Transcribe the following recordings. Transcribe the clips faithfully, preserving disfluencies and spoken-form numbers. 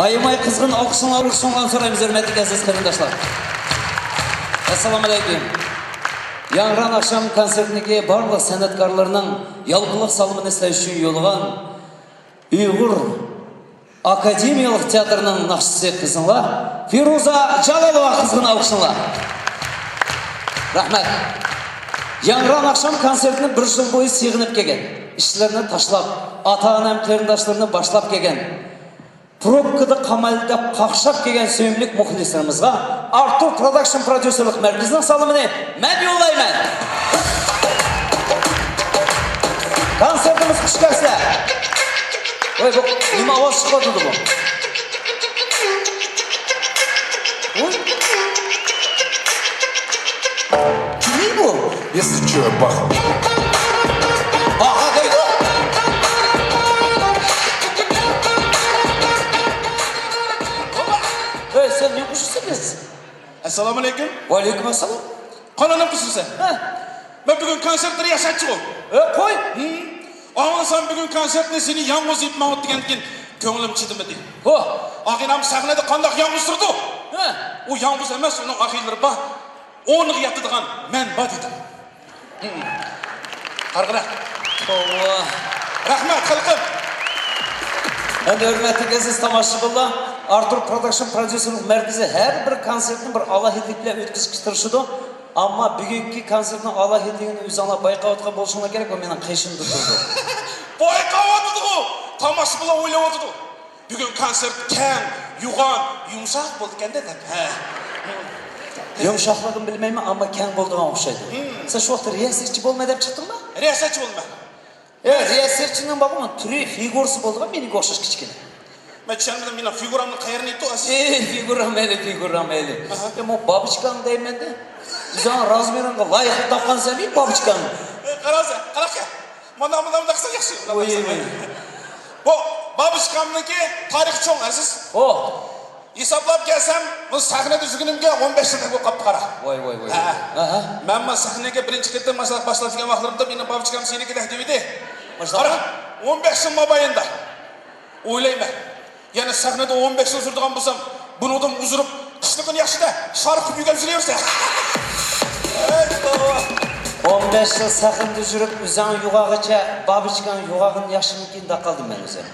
ئايىماي قىزغىن ئالقىشىڭلار ئۇرۇشۇڭلارنى سورايمىز، ھۆرمەتلىك ئەزىز قېرىنداشلار. ئەسسالامۇئەلەيكۇم. ياڭران ئاخشام كونسېرتىنىڭكى بارلىق سەنئەتكارلىرىنىڭ يالقۇنلۇق سالىمىنى سىلەر ئۈچۈن يوللىغان ئۇيغۇر ئاكادېمىيەلىك تىياتىرىنىڭ ناخشىچىسى قىزىڭلار فىرۇزا جالالوۋا، قىزغىن ئالقىشىڭلار. رەھمەت. ياڭران ئاخشام كونسېرتىنى بىر يىل بويى سېغىنىپ كەلگەن، ئىشلىرىنى تاشلاپ، ئاتا-ئانام قېرىنداشلىرىنى باشلاپ كەلگەن، پروبكىدا قامايلى دەپ قاقشاپ كەلگەن سۆيۈملۈك مۇخلىسلىرىمىزغا ئارتۇر پروداكشن پروديۇسېرلىق مەركىزىنىڭ سالىمىنى مەن يوللايمەن. كونسېرتىمىز خۇش كەلسە. ۋاي، بۇ نېمە ئاۋاز چىقىۋاتىدۇ بۇ؟ ۋاي. كىم بۇ؟ يېسىچۇ باخ. ئاھا دەيدۇ. ھەي، سەن نېمە قوشۇسەن بىز؟ ئەسسالامۇئەلەيكۇم. ۋەئەلەيكۇم ئەسسالام. قانداق قوشۇسەن؟ ھە. مەن بۈگۈن كونسېرتتا رىياسەتچىغۇ. ھە، قوي. ھىم. ئاڭلىسام بۈگۈن كونسېرتنى سېنى يالغۇز ئېلىپ ماڭىدۇ دېگەندىن كېيىن كۆڭلۈم چىدىمىدى. ھو. ئاغىنەم سەھنىدە قانداق يالغۇز تۇرىدۇ؟ ھە. ئۇ يالغۇز ئەمەس، ئۇنىڭ ئاغىنىلىرى بار. ئورنىغا ياتىدىغان مەن بار دېدىم. قارىغىنا. توۋا. رەھمەت، خەلقىم. ئەمدى ھۆرمەتلىك ئەزىز تاماشىبىنلار، ئارتۇر پروداكشن پروديۇسېرلىق مەركىزى ھەر بىر كونسېرتنى بىر ئالاھىدىلىك بىلەن ئۆتكۈزۈشكە تىرىشىدۇ. ئەمما بۈگۈنكى كونسېرتنىڭ ئالاھىدىلىكىنى ئۆزۈڭلار بايقاۋاتقان بولۇشۇڭلار كېرەك، ئۇ مېنىڭ قېشىمدا تۇرىدۇ. بايقاۋاتىدىغۇ، تاماشىبىنلار ئويلاۋاتىدۇ. بۈگۈن كونسېرت كەڭ، يوغان، يۇمشاق بولىدىكەن-دە دەپ. ھە. يۇمشاقلىقىنى بىلمەيمەن، ئەمما كەڭ بولىدىغان ئوخشايدۇ. ھىم. سەن شۇ ۋاقىتتا رىياسەتچى بولىمەن دەپ چىقتىڭمۇ؟ رىياسەتچى بولىمەن. ئە، رىياسەتچىنىڭ بارغۇ تۈرى، فىگۇرىسى بولىدىغان، مېنىڭكى ئوخشاش كىچىككىنە. مەن چۈشەنمىدىم، مېنىڭ فىگۇرامنى قەيەردىن ئېيتتۇڭ ئەزىز؟ ئى، فىگۇرام مەيلى، فىگۇرام مەيلى. ئاھا. ئە، مۇ بابىچكاڭ دەيمەن-دە. ئۆزۈڭ رازمېرىڭغا لايىقلىق تاپقانسەن، ئى، بابىچكاڭ. ئە، قاراڭسەن، قاراڭكە. مانا، مانا، مۇنداق قىلساق ياخشى. مۇنداق قىلساق. بۇ بابىچكامنىڭكى تارىخى چوڭ، ئەزىز. ئو. ھېسابلاپ كەلسەم، بۇ سەھنىدە يۈرگىنىمگە ئون بەش يىلدەك بولۇپ قاپتۇ، قارا. ۋاي، ۋاي، ۋاي. ھە. ئاھا. مەن بۇ سەھنىگە بىرىنچى قېتىم ماشۇنداق باشلاپ كەلگەن ۋاقىتلىرىمدا مېنىڭ بابىچكام سېنىڭكىدەك دېۋىدى. ماشائاللاھ. قارا، ئون بەش يىل مابەينىدە. ئويلايمەن. يەنە سەھنىدە ئون بەش يىل يۈرىدىغان بولسام، بۇنىڭدىن ئۇزۇرۇپ، قىشلىقىنى ياخشىدا، شارىقىپ يۈگەپ يۈرۈۋەرسە. ئەي، توۋا. ئون بەش يىل سەھنىدە يۈرۈپ، ئۆزۈڭ يوغانغىچە، بابىچكاڭ يوغانغىنى ياخشىمىكىن دەپ قالدىم مەن ئۆزۈم.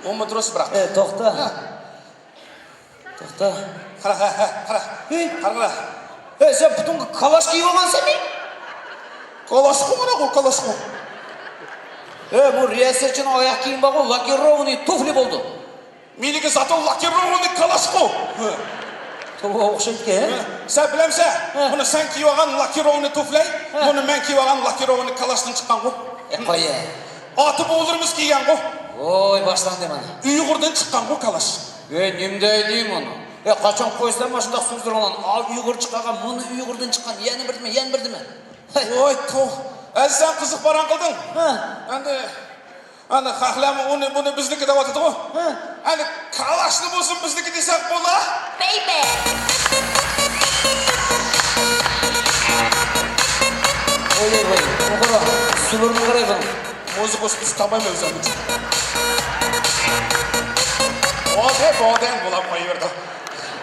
ئۇمۇ دۇرۇس، بىراق. ئەي، توختا. ھە. توختا. قارا، ھە، ھە، قارا. ھېي. قارا، قارا. ھەي، سەن پۇتۇڭغا كالاش كىيىۋالغانسەنمۇ؟ كالاشقۇ مانا بۇ، كالاشقۇ. ھەي، بۇ رىياسەتچىنىڭ ئاياق كىيىمى بارغۇ، لاكىرованنىي تۇفلى بولىدۇ. مېنىڭكى زاتەن لاكىرованنىي كالاشقۇ. ھە. توۋا، ئوخشايدىكەن. ھە. سەن بىلەمسەن؟ ھە. بۇنى سەن كىيىۋالغان لاكىرованنىي تۇفلەي، ھە. بۇنى مەن كىيىۋالغان لاكىرованنىي كالاشتىن چىققانغۇ. ئە، قوي. ئاتا-بوۋىلىرىمىز كىيگەنغۇ. ۋوي، باشلاندى مانا. ئۇيغۇردىن چىققانغۇ كالاش. ئەي، نېمە دەيدۇ مانا؟ ئەي، قاچان قويسىلەر مانا شۇنداق سۆزلىرىڭلارنى؟ ئا، ئۇيغۇر چىقارغان، مۇنى ئۇيغۇردىن چىققان، يەنە بىر نېمە، يەنە بىر نېمە. ھەي. ۋوي، توۋا. ئەزىز، سەن قىزىق پاراڭ قىلدىڭ. ھە. ئەمدى، ئەنە خەقلەرمۇ ئۇنى، بۇنى بىزنىكى دەۋاتىدىغۇ. ھە. ئەنە كالاشنى بولسۇن بىزنىكى دېسەك بولا. بەيبەي. ۋوي، ۋوي، ۋوي. قارا، سۇلۇرنى قارايدىڭ. مۇزىكا ئۇستىسى تاپايمەن ئۆزۈم. بولدى، بولدى، بولاپ قويۇۋېرىدۇ.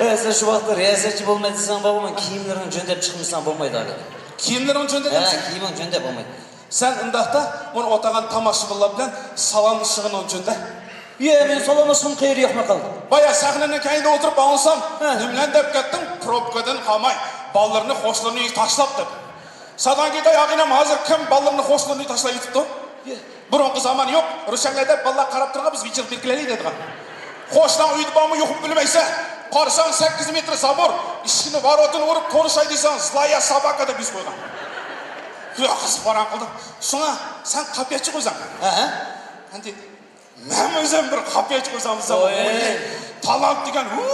ئەي، سەن شۇ ۋاقىتتا رىياسەتچى بولىمەن دېسەڭ بارغۇ، مانا كىيىملىرىڭنى جۆندەپ چىقمىساڭ بولمايدۇ ھالى. كىيىملىرىڭنى جۆندەپ ھە، دېمىسەڭ؟ كىيىمىڭنى جۆندەپ بولمايدۇ. سەن ئۇنداقتا مانا ئولتۇرغان تاماشىبىنلار بىلەن سالاملىشىشىڭنى جۆندە. يە، مېنىڭ سالاملىشىشىم قېرى ياقماي قالدى. بايا سەھنىنىڭ كەينىدە ئولتۇرۇپ ئاڭلىسام، ھە. نېمىلەرنى دەپ كەتتىڭ؟ پروبكىدىن قالماي، بالىلىرىنى خوشلىرىنى تاشلاپ دەپ. ساداڭ گېداي ئاغىنەم، ھازىر كىم بالىلىرىنى خوشلىرىنى تاشلاپ كېتىپتۇ؟ يە. بۇرۇنقى زامان يوق، روشەنلەردە بالىلار قاراپ تۇرغان، بىز ۋىچىرغا بېرىپ كېلەيلى دەيدىغان. خوشناڭ ئۆيىدە بارمۇ يوقمۇ بىلمەيسەن. قارىساڭ سەككىز مېتىر زاۋۇر، ئىشىكنى ۋاراتىنى ئۇرۇپ تونۇشاي دېسەڭ، زلايا ساباكا دەپ يېزىپ قويغان. يا قىز پاراڭ قىلدىم. شۇڭا سەن قاپىياچى ئۆزۈڭ. ھە، ھە. ئەمدى مەن ئۆزۈم بىر قاپىياچى ئۆزۈم دېسەم، ۋوي. تالانت دېگەن، ھۇ،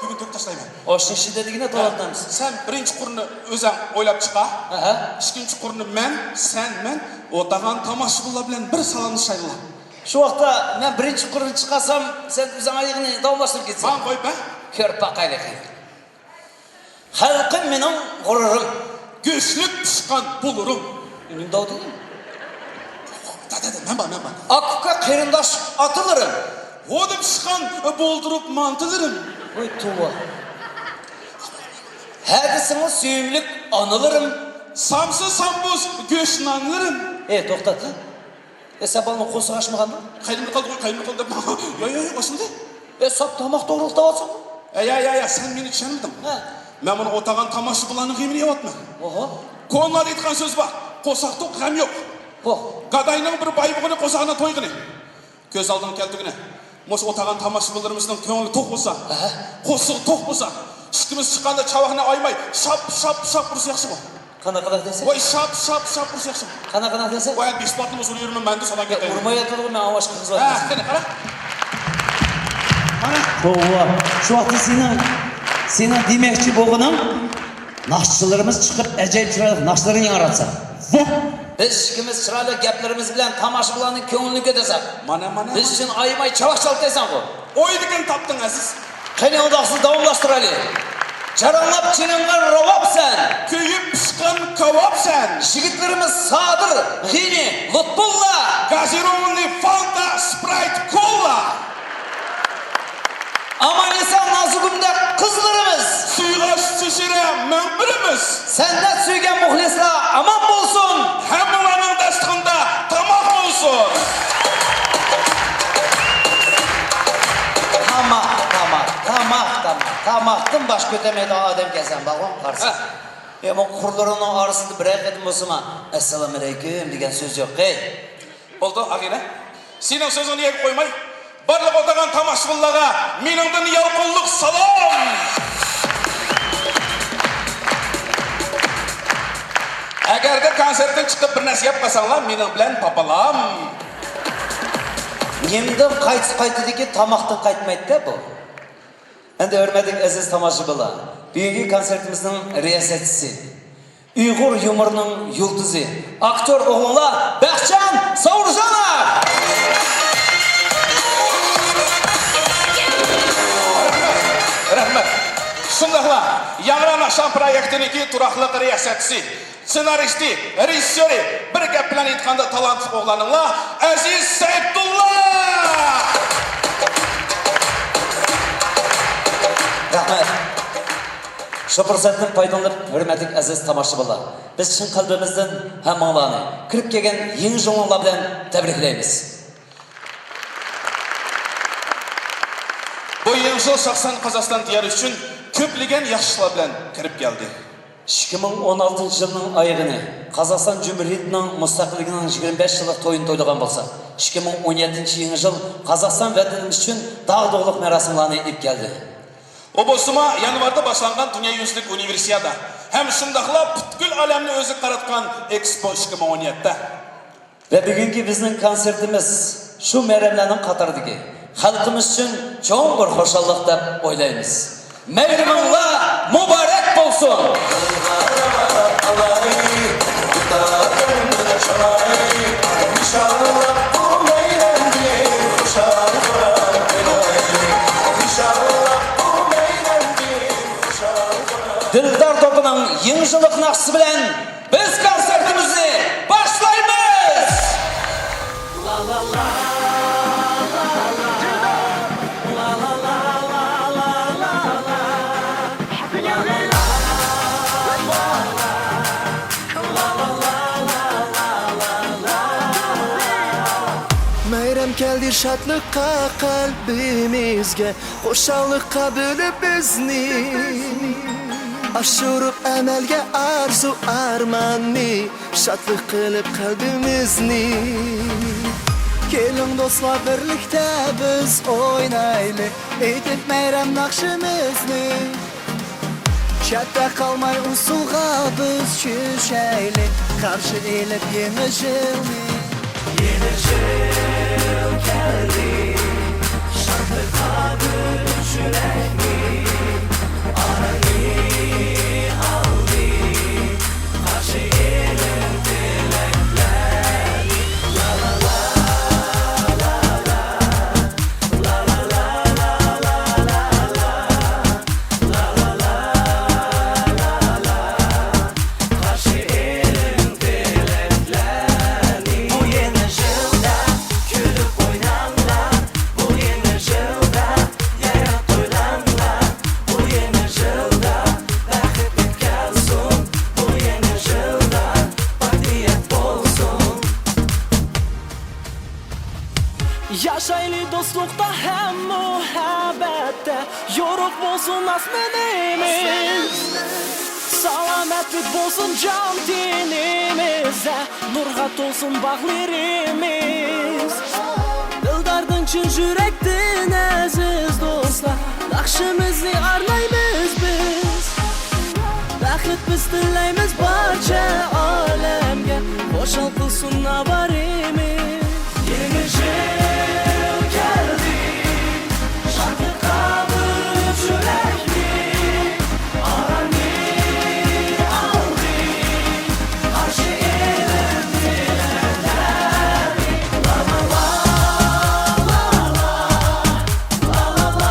بۈگۈن تۆكۈپ تاشلايمەن. ئاشنى شىدە دېگىنە تالانت ئەمەس. سەن بىرىنچى قۇرنى ئۆزۈڭ ئويلاپ چىقار. ئەھە. ئىككىنچى قۇرنى مەن، سەن، مەن ئولتۇرغان تاماشىبىنلار بىلەن بىر سالاملىشايلى. شۇ ۋاقىتتا مەن بىرىنچى قۇرنى چىقارسام، سەن ئۆزۈڭ ئايىغىنى داۋاملاشتۇرۇپ كېتىسەن. ماڭا قويۇپ بەر. كۆرۈپ باقايلى. خەلقىم مېنىڭ غۇرۇرۇم. گۆشلۈك پىشقان بۇلۇرۇم. نېمە دەۋاتىدۇ؟ دە، دە، دە، مەن بار، مەن بار. ئاكا-ئۇكا قېرىنداش ئاتىلىرىم. ھو دەپ پىشقان بولدۇرۇپ مانتىلىرىم. ۋاي توۋا. ھە دېسىڭىز سۆيۈملۈك ئانىلىرىم. سامسا سامبۇز گۆش نانلىرىم. ئەي توختات. ئە سەن بالىنىڭ قورسىقى ئاچمىغاندۇ؟ قاينىمدا قالدى غوي، قاينىمدا قالدى دەپ. يا يا يا ئاشمىدى. ئە ساپ تاماق توغرىلىق دەۋاتساڭ. ئە يا يا يا سەن مېنى چۈشەنمىدىڭ. ھە. مەن مانا ئولتۇرغان تاماشىبىنلارنىڭ غېمىنى يەۋاتىمەن. ئوھو. كونىلاردا ئېيتقان سۆز بار. قورساق توق، غەم يوق. ھو. گاداينىڭ بىر بايى بولغىنى قورساقنى تويغىنى. كۆز ئالدىڭغا كەلتۈرگىنە. مۇشۇ ئولتۇرغان تاماشىبىنلىرىمىزنىڭ كۆڭلى توق بولسا، ئەھە. قورسىقى توق بولسا، ئىككىمىز چىققاندا چاۋاكنى ئايىماي شاپ شاپ شاپ ئۇرسا ياخشىمۇ؟ قانداق قىلاي دېسە؟ ۋاي شاپ شاپ شاپ ئۇرسا ياخشىمۇ؟ قانداق قىلاي دېسە؟ ۋاي بىسپاتنىمۇز ئۇرۇۋېرىمەن مەندە سالاڭ يا، كەتەي. ئۇرمايۋاتىدىغۇ مەن ئاۋاش قىلغۇزۇۋاتىمەن. ھە قېنى قارا. قانا. توۋا. شۇ ۋاقىتتا سېنىڭ، سېنىڭ دېمەكچى بولغىنىڭ ناخشىچىلىرىمىز چىقىپ ئەجايىپ چىرايلىق ناخشىلىرىنى ياڭراتسا. ۋاھ! بىز ئىككىمىز چىرايلىق گەپلىرىمىز بىلەن تاماشىبىنلارنىڭ كۆڭلىنى كۆتۈرسەك، مانا مانا بىز ئۈچۈن ئايىماي چاۋاك چالتايسەنغۇ. ئويدىكىنى تاپتىڭ ئەزىز. قېنى ئۇنداق سىز داۋاملاشتۇرايلى. جاراڭلاپ جېنىڭغا راۋابسەن. كۆيۈپ پىشقان كاۋاپسەن. يىگىتلىرىمىز سادىر، غېنى، لۇتپۇللا. گازىرونلى فانتا، سپرايت، كولا. ئامان-ئېسەن نازۇگۇمدەك قىزلىرىمىز. سۇيغا سۈتسە شىرە مەڭپىرىمىز. سەنئەت سۆيگەن مۇخلىسلار ئامان بولسۇن. ھەممىلارنىڭ داستىخىنىدا تاماق بولسۇن. تاماق، تاماق، تاماق، تاماق. تاماقتىن باش كۆتەرمەيدىغان ئادەمكەنسەن، باغۋان قارىسا. ھە. يا، بۇ قۇرلىرىڭنىڭ ئارىسىدا بىرەر قېتىم بولسىمۇ، ئەسسالامۇئەلەيكۇم دېگەن سۆز يوق، ھەي. بولدى، ئاغىنە. سېنىڭ سۆزۈڭنى يەرگە قويماي، بارلىق ئولتۇرغان تاماشىبىنلارغا مېنىڭدىن يالقۇنلۇق سالام! ئەگەردە كونسېرتتىن چىقىپ بىر نەرسە يەپ قالساڭلار، مېنىڭ بىلەن پاپالام! نېمىدىن قايتسا قايتىدىكى، تاماقتىن قايتمايدۇ-دە بۇ. ئەمدى ھۆرمەتلىك ئەزىز تاماشىبىنلار، بۈگۈنكى كونسېرتىمىزنىڭ رىياسەتچىسى، ئۇيغۇر يۇمۇرىنىڭ يۇلتۇزى، ئاكتيور ئوغلۇڭلار بەختىيار ساۋۇرجانلار! رەھمەت. شۇنداقلا، ياڭرا ناخشام پىرايېكتىنىڭكى تۇراقلىق رىياسەتچىسى، سېنارىستى، رېژىسسيورى، بىر گەپ بىلەن ئېيتقاندا، تالانتلىق ئوغلانىڭلار ئەزىز سەيپۇللا! رەھمەت. شۇ پۇرسەتتىن پايدىلىنىپ، ھۆرمەتلىك ئەزىز تاماشىبىنلار، بىز چىن قەلبىمىزدىن ھەممىڭلارنى كىرىپ كەلگەن يېڭى يىلىڭلار بىلەن تەبرىكلەيمىز. بۇ يېڭى يىل شەخسەن قازاقىستان دىيارى ئۈچۈن كۆپلىگەن ياخشىلىقلار بىلەن كىرىپ كەلدى. ئىككى مىڭ ئون ئالتىنچى يىلنىڭ ئايىغىنى قازاقىستان جۇمھۇرىيىتىنىڭ مۇستەقىللىكىنىڭ يىگىرمە بەش يىللىق تويىنى تويلىغان بولساق، ئىككى مىڭ ئون يەتتىنچى يىلى قازاقىستان ۋەتىنىمىز ئۈچۈن داغدۇغىلىق مەراسىملارنى ئېلىپ كەلدى. ئۇ بولسىمۇ يانۋاردا باشلانغان دۇنيا يۈزلۈك ئۇنىۋېرسىادا ھەم شۇنداقلا پۈتكۈل ئالەمنى ئۆزىگە قاراتقان ئېكسپو ئىككى مىڭ ئون يەتتە. ۋە بۈگۈنكى بىزنىڭ كونسېرتىمىز شۇ مەيرەملەرنىڭ قاتارىدىكى خەلقىمىز ئۈچۈن چوڭ بىر خۇشاللىق دەپ ئويلايمىز. مەيرىمىڭلار مۇبارەك بولسۇن! دىلدار توپىنىڭ يېڭى يىللىق ناخشىسى بىلەن بىز كونسېرتىمىزنى باشلايمىز! مەيرەم كەلدى شادلىققا قەلبىمىزگە، خۇشاللىققا بۆلۈپ بىزنى. ئاشۇرۇپ ئەمەلگە ئارزۇ ئارماننى، شادلىق قىلىپ قەلبىمىزنى. كېلىڭ دوستلار، بىرلىكتە بىز ئوينايلى، ئېيتىپ مەيرەم ناخشىمىزنى. چەتتە قالماي ئۇسسۇلغا بىز چۈشەيلى، قارشى ئېلىپ يېڭى يىلنى. يېڭى يىل كەلدى، شادلىققا بۆلۈپ يۈرەكنى. ئاينى ئالدى، قارشى ئېلىڭ تىلەكلەرنى. قارشى ئېلىڭ تىلەكلەرنى. بۇ يېڭى يىلدا كۈلۈپ ئويناڭلار، بۇ يېڭى ياشايلى دوستلۇقتا ھەم مۇھەببەتتە، يورۇق بولسۇن ئاسمىنىمىز. سالامەتلىك بولسۇن جان تېنىمىزدە، نۇرغا تولسۇن باغلىرىمىز. دىلداردىن چىن يۈرەكتىن ئەزىز دوستلار، ناخشىمىزنى ئارنايمىز بىز. بەخت بىز تىلەيمىز بارچە ئالەمگە، خۇشال قىلسۇن ناۋارىمىز. يېڭى يىل كەلدى، شادلىققا بۆلۈپ يۈرەكنى، ئارامنى ئالدى، قارشى ئېلىپ تىلەكلەرنى. لا، لا، لا، لا، لا، لا.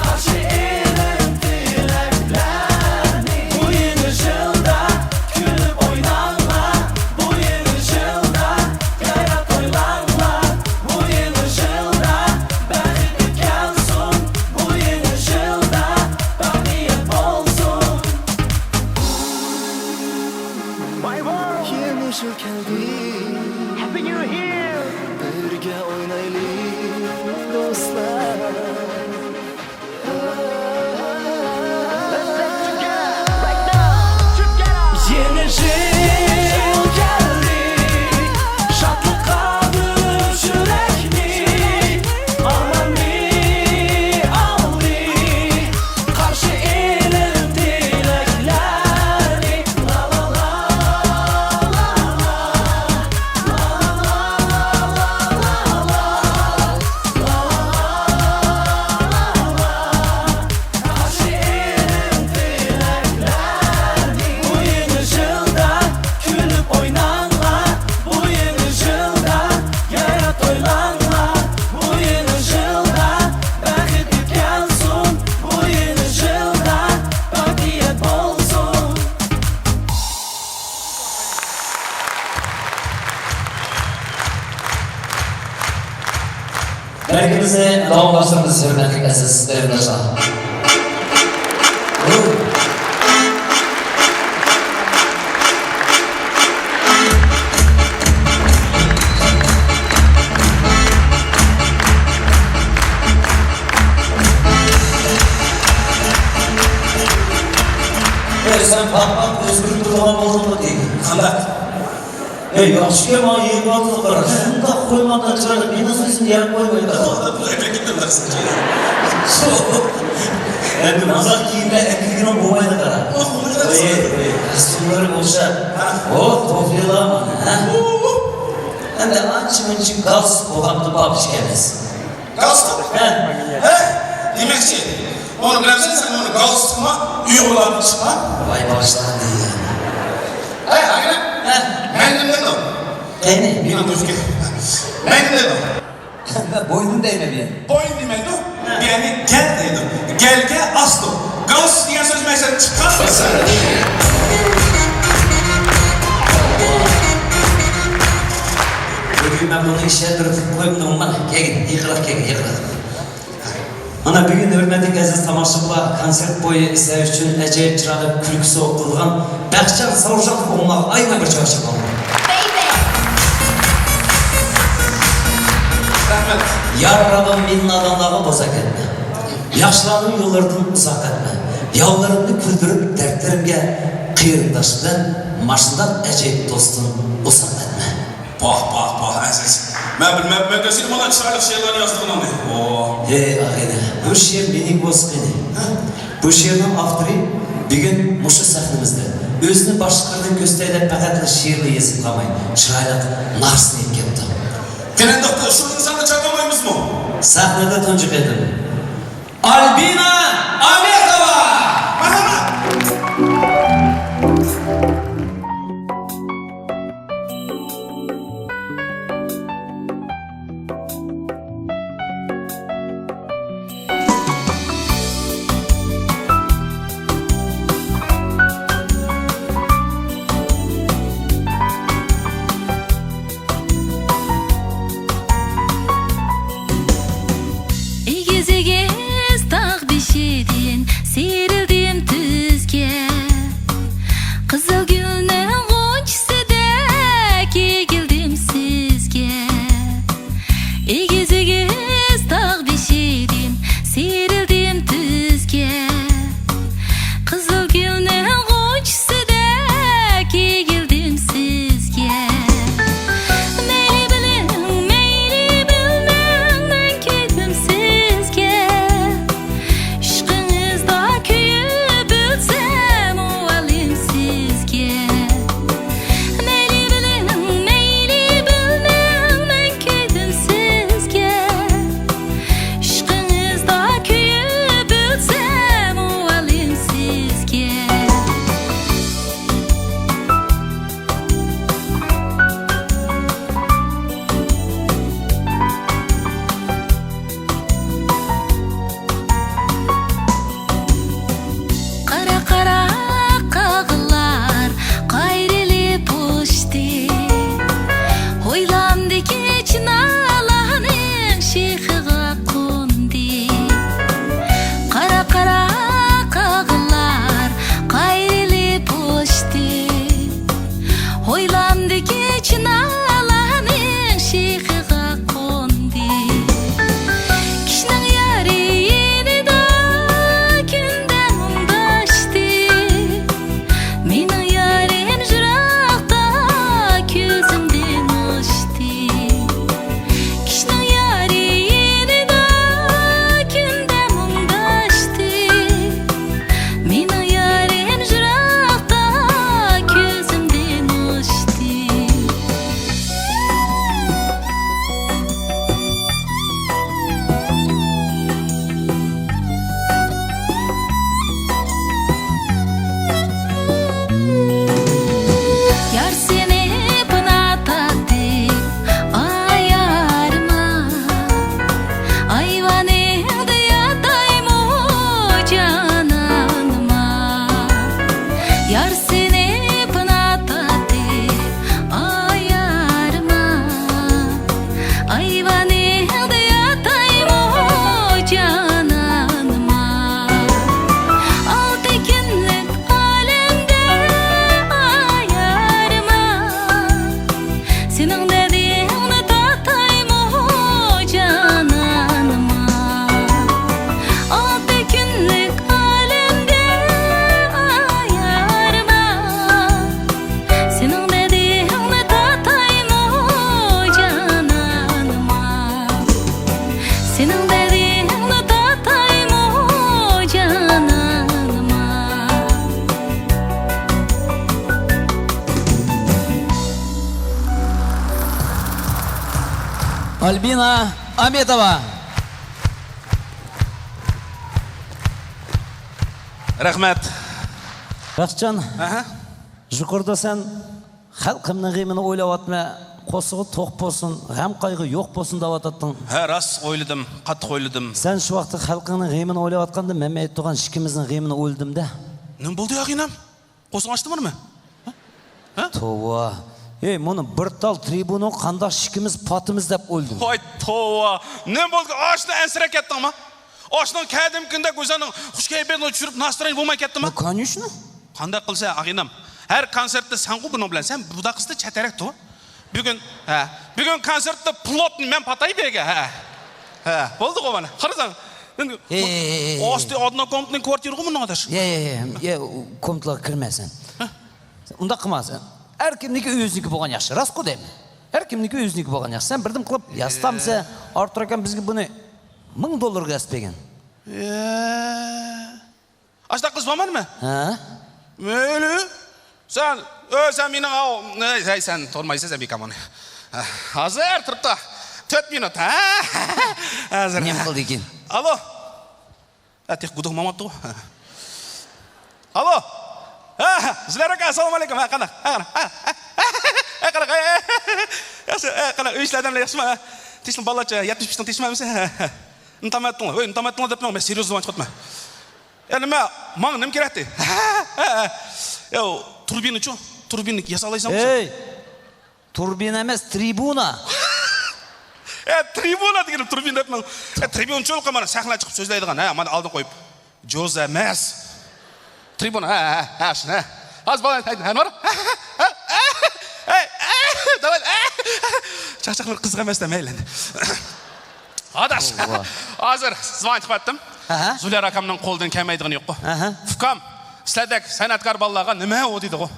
قارشى ئېلىڭ تىلەكلەرنى. بۇ يېڭى يىلدا كۈلۈپ ئويناڭلار، بۇ يېڭى يىلدا يايراپ تويلاڭلار، بۇ يېڭى يىلدا بەخت كەلسۇن، بۇ يېڭى يىلدا بەخت بولسۇن. يېڭى يىل كەلدى. Happy New Year! بىرگە ئوينايلى، دوستلار. Let's dance together right now. يېڭى يىل كەلدى. شادلىققا بۆل يۈرەكنى. ئارماننى ئالدى. قارشى ئېلىڭ تىلەكلەرنى. لا، لا، لا، لا، لا. مەرىكىمىزنى داۋاملاشتۇرىمىز، ھۆرمەتلىك ئەزىز قېرىنداشلار. ئەي، سەن پات-پات ئۆزگىرىپ تۇرىدىغان بولدۇڭغۇ دېدى. قانداق؟ ئەي، ياخشىكەن، ماڭا يېقىۋاتىدۇ، قارا. شۇنداق قويماقتا چىرايلىق، مېنىڭ سۆزۈمنى يەپ قويمايدۇ. ئەمدى مازاق كىيىملەر ئەكىلگىنىڭ بولمايدۇ، قارا. ئەي، ئەي، كوستيۇملىرىڭ ئوخشاپ. ھو، توفلىلار مانا، ھە؟ ئەمدى ئانچە-مۇنچە گالستۇك بولغانتى، پاپىچكا ئەمەس. گالستۇك؟ ھە. ھە؟ دېمەكچى، ئۇنى بىلەمسەن سەن، ئۇنى گالستۇكما ئۇيغۇرلاردىن چىققان؟ ۋاي، باشلىغان دېگەن. ھەي، ئاكا. ھە. مەن نېمە دېدىم؟ قېنى؟ مېنىڭ تۈركى. مەن نېمە دېدىم؟ بوينۇم دەيمەن مەن. بويۇن دېمەيدۇ. ھە. يەنى گەل دەيدۇ. گەلگە ئاستۇق. گالستۇك دېگەن سۆز مەن سەن چىققان. بۈگۈن مەن بۇنى ئىشەندۈرۈپ قويمىدىم، مانا، كەلگىن، يېقىنراق كەلگىن، يېقىنراق. مانا، بۈگۈن ھۆرمەتلىك ئەزىز تاماشىبىنلار، كونسېرت بويى سىلەر ئۈچۈن ئەجايىپ چىرايلىق كۈلكە سوۋغا قىلىدىغان بەختىيار ساۋۇرجانوف ئوڭلارغا ئايىمەن بىر چاۋاك چاپاللار. رەھمەت. يار رابىم مېنى نادانلارغا بوزەك ئەتمە. ياخشىلارنىڭ يوللىرىدىن ئۇزاق ئەتمە. ياۋلىرىمنى كۈلدۈرۈپ دەردلىرىمگە، قېرىنداش بىلەن ماشۇنداق ئەجايىپ دوستتىن ئۇزاق ئەتمە. پاھ، پاھ، پاھ، ئەزىز. مەن بىلمەپتىمەن، سېنى مانا چىرايلىق شېئىرلارنى يازىدىغىنىڭنى. ھەي، ئاغىنە، بۇ شېئىر مېنىڭ بولسا قېنى. ھە؟ بۇ شېئىرنىڭ ئاپتورى بۈگۈن مۇشۇ سەھنىمىزدە ئۆزىنى باشقىلارغا كۆرسىتەي دەپ پەقەتلا شېئىرلا يېزىپ قالماي، چىرايلىق ناخشىسىنى ئېيتىپ كەپتۇ. قېنى، توختا، شۇ ئىنساننى چاقالمايمىزمۇ؟ سەھنىدە تۇنجى قېتىم. ئالبىنا ئامېتوۋا! مەرھەمەت! ئېگىز-ئېگىز تاغ بېشىدىن سېرىق يار سېنى پىنا تارتىپ ئايارما، ئايۋانىڭدا ياتايمۇ جانانما؟ ئالتە كۈنلۈك ئالەمدە ئايارما، سېنىڭ دەردىڭنى تارتايمۇ جانانما؟ ئالتە كۈنلۈك ئالەمدە ئايارما، سېنىڭ دەردىڭنى تارتايمۇ جانانما؟ سېنىڭ دەردىڭنى تارتايمۇ جانانما؟ ئالبىنا ئامىتوۋا. رەھمەت. ياخشىجان، ئەھە. يۇقىرىدا سەن خەلقىمنىڭ غېمىنى ئويلاۋاتىمەن، قورسىقى توق بولسۇن، غەم-قايغۇ يوق بولسۇن دەۋاتاتتىڭ. ھە، راست ئويلىدىم، قاتتىق ئويلىدىم. سەن شۇ ۋاقىتتا خەلقىڭنىڭ غېمىنى ئويلاۋاتقاندا، مەن مەيت تۇرغان ئىككىمىزنىڭ غېمىنى ئويلىدىم-دە. نېمە بولدى، ئاغىنەم؟ قورسىقىڭ ئاچتىمۇ نېمە؟ ھە؟ توۋا. ئەي، مانا بىر تال تىرىبۇنىغا قانداق ئىككىمىز پاتىمىز دەپ ئويلىدىم. ۋاي توۋا. نېمە بولدى؟ ئاشۇنى ئەنسىرەپ كەتتىڭما؟ ئاشۇنىڭ كەدىم كۈندە گۈزەلنىڭ خۇش كەيپىياتىنى چۈشۈرۈپ، ناسترويېنى بولماي كەتتىما؟ كانىشنى؟ قانداق قىلىسەن، ئاغىنەم؟ ھەر كونسېرتتا سەنغۇ بۇنىڭ بىلەن. سەن بۇنداق قىلسا چەترەك تۇر. بۈگۈن، ھە، بۈگۈن كونسېرتتا پلوتنى مەن پاتاي بىرگە، ھە. ھە، بولدىغۇ مانا. قارىساڭ. ھېي، ھېي، ھېي، ھېي. ئاستى ئادنان كومىتنىڭ كۋارتىرىغۇ مۇنىڭ ئاداش. يە، يە، يە، يە، ئۇ كومىتلارغا كىرمە سەن. ھە؟ ئۇنداق قىلما سەن. ھەر كىمنىڭكى ئۆزىنىڭكى بولغان ياخشى، راستقۇ دەيمەن. ھەر كىمنىڭكى ئۆزىنىڭكى بولغان ياخشى. سەن بىردىن قىلىپ ياسىتامسەن، ئارتۇر ئاكام بىزگە بۇنى مىڭ دوللارغا ياسىتىپ بەرگەن. ئاشۇنداق قىلسا بولمامدىمەن؟ ھە؟ مەيلى. سەن، ئۆي، سەن مېنىڭ، ئاۋ، ئەي، سەن تۇرمايسەن، سەن بىكار مانا. ھازىر تۇرۇپتۇ. تۆت مىنۇت، ھە؟ ھازىر. نېمە قىلدى ئىكەن؟ ئالو. ھە، تېخى گۇدۇق ماڭماپتىغۇ. ئالو. ھە، زۇلەر ئاكا، ئەسسالامۇئەلەيكۇم. ھە، قانداق؟ ھە، قانداق؟ ھە، ھە، ھە، قانداق؟ ھە، ھە، ھە. ياخشى، ھە، قانداق؟ ئۆي ئىشلەر، ئادەملەر ياخشىمۇ؟ ھە؟ تىنچلىق، بالىلارچە، يەتمىش بەشنىڭ تىنچلىقمۇ ھەممىسى؟ ھە، ھە. ئىنتامەتتىڭلار، ھوي، ئىنتامەتتىڭلار دەپمەن، مەن سېريوزنى ئېيتىۋاتىمەن. يا نېمە، ماڭا نېمە كېرەكتى؟ ھە، ھە، ھە. ياۋ، تۇربىنىچۇ؟ تۇربىنىنى ياسالايسەنمۇ سەن؟ ھەي! تۇربىنا ئەمەس، تىرىبۇنا. ئە، تىرىبۇنا دېگىنىم تۇربىنا دەپمەن. ئە، تىرىبۇنىچۇ، مانا سەھنىگە چىقىپ سۆزلەيدىغان، ھە، مانا ئالدىن قويۇپ. جوز ئەمەس. تىرىبۇنا، ھە، ھە، ھە، شۇ، ھە. ھازىر بالا، ھە، ھە، نېمە بار؟ ھە، ھە، ھە، ھە، داۋاي، ھە. چاقچاقلار قىزىق ئەمەس-دە، مەيلى ئەمدى. ئاداش، ۋاھ. ھازىر زىۋان چىقىۋەتتىم. ئەھە. زۇليار ئاكامنىڭ قولىدىن كەلمەيدىغىنى يوققۇ. ئەھە. ئۇكام، سىلەردەك سەنئەتكار بالىلارغا نېمە ئۇ دەيدىغۇ.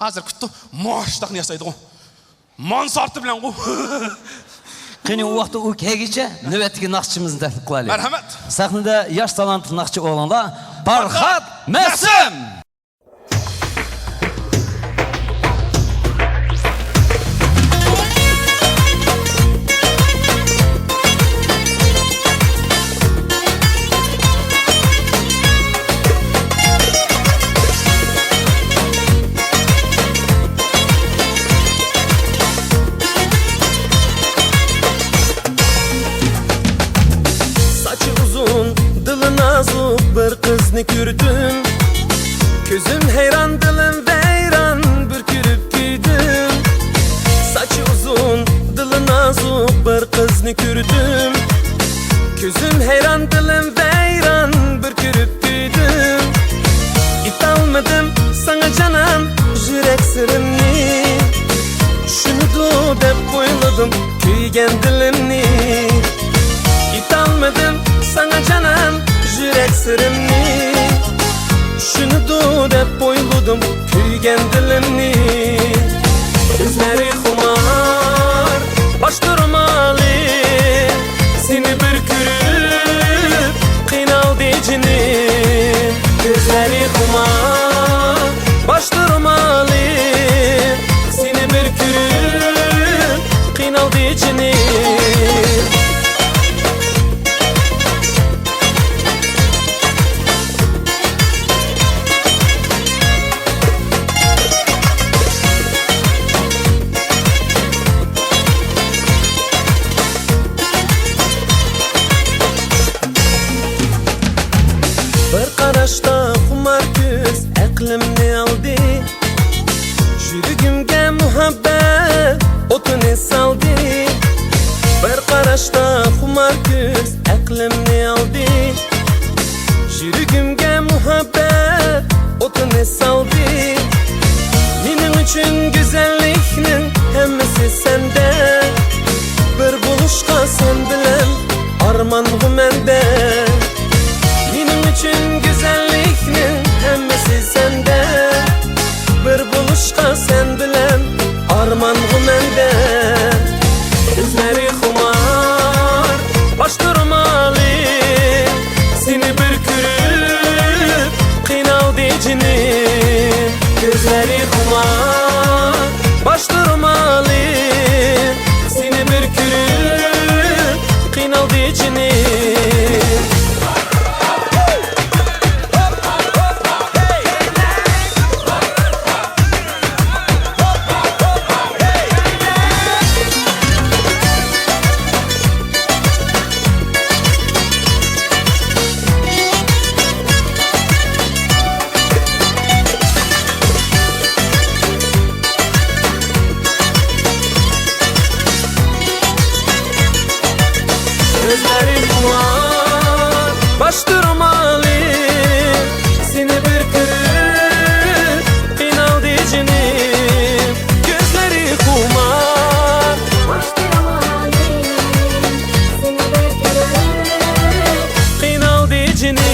ھازىر كۈتتى، ماشتاقنى ياسايدىغۇ. مانسارتى بىلەنغۇ. قېنى، ئۇ ۋاقىتتا ئۇ كەلگىچە نۆۋەتتىكى ناخشىچىمىزنى تەقدىم قىلايلى. مەرھەمەت. سەھنىدە ياش تالانتلىق ناخشىچى ئوغلۇڭلار پارخات مەسۇم. ساچى ئۇزۇن، دىلى نازۇك بىر قىزنى كۆردۈم. كۆزۈم ھەيران، دىلىم ۋەيران، بىر كۆرۈپ كۆيدۈم. ساچى ئۇزۇن، دىلى نازۇك بىر قىزنى كۆردۈم. كۆزۈم ھەيران، دىلىم ۋەيران، بىر كۆرۈپ كۆيدۈم. ئېيتالمىدىم ساڭا جانان يۈرەك سىرىمنى. چۈشىنىدۇ دەپ ئويلىدىم كۆيگەن دىلىمنى. ئېيتالمىدىم ساڭا جانان يۈرەك سىرىمنى. چۈشىنىدۇ دەپ ئويلىدىم كۆيگەن دىلىمنى. كۆزلىرى خۇمار، باش تۇرمالى، سېنى بىر كۆرۈپ قىينالدى جېنىم. كۆزلىرى خۇمار، باش تۇرمالى، سېنى بىر كۆرۈپ قىينالدى جېنىم. بىر قاراشتا خۇمار كۆز، ئەقلىم ئەقلىمنى ئالدى، يۈرىكىمگە مۇھەببەت ئوتىنى سالدى. بىر قاراشتا خۇمار كۈز ئەقلىمنى ئالدى، يۈرىكىمگە مۇھەببەت ئوتىنى سالدى. مېنىڭ ئۈچۈن گۈزەللىكنىڭ ھەممىسى سەندە، بىر بولۇشقا سەن بىلەن ئارمانغۇ مەندە. مېنىڭ ئۈچۈن گۈزەللىكنىڭ ھەممىسى سەندە، بىر بولۇشقا سەن بىلەن ئارمانغۇ مەندە. كۆزلىرى خۇمار باش تۇرمالى، سېنى بىر كۆرۈپ قىينالدى جېنىم. كۆزلىرى خۇمار باش تۇرمالى، سېنى بىر كۆرۈپ قىينالدى جېنىم. كۆزلىرى خۇمار باش تۇرمالى، سېنى بىر كۆرۈپ قىينالدى جېنىم. كۆزلىرى خۇمار باش تۇرمالى، سېنى بىر كۆرۈپ قىينالدى جېنىم.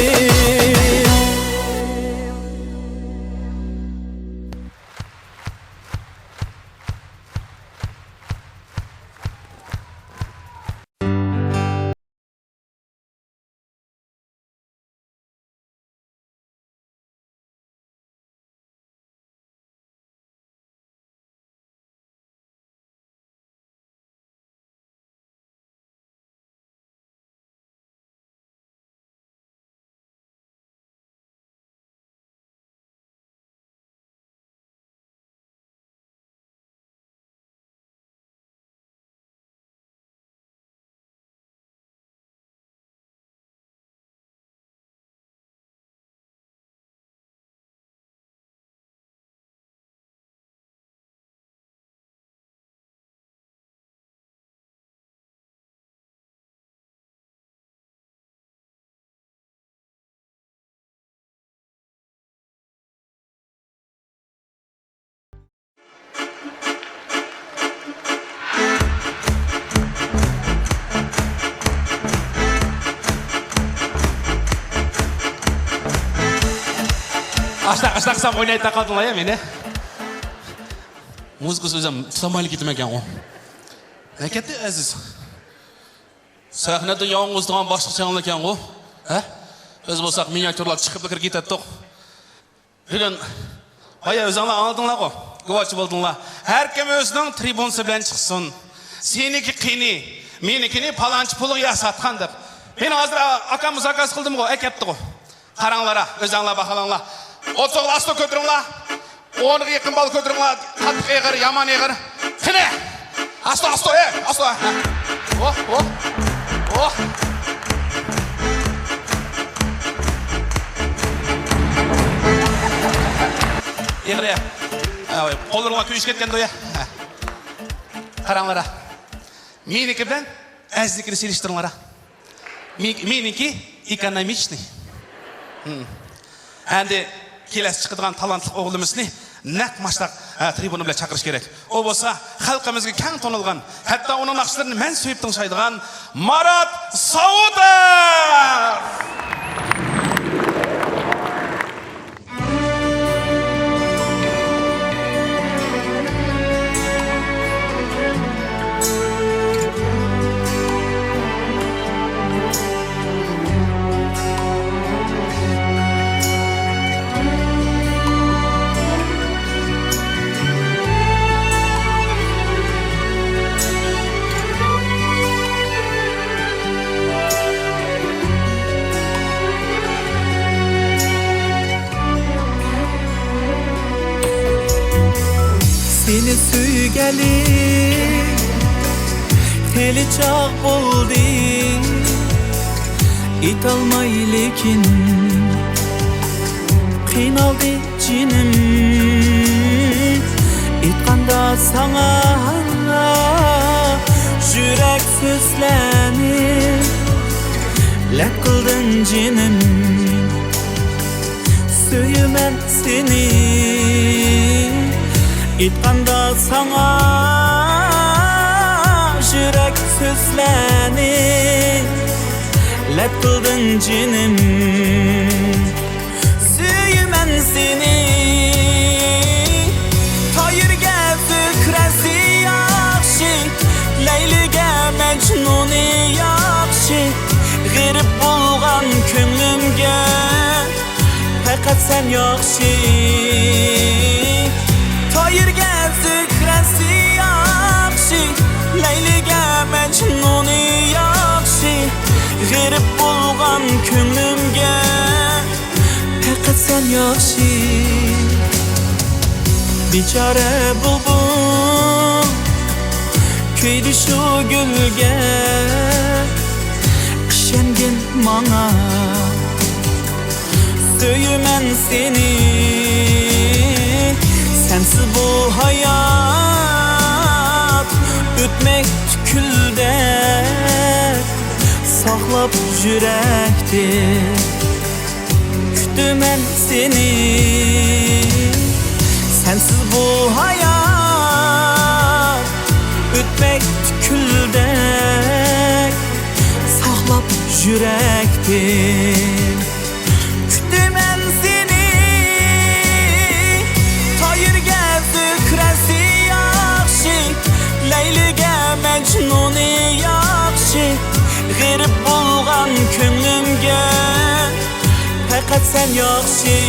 ئاشتاق، ئاشتاق قىلسام ئوينايتتى قالدىڭلار يا مېنى. مۇزىكىسى ئۆزۈم تۇتالمايلا كېتىمەنكەن ئۇ. نەكەتتى ئەزىز. سەھنىدە يالغۇز تۇرغان باشلىق چېڭىلىكەنغۇ. ھە؟ بىز بولساق مىنىياتيۇرلار چىقىپلا كىرىپ كېتەتتۇق. بۈگۈن بايا ئۆزۈڭلار ئاڭلىدىڭلارغۇ، گۇۋاھچى بولدۇڭلار. ھەر كىم ئۆزىنىڭ تىرىبۇنىسى بىلەن چىقسۇن. سېنىڭكى قېنى، مېنىڭكىنى پالانچى پۇلغا يا ساتقان دەپ. مېنىڭ ھازىر ئا-، ئاكام زاكاز قىلدىمغۇ، ئەكەپتىغۇ. قاراڭلارا، ئۆزەڭلار باھالاڭلار. ئوتتۇرىغا ئاستا كۆتۈرۈڭلار. ئونغا يېقىن بالا كۆتۈرۈڭلار. قاتتىق ئېغىر، يامان ئېغىر. قېنى! ئاستا، ئاستا، ئەي، ئاستا. ھە. ئوھ، ئوھ، ئوھ. ئېغىر، ئە. ئاۋاي، قوللىرىڭلار كۆيۈشۈپ كەتكەندۇ، يا. ھە. قاراڭلارا. مېنىڭكى بىلەن ئەزىزنىڭكىنى سېلىشتۇرۇڭلار. مې-، مېنىڭكى ئېكونومىچنىي. ھىم. ئەمدى كېلەسى چىقىدىغان تالانتلىق ئوغلىمىزنى نەق ماشتاق، ھە، تىرىبۇنا بىلەن چاقىرىش كېرەك. ئۇ بولسا خەلقىمىزگە كەڭ تونۇلغان، ھەتتا ئۇنىڭ ناخشىلىرىنى مەن سۆيۈپ تىڭشايدىغان مارات ساۋۇتوف! سېنى سۆيگەنلىك خېلى چاغ بولدى، ئېيتالماي لېكىن. قىينالدى جېنىم، ئېيتقاندا ساڭا يۈرەك سۆزلەرنى. لەپ قىلدىم جېنىم، سۆيىمەن سېنى. ئېيتقاندا ساڭا يۈرەك سۆزلەرنى. لەپ قىلدىم جېنىم، سۆيىمەن سېنى. تايىرگە زۆھرەسى ياخشى، لەيلىگە مەجنۇنى ياخشى. غېرىب بولغان كۆڭلۈمگە پەقەت سەن ياخشى. تايىرگە زۆھرەسى ياخشى، لەيلىگە مەجنۇنى ياخشى. غېرىب بولغان كۆڭلۈمگە پەقەت سەن ياخشى. بىچارە بۇلبۇل كۆيدى شۇ گۈلگە، ئىشەنگىن ماڭا. سۆيىمەن سېنى، سەنسىز بۇ ھايات ئۆتمەكتە كۈلدەك. ساقلاپ يۈرەكتە كۈتىمەن سېنى. سەنسىز بۇ ھايات ئۆتمەكتە كۈلدەك. ساقلاپ يۈرەكتە كۈتىمەن سېنى. تايىرگە زۆھرەسى ياخشى، لەيلىگە مەجنۇنى ياخشى. غېرىب بولغان كۆڭلۈمگە پەقەت سەن ياخشى.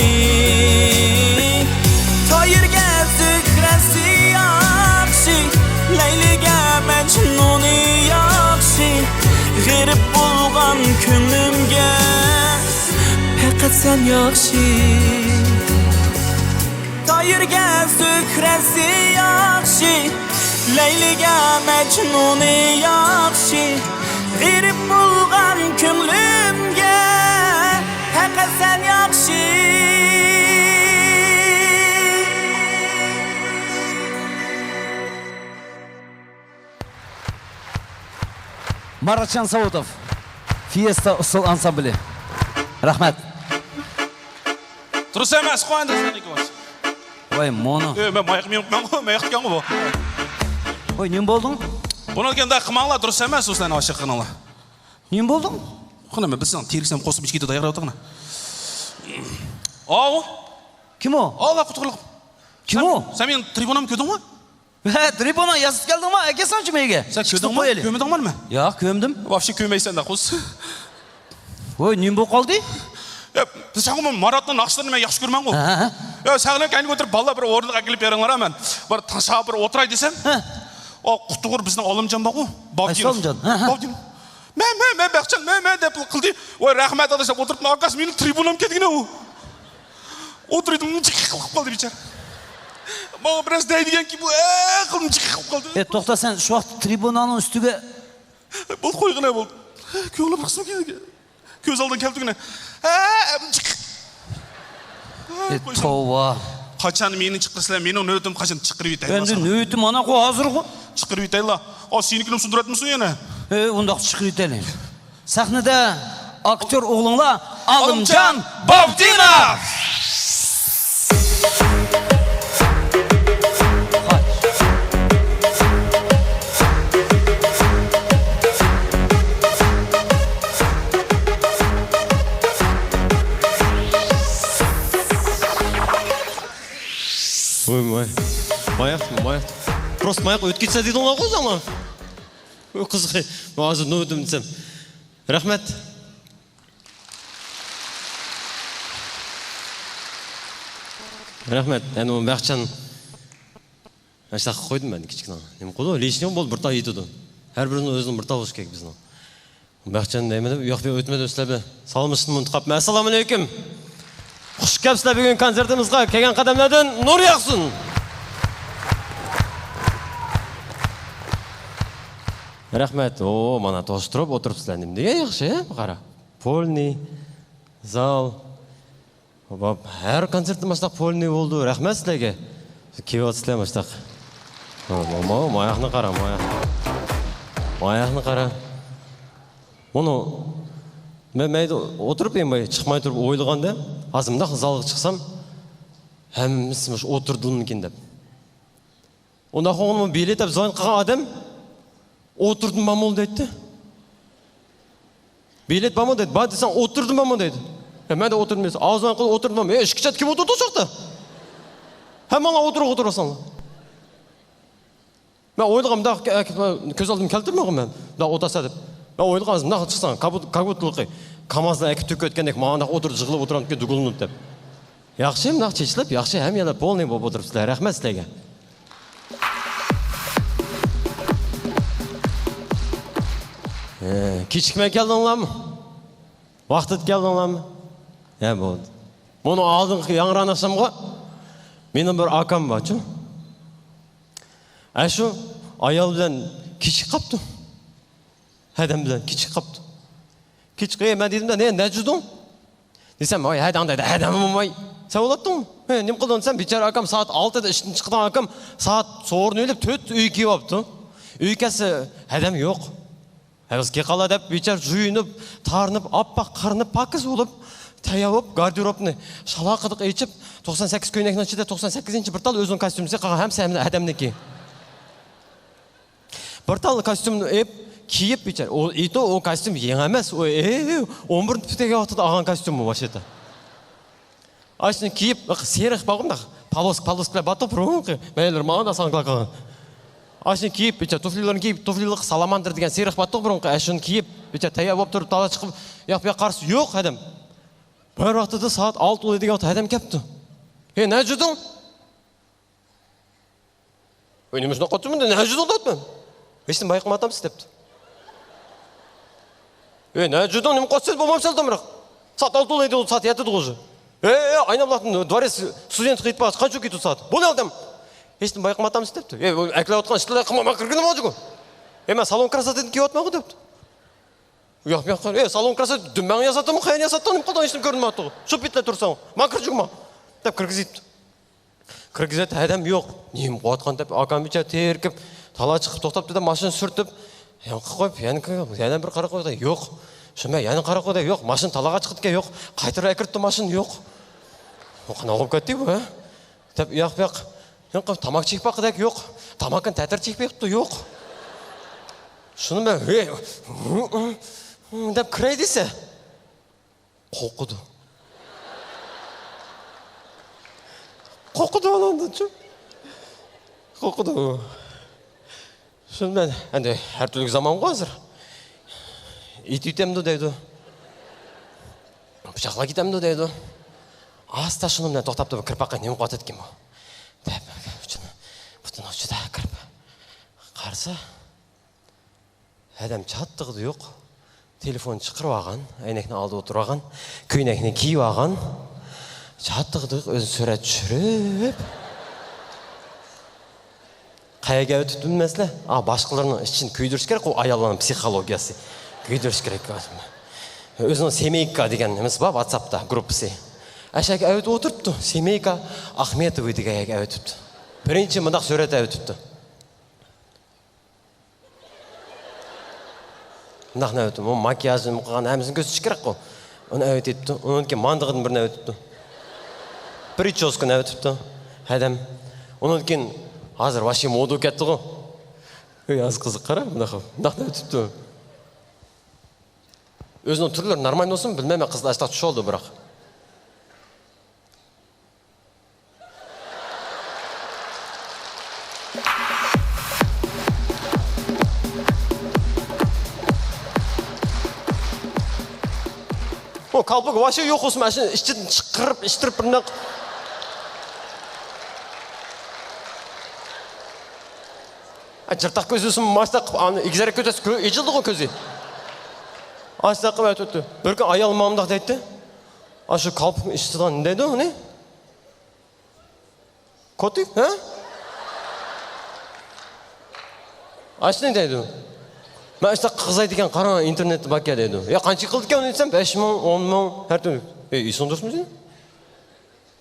تايىرگە زۆھرەسى ياخشى، لەيلىگە مەجنۇنى ياخشى. غېرىب بولغان كۆڭلۈمگە پەقەت سەن ياخشى. تايىرگە زۆھرەسى ياخشى، لەيلىگە مەجنۇنى ياخشى. غېرىب بولغان كۆڭلۈمگە پەقەت سەن ياخشى. ماراتجان ساۋۇتوف، فىيېستا ئۇسسۇل ئانسامبىلى. رەھمەت. تۇرسا ئەمەس، قويۇڭ دېسەم. ۋاي، مونا. ئۆي، مەن ماياق مېڭىپمەنغۇ، ماياقتىكەنغۇ بۇ. ۋاي، نېمە بولدۇڭ؟ بۇنىڭكىندا قىلماڭلار، دۇرۇس ئەمەس، سىلەرنىڭ ئاشۇ قىلىڭلار. نېمە بولدۇڭ؟ قېنى، مەن بىلسەڭ، تېرىكسەم قورسىقىم ئىچىگە كېتىدۇ، دايراۋاتىغىنە. ئاۋۇ. كىم ئۇ؟ ئاللا قۇتقۇرلۇق. كىم ئۇ؟ سەن، سەن مېنىڭ ترىبۇنامنى كۆردۈڭمۇ؟ ھە، ترىبۇنا ياساپ كەلدىڭمۇ؟ ئەكەلسەڭچۇ مېگە. سەن كۆردۈڭمۇ؟ كۆرمىدىڭمۇ نېمە؟ ياق، كۆرمىدىم. ۋاپشې كۆرمەيسەن دە، قۇس. ۋوي، نېمە بولۇپ قالدى؟ يا، بىز ساڭا ماراتنىڭ ناخشىلىرىنى مەن ياخشى كۆرىمەنغۇ. ھە، ھە. يا، سەھنە كەينىگە ئۆتۈپ، بالىلار بىر ئورۇندۇق ئەكېلىپ بېرىڭلار، مەن بىر تاشا بىر ئولتۇراي دېسەم. ھە. ئۇ قۇتۇغۇر بىزنىڭ ئالىمجان بارغۇ. بابدىنوف. ئالىمجان. ھە، ھە. بابدىن. مەن، مەن، مەن، بەخچان، مەن، مەن دەپ قىلدى. ۋاي، رەھمەت ئاداش دەپ ئولتۇرۇپتۇ، ئاكاس، مېنىڭ ترىبۇنام كەتكىنە ئۇ. ئولتۇرۇۋېتىپ، جىق قىلىپ قالدى بىچارە. ماڭا بىرەرسى دەيدىكەنكى، بۇ ئە قىلىپ جىق قىلىپ قالدى. ئە، توختا، سەن شۇ ۋاقىتتا ترىبۇنانىڭ ئۈستىگە. بولدى، قويغىنە بولدى. كۆڭلۈم قىسمى كېلىدىكەن. كۆز ئالدىغا كەلتۈرگىنە. ھە، جىق. ئە، توۋا. قاچان مېنى چىقىرىسىلەر، مېنىڭ نۆۋىتىم قاچان، چىقىرىۋېتەي. ئەمدى نۆۋىتىم مانا قو ھازىرغۇ. چىقىرىۋېتەيلا. ئا، سېنىڭكىنى سۇندۇرۇۋەتمىسۇن يەنە. ئە، ئۇنداق چىقىرىۋېتەيلى. سەھنىدە ئاكتيور ئوغلۇڭلار ئالىمجان بابدىنوف. ۋوي، ۋوي. ماياق، ماياق. پروست ماياق ئۆتۈپ كەتسە دېدىڭلارغۇ ئۆزۈڭلار. ۋوي، قىزىق. مەن ھازىر نۆۋىتىم دېسەم. رەھمەت. رەھمەت. يەنە ئۇ بەخچان. مەن شۇنداق قىلىپ قويدۇم مەن كىچىكىنىڭ. نېمە قىلىدۇ؟ لىشنىڭ بولدى، بىر تال يېتىدۇ. ھەر بىرىمىزنىڭ ئۆزىنىڭ بىر تال بولۇشى كېرەك بىزنىڭ. بەخچان دەيمەن دەپ، ئۇ ياققا ئۆتمىدىم سىلەر بىلەن. سالاملىشىشنى ئۇنتۇپ قاپمەن. ئەسسالامۇئەلەيكۇم. خۇش كەپسىلەر بۈگۈن كونسېرتىمىزغا. كەلگەن قەدەملەردىن نۇر ياغسۇن. رەھمەت. ئو، مانا توشتۇرۇپ ئولتۇرۇپسىلەر. نېمە دېگەن ياخشى، ھە، قارا. پولنىي زال. بابا، ھەر كونسېرتتا ماشتاق پولنىي بولىدۇ. رەھمەت سىلەرگە. كېلىۋاتىسىلەر ماشتاق. ما، ما، ماياقنى قارا، ماياق. ماياقنى قارا. بۇنى مەن مەيدە ئولتۇرۇپ، ئەمدى چىقماي تۇرۇپ ئويلىغاندا، ھازىر مۇنداق زالغا چىقسام، ھەممىسى مۇشۇ ئولتۇردىمىكىن دەپ. ئۇنداق بولغىنىمۇ بېلەت دەپ زايون قىلغان ئادەم ئولتۇردىمۇ دەيتتى. بېلەت بارمۇ دەيدۇ. بار دېسەڭ ئولتۇردىمۇ دەيدۇ. يا، مەن دە ئولتۇردۇم دېسە، ئاغزىنى قىلىپ ئولتۇردىمۇ؟ ئەي، ئىككى چەتتە كىم ئولتۇردى ئۇ چاغدا؟ ھەممەڭلار ئولتۇرۇپ ئولتۇرۇۋاتساڭلار. مەن ئويلىغان مۇنداق، كۆز ئالدىمغا كەلتۈرمىگەن مەن. مۇنداق ئولتۇرسا دەپ. مەن ئويلىغان مۇنداق چىقساڭ، كابۇت-، كاگۇتلۇقى، كامازلار ئەكىپ تۆكۈۋەتكەندەك ماڭا ئولتۇرۇپ يىغلاپ ئولتۇرامدىكىن دۇگۇلىنىپ دەپ. ياخشى، مۇنداق چېچىلىپ، ياخشى، ھەممە يەرلەر پولنىي بولۇپ ئولتۇرۇپسىلەر. رەھمەت سىلەرگە. ھە، كېچىكمەي كەلدىڭلارمۇ؟ ۋاقتىدا كەلدىڭلارمۇ؟ ھە، بولدى. بۇنىڭ ئالدىنقى ياڭران ئاخشامغا مېنىڭ بىر ئاكام بارچۇ. ئە، شۇ ئايال بىلەن كېچىكىپ قاپتۇ. ھەدەم بىلەن كېچىكىپ قاپتۇ. كېچىكىپ، مەن دېدىم-دە، نە، نەجىدۇڭ؟ دېسەم، ۋاي، ھەدەڭ دەيدۇ، ھەدەم بولماي. سەن بولاتتىڭمۇ؟ ھە، نېمە قىلدىڭ دېسەم، بىچارە ئاكام سائەت ئالتىدا ئىشتىن چىقىدىغان ئاكام سائەت سورۇننى ئېلىپ تۆتتە ئۆيگە كېلىۋاپتۇ. ئۆيگە كەلسە، ھەدەم يوق. ھە، بىز كېقالا دەپ، بىچارە جۇيۇنۇپ، تارىنىپ، ئاپئاق قىرىنىپ، پاكىز بولۇپ، تەييار بولۇپ، گاردېروبنى شالاقىدىق ئېچىپ، توقسان سەككىز كۆينەكنىڭ ئىچىدە توقسان سەككىزىنچى بىر تال ئۆزىنىڭ كاستيۇمى، قالغان ھەممىسى ھەدەمنىكى. بىر تال كاستيۇمنى ئېلىپ، كىيىپ بىچارە. ئۇ ئېيتتى، ئۇ كاستيۇم يېڭى ئەمەس، ئۇ، ئېي، ئون بىرىنچى پۈتتۈرگەن ۋاقتىدا ئالغان كاستيۇمى باشتا. ئاشۇنى كىيىپ، سېرىق بارغۇ، مۇنداق پالوسك، پالوسكىلار بارتۇق بۇرۇنقى. مەيلىرى ماڭا ساڭگىلا قالغان. ئاشۇنى كىيىپ، بىچارە تۇفلىلىرىنى كىيىپ، تۇفلىلىق سالاماندىر دېگەن سېرىق بارتۇق بۇرۇنقى. ئاشۇنى كىيىپ، بىچارە تەييار بولۇپ تۇرۇپ، تالا چىقىپ، ياق بۇ ياققا قارىسا يوق ھەدەم. بىر ۋاقتىدا سائەت ئالتە ئون دېگەن ۋاقىتتا ھەدەم كەپتۇ. ھەي، نەجىدىڭ؟ ئۆي، نېمە شۇنداق قاتتىمۇ؟ نەجىدىڭ دەپتىمەن. ھېچنېمە بايقىماپتىمسىز دەپتۇ. ئەي، نەجىدىڭ، نېمە قاتتىسىز بولمامسىز دەمرەك. سائەت ئالتە بولدى، سائەت يەتتە دولدى. ئەي، ئەي، ئاينا بۇلاقتىن دۋارىس سۇزېن تىقىپ باقسا قانچە كېتىدۇ سائەت؟ بولدى ئادەم. ھېچنېمە بايقىماپتىمسىز دەپتۇ. ئەي، ئەكلەۋاتقان ئىشلار قىلما، ماڭا كىرگىنىم بارجۇ. ئەي، مەن سالون كراسوتىدىن كېلىۋاتمانغۇ دەپتۇ. ياق، ياق، ئەي، سالون كراسوت دۈمبەڭ ياساتتىڭمۇ، قايان ياساتتىڭ، نېمە قىلدىڭ، ھېچنېمە كۆرۈنمەيتتىغۇ. شۇ پېتىلەر تۇرساڭ، ماڭا كىرجۇ، ماڭا دەپ كىرگۈزۈپتۇ. كىرگۈزۈۋەتتى، ھەدەم يوق. نېمە قىلىۋاتقان دەپ، ئاكام بىچارە تېرىكىپ، تالا چىقىپ توختاپتۇ-دە، ماشىنا سۈرتۈپ، يانغا قويۇپ، يەنە، يەنە بىر قاراپ قويدى، يوق. شۇ مەن يەنە قاراپ قويدى، يوق. ماشىنا تالاغا چىقىپتىكەن، يوق. قايتىرىپ ئەكىرىپتۇ ماشىنا، يوق. بۇ قانداق بولۇپ كەتتى بۇ، ھە؟ دەپ، ئۇياق بۇياق، ياق، تاماكا چېكىپ باققۇدەك، يوق. تاماكىنى تەتۈر چېكىپ بېقىپتۇ، يوق. شۇنى مەن، ھې، دەپ كىرەي دېسە، قورقىدۇ. قورقىدۇ ئاناندىنچۇ. قورقىدۇ. شۇنى مەن، ئەمدى ھەر تۈرلۈك زامانغۇ ھازىر. ئېتىۋېتەمدۇ دەيدۇ. پىچاقلاپ كېتەمدۇ دەيدۇ. ئاستا شۇنىڭ بىلەن توختاپتۇ، بىر كىرىپ باقاي، نېمە قىلىۋاتىدىكىن بۇ دەپ، پۇتىنىڭ ئۇچىدا كىرىپ قارىسا، ھەدەم چاتىقىدا يوق. تېلېفون چىقىرىۋالغان، ئەينەكنى ئالدىغا ئولتۇرۇۋالغان، كۆينەكنى كىيىۋالغان، چاتىقىدا يوق، ئۆزىنى سۈرەتكە چۈشۈرۈپ، قەيەرگە ئەۋېتىپتۇ بىلمەيسىلەر؟ ئا، باشقىلارنىڭ ئىچىنى كۆيدۈرۈش كېرەك، ئۇ ئاياللارنىڭ پسىخولوگىيەسى. كۆيدۈرۈش كېرەك. ئۆزىنىڭ سېمېيكا دېگەن نېمىسى بار، ۋاتساپتا گۇرۇپپىسى. ئەشەگە ئەۋېتىپ ئولتۇرۇپتۇ، سېمېيكا ئاخمېتوۋا دېگەن يەرگە ئەۋېتىپتۇ. بىرىنچى مۇنداق سۈرەت ئەۋېتىپتۇ. مۇنداقنى ئەۋېتىپتۇ. ماكىياژنى قىلغان ھەممىسىنى كۆرسىتىش كېرەكقۇ. ئۇنى ئەۋېتىپتۇ. ئۇنىڭدىن كېيىن ماندىغىدىن بىرنى ئەۋېتىپتۇ. پرىچوسكىنى ئەۋېتىپتۇ. ھەدەم. ئۇنىڭدىن كېيىن ھازىر ۋاششىي مودا كەتتىغۇ. ئۆي ھازىر قىزىق قارا، مۇنداق، مۇنداقنى ئەۋېتىپتۇ. ئۆزىنىڭ تۈرلىرى نورمال بولسىمۇ بىلمەيمەن، قىزلار ئاشتاق چۈشۈۋالدى بىراق. ئۇ كالپۇك ۋاششىي يوق بولسىمۇ، ئاشۇ ئىچىدىن چىقىرىپ ئىشتىرىپ بىرنى. جىرتاق كۆزى بولسىمۇ، ماشتاق ئېگىزرەك كۆتەرسە، ئېچىلدىغۇ كۆزى. ئاشتاق قىلىپ ئۆتۈپتۇ. بىر كۈن ئايال ماڭا مۇنداق دەيتتى. ئاشۇ كالپۇكنى ئىشلىتىدىغان دەيدۇ ئۇنى. كوتۇك، ھە؟ ئاشۇنى دەيدۇ. مەن ئاشۇنداق قىلغۇزاي دېگەن، قاراڭ، ئىنتېرنېتتا باركەن دەيدۇ. يا، قانچە قىلىدىكەن ئۇنى دېسەم، بەش مىڭ، ئون مىڭ، ھەر تۈرلۈك. ئەي، ئېسىڭ دۇرۇسمۇ سېنىڭ؟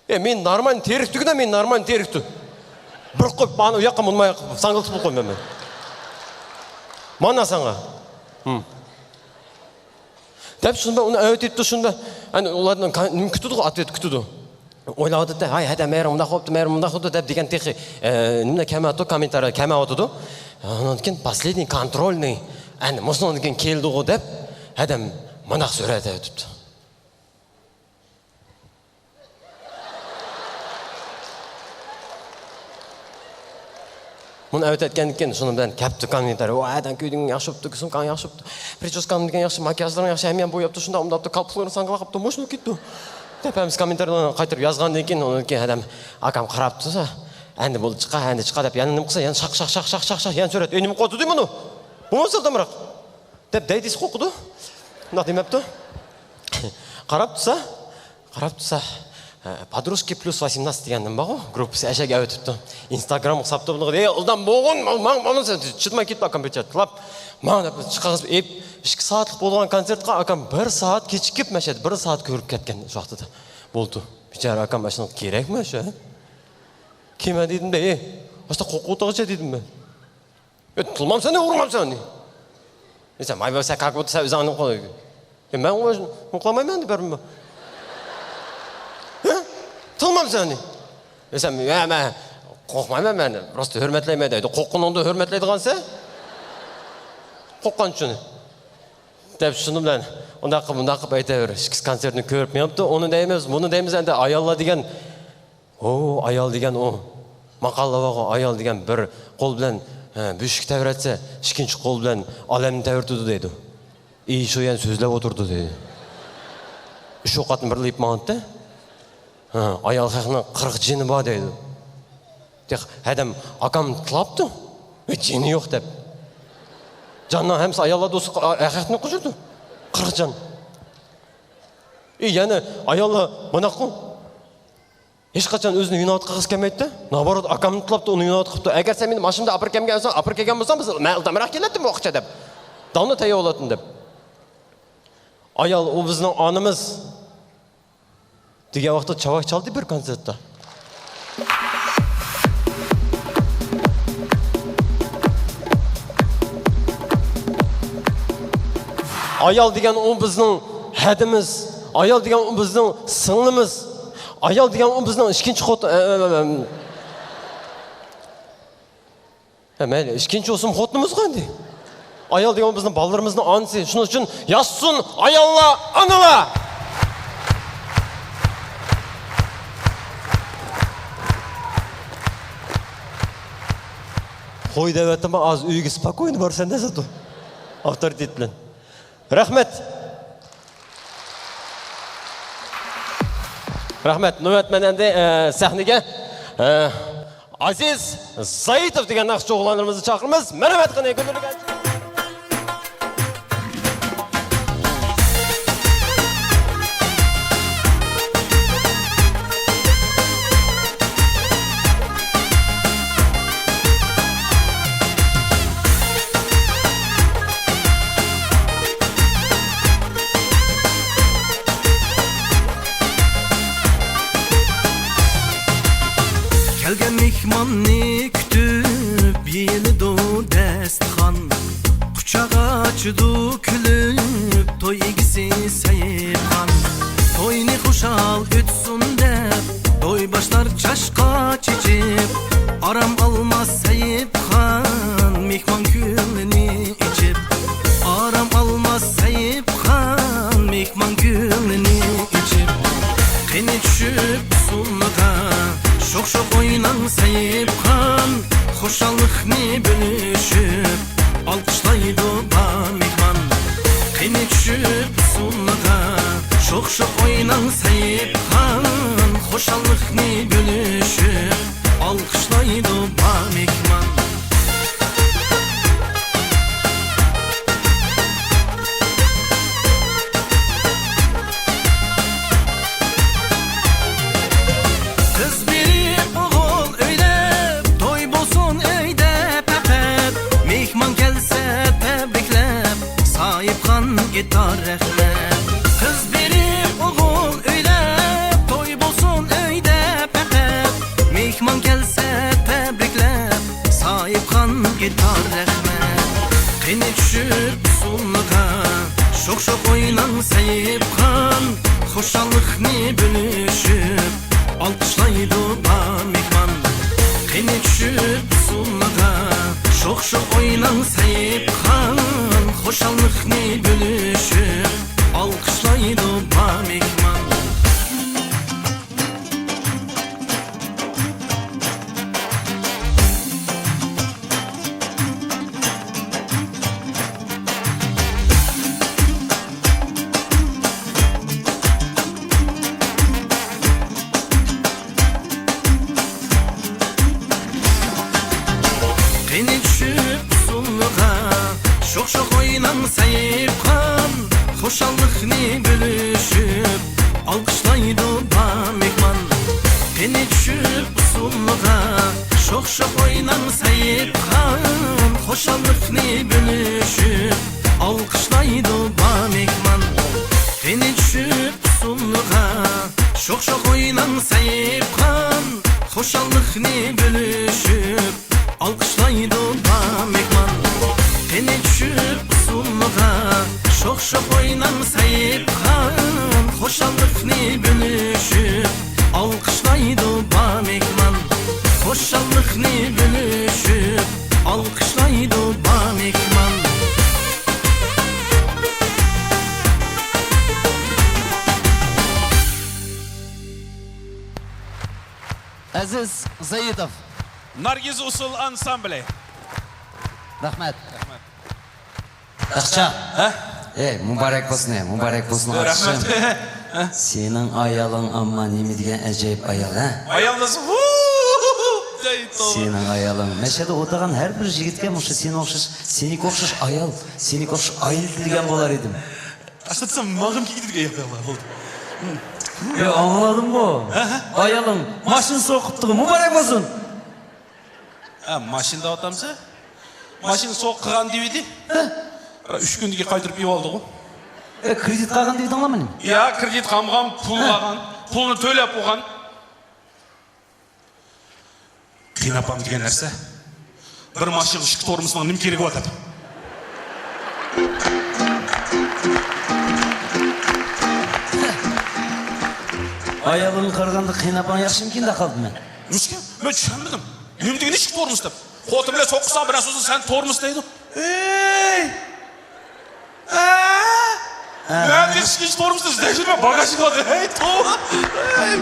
ئە، مېنى نارمالنى تېرىكتىگىنە، مېنى نارمالنى تېرىكتى. بىر قويۇپ، مانا ئۇ ياققا، مۇنما ياققا ساڭگىلتىپ قويىمەن مەن. مانا ساڭا. ھىم. دەپ شۇندا ئۇنى ئەۋېتىپتۇ، شۇندا. ئەنە ئۇلاردىن كا-، نېمە كۈتىدۇ، ئوتۋېت كۈتىدۇ. ئويلاۋاتىدۇ، ھاي، ھەدە، مەيرى مۇنداق بوپتۇ، مەيرى مۇنداق بوپتۇ دەپ دېگەن تېخى، ئە، نېمە كەلمەيۋاتىدۇ، كوممېنتارىيە كەلمەيۋاتىدۇ. ئۇنىڭدىن كېيىن، последний контрольный، ئەنە مۇشۇنىڭدىن كېيىن كېلىدىغۇ دەپ، ھەدەم مۇنداق سۈرەت ئەۋېتىپتۇ. مۇنى ئەۋەتەتكەندىكىن، شۇنىڭ بىلەن كەپتۇ كوممېنتارىيە، ۋا، ئادەم كۆيدۈڭ ياخشى بوپتۇ، سومكاڭ ياخشى بوپتۇ، پرىچوسكاڭ دېگەن ياخشى، ماكىياژلىرىڭ ياخشى، ھەممە يەرنى بوياپتۇ، شۇنداق ئۇنداپتۇ، كالپۇكلىرىڭ ساڭگىلاپ قاپتۇ، مۇشۇنى كېتتى. دەپ ھەممىسى كوممېنتارىيەلەرنى قايتۇرۇپ يازغاندىن كېيىن، ئۇنىڭدىن كېيىن ئادەم، ئاكام قاراپتۇ، ئەندى بولدى چىقا، ئەندى چىقا دەپ يەنە نېمە قىلسا، يەنە شاق، شاق، شاق، شاق، شاق، شاق، يەنە سۈرەت. ئەي، نېمە قىلىۋاتىدۇ مۇنى؟ بۇمۇ سىلدامراق. دەپ دەيدىسى قوقىدۇ. شۇنداق دېمەپتۇ. قاراپ تۇرسا، قاراپ تۇرسا، ئە، «Подружки плюс восемнадцать» دېگەن نېمە بارغۇ، گۇرۇپپىسى ئەشەگە ئەۋېتىپتۇ. ئىنستاگرام ھېسابتا بۇنىڭغا، «ئەي، ئۇلدان بولغىن، ماڭ، ماڭ، ماڭ» چىدىماي كېتىپتۇ، ئاكام بىر چەتتە تىلاپ، «ماڭ» دەپ چىقارغۇزۇپ ئېلىپ، ئىككى سائەتلىك بولىدىغان كونسېرتقا ئاكام بىر سائەت كېچىكىپ، مەشەدە بىر سائەت كۆرۈپ كەتكەن شۇ ۋاقتىدا. بولدى. بىچارە ئاكام ئاشۇنىڭغا كېرەكمۇ شۇ؟ كېمە دېدىم-دە، «ئەي، ئاشتا قوقۇۋاتىدىغۇچە» دېدىم مەن. «ئە، تىلمامسەن، ئۇرمامسەن؟» دېسەم، «ئاي، بولسا كاك بولسا ئۆزۈڭنى قوي.» «ئە، مەن ئۇقالمايمەن» دېدى بىرىمۇ. «ھە؟ تىلمامسەن؟» دېسەم، «يا، مەن قورقمايمەن، مەن راست ھۆرمەتلەيمەن» دەيدۇ. «قورققىنىڭدا ھۆرمەتلەيدىغانسەن؟ قورققان ئۈچۈن» دەپ، شۇنىڭ بىلەن ئۇنداق قىلىپ، مۇنداق قىلىپ ئېيتىۋېرىپ، ئىككى كونسېرتنى كۆرۈپ مېڭىپتۇ. ئۇنى دەيمىز، بۇنى دەيمىز، ئەندى ئاياللار دېگەن ئۇ، ئايال دېگەن ئۇ. ماقالىدا بارغۇ، ئايال دېگەن بىر قول بىلەن، ھە، بۆشۈك تەۋرەتسە، ئىككىنچى قول بىلەن ئالەمنى تەۋرىتىدۇ دەيدۇ. ئى، شۇ يەنە سۆزلەپ ئولتۇرىدۇ دەيدۇ. ئۈچ ئوقەتنى بىرلىيىپ ماڭاتتى. ھە، ئايال خەقنىڭ قىرىق جېنى بار دەيدۇ. تېخى ھەدەم ئاكام تىلاپتۇ. ۋە جېنى يوق دەپ. جاننىڭ ھەممىسى ئاياللار دوستى، ئەخەقنى قوشۇپتۇ. قىرىق جان. ئى، يەنە ئاياللار مانداققۇ. ھېچقاچان ئۆزىنى ۋىناۋات قىلغۇسى كەلمەيتتى. نابارات ئاكامنى تىلاپتۇ، ئۇنى ۋىناۋات قىپتۇ. «ئەگەر سەن مېنى ماشىنىدا ئاپىرىپ كەلمىگەن بولساڭ، ئاپىرىپ كەلگەن بولساڭ، بىز مەن ئىلتامراق كېلەتتىم بۇ ۋاقىتچە» دەپ. داۋنى تەييارلاتتىم دەپ. ئايال، ئۇ بىزنىڭ ئانىمىز دېگەن ۋاقىتتا چاۋاك چالدى بىر كونسېرتتا. ئايال دېگەن ئۇ بىزنىڭ ھەدىمىز. ئايال دېگەن ئۇ بىزنىڭ سىڭلىمىز. ئايال دېگەن ئۇ بىزنىڭ ئىككىنچى خوت-، ئە، ئە، ئە، ئە. ھە، مەيلى، ئىككىنچى بولسىمۇ خوتۇنىمىزغۇ ئەندى. ئايال دېگەن بىزنىڭ بالىلىرىمىزنىڭ ئانىسى. شۇنىڭ ئۈچۈن ياشىسۇن ئاياللار، ئانىلار! خوي دەۋەتتىم، ئاز ئۆيگە سپوكوينو بارسەن دەسەتۇ. ئاۋتورىتېت بىلەن. رەھمەت. رەھمەت. نۆۋەت مەن ئەندى، ئە، سەھنىگە، ئە، ئازىز زايىتوف دېگەن ناخشىچى ئوغلانلىرىمىزنى چاقىرىمىز. مەرھەمەت قىلىڭ، گۈلدۈرلىگەن. كەلگەن مېھماننى كۈتۈپ يېيىلىدۇ دەستىخان. قۇچاق ئاچىدۇ كۈلۈپ توي ئىگىسى سەيىپخان. توينى خۇشال ئۆتسۇن دەپ، توي باشلار چاچقا چېچىپ. ئارام ئالماس سەيىپخان مېھمان كۆڭلىنى ئېچىپ. ئارام ئالماس سەيىپخان مېھمان كۆڭلىنى ئېچىپ. قېنى چۈشۈپ سۇنغا، شوخ-شوخ ئويناڭ سەيىپخان، خۇشاللىقنى بۆلۈشۈپ. ئالقىشلايدۇ بار مېھمان، قېنى چۈشۈپ سۇنغا. شوخ-شوخ ئويناڭ سەيىپخان، خۇشاللىقنى بۆلۈشۈپ. ئالقىشلايدۇ بار مېھمان. قىز بېرىپ ئوغۇل ئۆيلەپ، توي بولسۇن ئۆيدە پەقەت. مېھمان كەلسە تەبرىكلەپ، ساھىبخان ئېيتار رەھمەت. قىز بېرىپ ئوغۇل ئۆيلەپ، توي بولسۇن ئۆيدە گىتار رەھمەت. قېنى چۈشۈپ ئۇسسۇلغا، شوخ-شوخ ئويناڭ سەيىپخان، خۇشاللىقنى بۆلۈشۈپ، ئالقىشلايدۇ بار مېھمان. قېنى چۈشۈپ ئۇسسۇلغا، شوخ-شوخ ئويناڭ سەيىپخان، خۇشاللىقنى بۆلۈشۈپ، ئالقىشلايدۇ بار مېھمان. قېنى چۈشۈپ ئۇسسۇلغا، شوخ-شوخ ئويناڭ سەيىپخان، خۇشاللىقنى بۆلۈشۈپ، ئالقىشلايدۇ بار مېھمان. قېنى چۈشۈپ ئۇسسۇلغا، شوخ-شوخ ئويناڭ سەيىپخان، خۇشاللىقنى بۆلۈشۈپ، ئالقىشلايدۇ بار مېھمان. قېنى چۈشۈپ ئۇسسۇلغا، شوخ-شوخ ئويناڭ سەيىپخان، خۇشاللىقنى بۆلۈشۈپ، ئالقىشلايدۇ بار مېھمان. قېنى چۈشۈپ ئۇسسۇلغا، شوخ-شوخ ئويناڭ سەيىپخان، خۇشاللىقنى بۆلۈشۈپ، ئالقىشلايدۇ بار مېھمان. خۇشاللىقنى بۆلۈشۈپ، ئالقىشلايدۇ بار مېھمان. ئەزىز زەيىتوف. نارگىز ئۇسسۇل ئانسامبلى. رەھمەت. رەھمەت. ئاقچا. ھە؟ ئەي، مۇبارەك بولسۇن، ئەي، مۇبارەك بولسۇن، رەھمەت. ئاقچىم. ھە؟ سېنىڭ ئايالىڭ ئەمما نېمە دېگەن ئەجايىپ ئايال، ھە؟ ئايال دېسە، ھۇ، دەيدۇ. سېنىڭ ئايالىڭ. مەشەدە ئولتۇرغان ھەر بىر يىگىتكە مۇشۇ سېنىڭ ئوخشاش، سېنىڭكى ئوخشاش ئايال، سېنىڭكى ئوخشاش ئايال دېگەن بولار ئىدىم. ئاشۇ دېسەم، ماڭىمكى دېگەن گەپلەر بولدى. يا، ئاڭلادىڭغۇ؟ ھە، ھە. ئايالىڭ ماشىنا سوقۇپتىغۇ، مۇبارەك بولسۇن. ھە، ماشىنا دەۋاتامسەن؟ ماشىنا سوقۇپ قالغان دېۋىدى. ھە؟ ئۈچ كۈندىن كېيىن قايتۇرۇپ ئېلىۋالدىغۇ. ئە، كرېدىت قالغان دېۋىدىڭلارمۇ نېمە؟ يا، كرېدىت قالمىغان، پۇل ھە. قالغان. پۇلنى تۆلەپ بولغان. قېيىنئاپام دېگەن نەرسە بىر ماشىنىغا ئىككى تورمۇزنىڭ نېمە كېرىكى بار دەپ. ئايالىڭغا قارىغاندا قېيىنئاپاڭ ياخشىمىكىن دەپ قالدىم مەن. مۇشكىل، مەن چۈشەنمىدىم. نېمە دېگەن ئىككى تورمۇز دەپ. خوتۇن بىلەن سوقۇشساڭ بىرەر سۆزدە سەن تورمۇز دەيدۇ. ئەي! ئە! ئە. مەن تېخى ئىككىنچى تورمۇزدا ئىزدەيمەن، باگاژنىكتا. ھەي، توۋا! ئەي!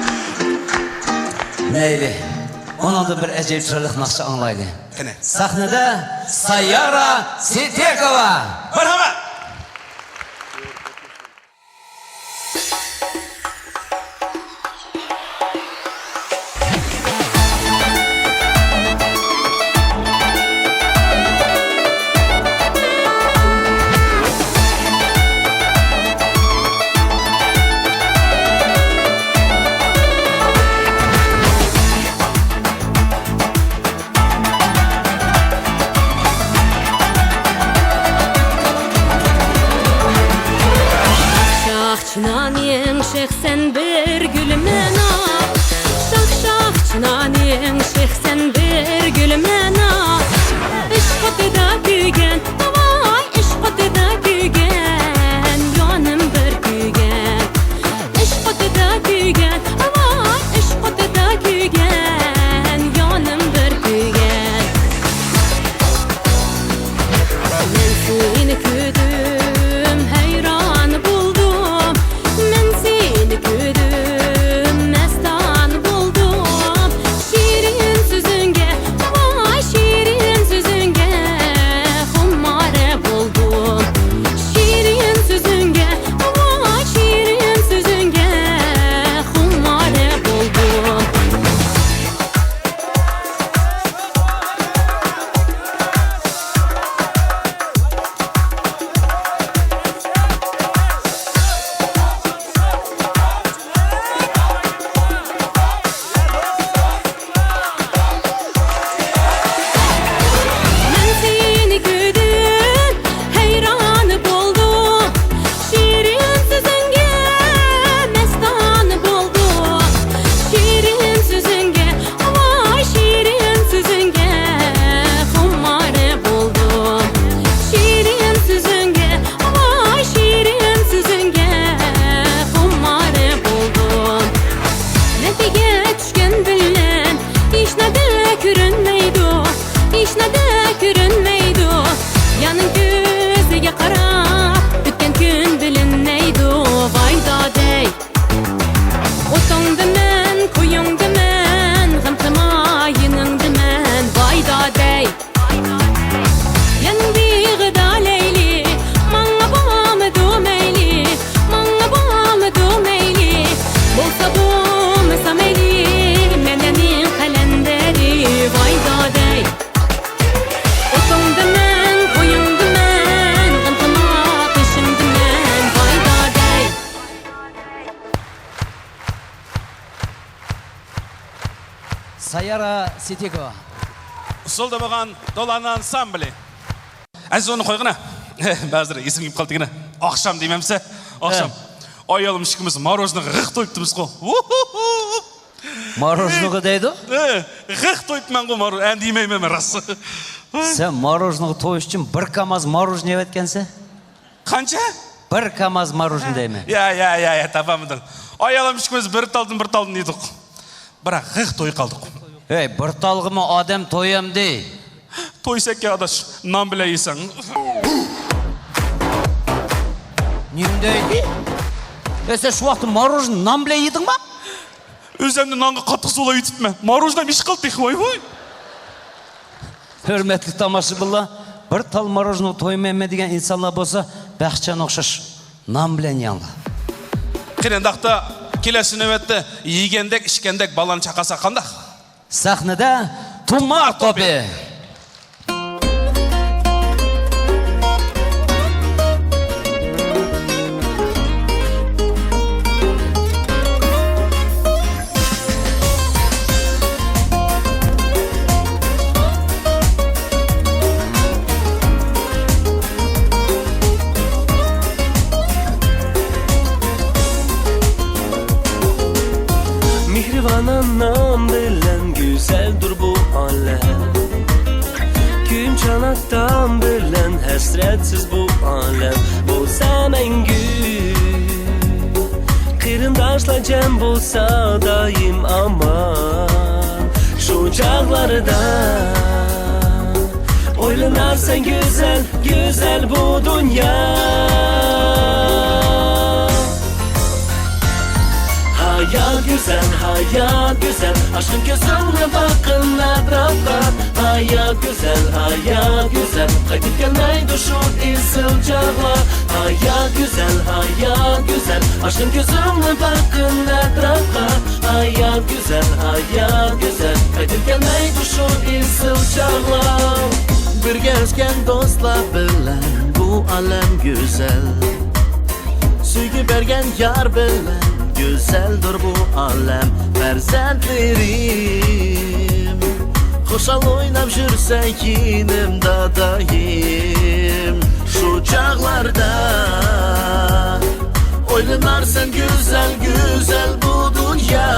مەيلى. ئۇنىڭدىن بىر ئەجايىپ چىرايلىق ناخشا ئاڭلايلى. قېنى؟ سەھنىدە سايارا سىدىقوۋا. مەرھەمەت! سايارا سىتىكو. ئۇسسۇلدا بولغان دولان ئانسامبلى. ئەزىز، ئۇنى قويغىنا. بەزىلەر ئېسىمگە كېلىپ قالىدىكەن. ئاخشام دېمەمسە؟ ئاخشام. ھە. ئايالىم ئىككىمىز ماروژنىغا غىق تويۇپتىمىزغۇ. ماروژنىغا دەيدۇ؟ ھە، غىق تويۇپتىمەنغۇ مارو-، ئە، دېمەيمەن مەن راست. سەن ماروژنىغا تويۇش ئۈچۈن بىر كاماز ماروژنى يەۋەتكەنسەن؟ قانچە؟ بىر كاماز ماروژنى دەيمەن. يا، يا، يا، يا، تاپالمىدىم. ئايالىم ئىككىمىز بىر تالدىن بىر تالدىن يېدۇق. بىراق غىق توي قىلدۇق. ھەي، بىر تالغىمۇ ئادەم تويامدى؟ تويسەككە ئاداش، نان بىلەن يېسەڭ. نېمە دەيدۇ؟ ئە، سەن شۇ ۋاقىتتا ماروژنى نان بىلەن يېدىڭما؟ ئۆزۈمنى نانغا قاتتىق زولاۋېتىپتىمەن. ماروژنام ئىشقىلدى تېخى، ۋاي ۋاي. ھۆرمەتلىك تاماشىبىنلار، بىر تال ماروژنىغا تويمايمەن دېگەن ئىنسانلار بولسا، بەختىيارغا ئوخشاش نان بىلەن يەڭلار. قېنى ئۇنداقتا، كېلەسى نۆۋەتتە يېگەندەك، ئىچكەندەك بالىلارنى چاقىرساق قانداق؟ سەھنىدە تۇمار توپى. مېھرىبان ئانام بىلەن گۈزەلدۇر بۇ ئالەم. كۈن چاناق تام بىلەن ھەسرەتسىز بۇ ئالەم بولسا مەڭگۈ. قېرىنداشلار جەم بولسا دائىم ئامان. شۇ چاغلاردا ئويلىنارسەن گۈزەل، گۈزەل بۇ دۇنيا. ھايات گۈزەل، ھايات گۈزەل، ئاچقىن كۆزۈڭنى باققىن ئەتراپقا. ھايات گۈزەل، ھايات گۈزەل، قايتىپ كەلمەيدۇ شۇ ئېسىل چاغلار. ھايات گۈزەل، ھايات گۈزەل، ئاچقىن كۆزۈڭنى باققىن ئەتراپقا. ھايات گۈزەل، ھايات گۈزەل، قايتىپ كەلمەيدۇ شۇ ئېسىل چاغلار. بىرگە ئۆسكەن دوستلار بىلەن بۇ ئالەم گۈزەل. سۆيگۈ بەرگەن يار بىلەن گۈزەلدۇر بۇ ئالەم. پەرزەنتلىرىم خۇشال ئويناپ يۈرسە يېنىمدا دائىم. شۇ چاغلاردا ئويلىنارسەن گۈزەل، گۈزەل بۇ دۇنيا.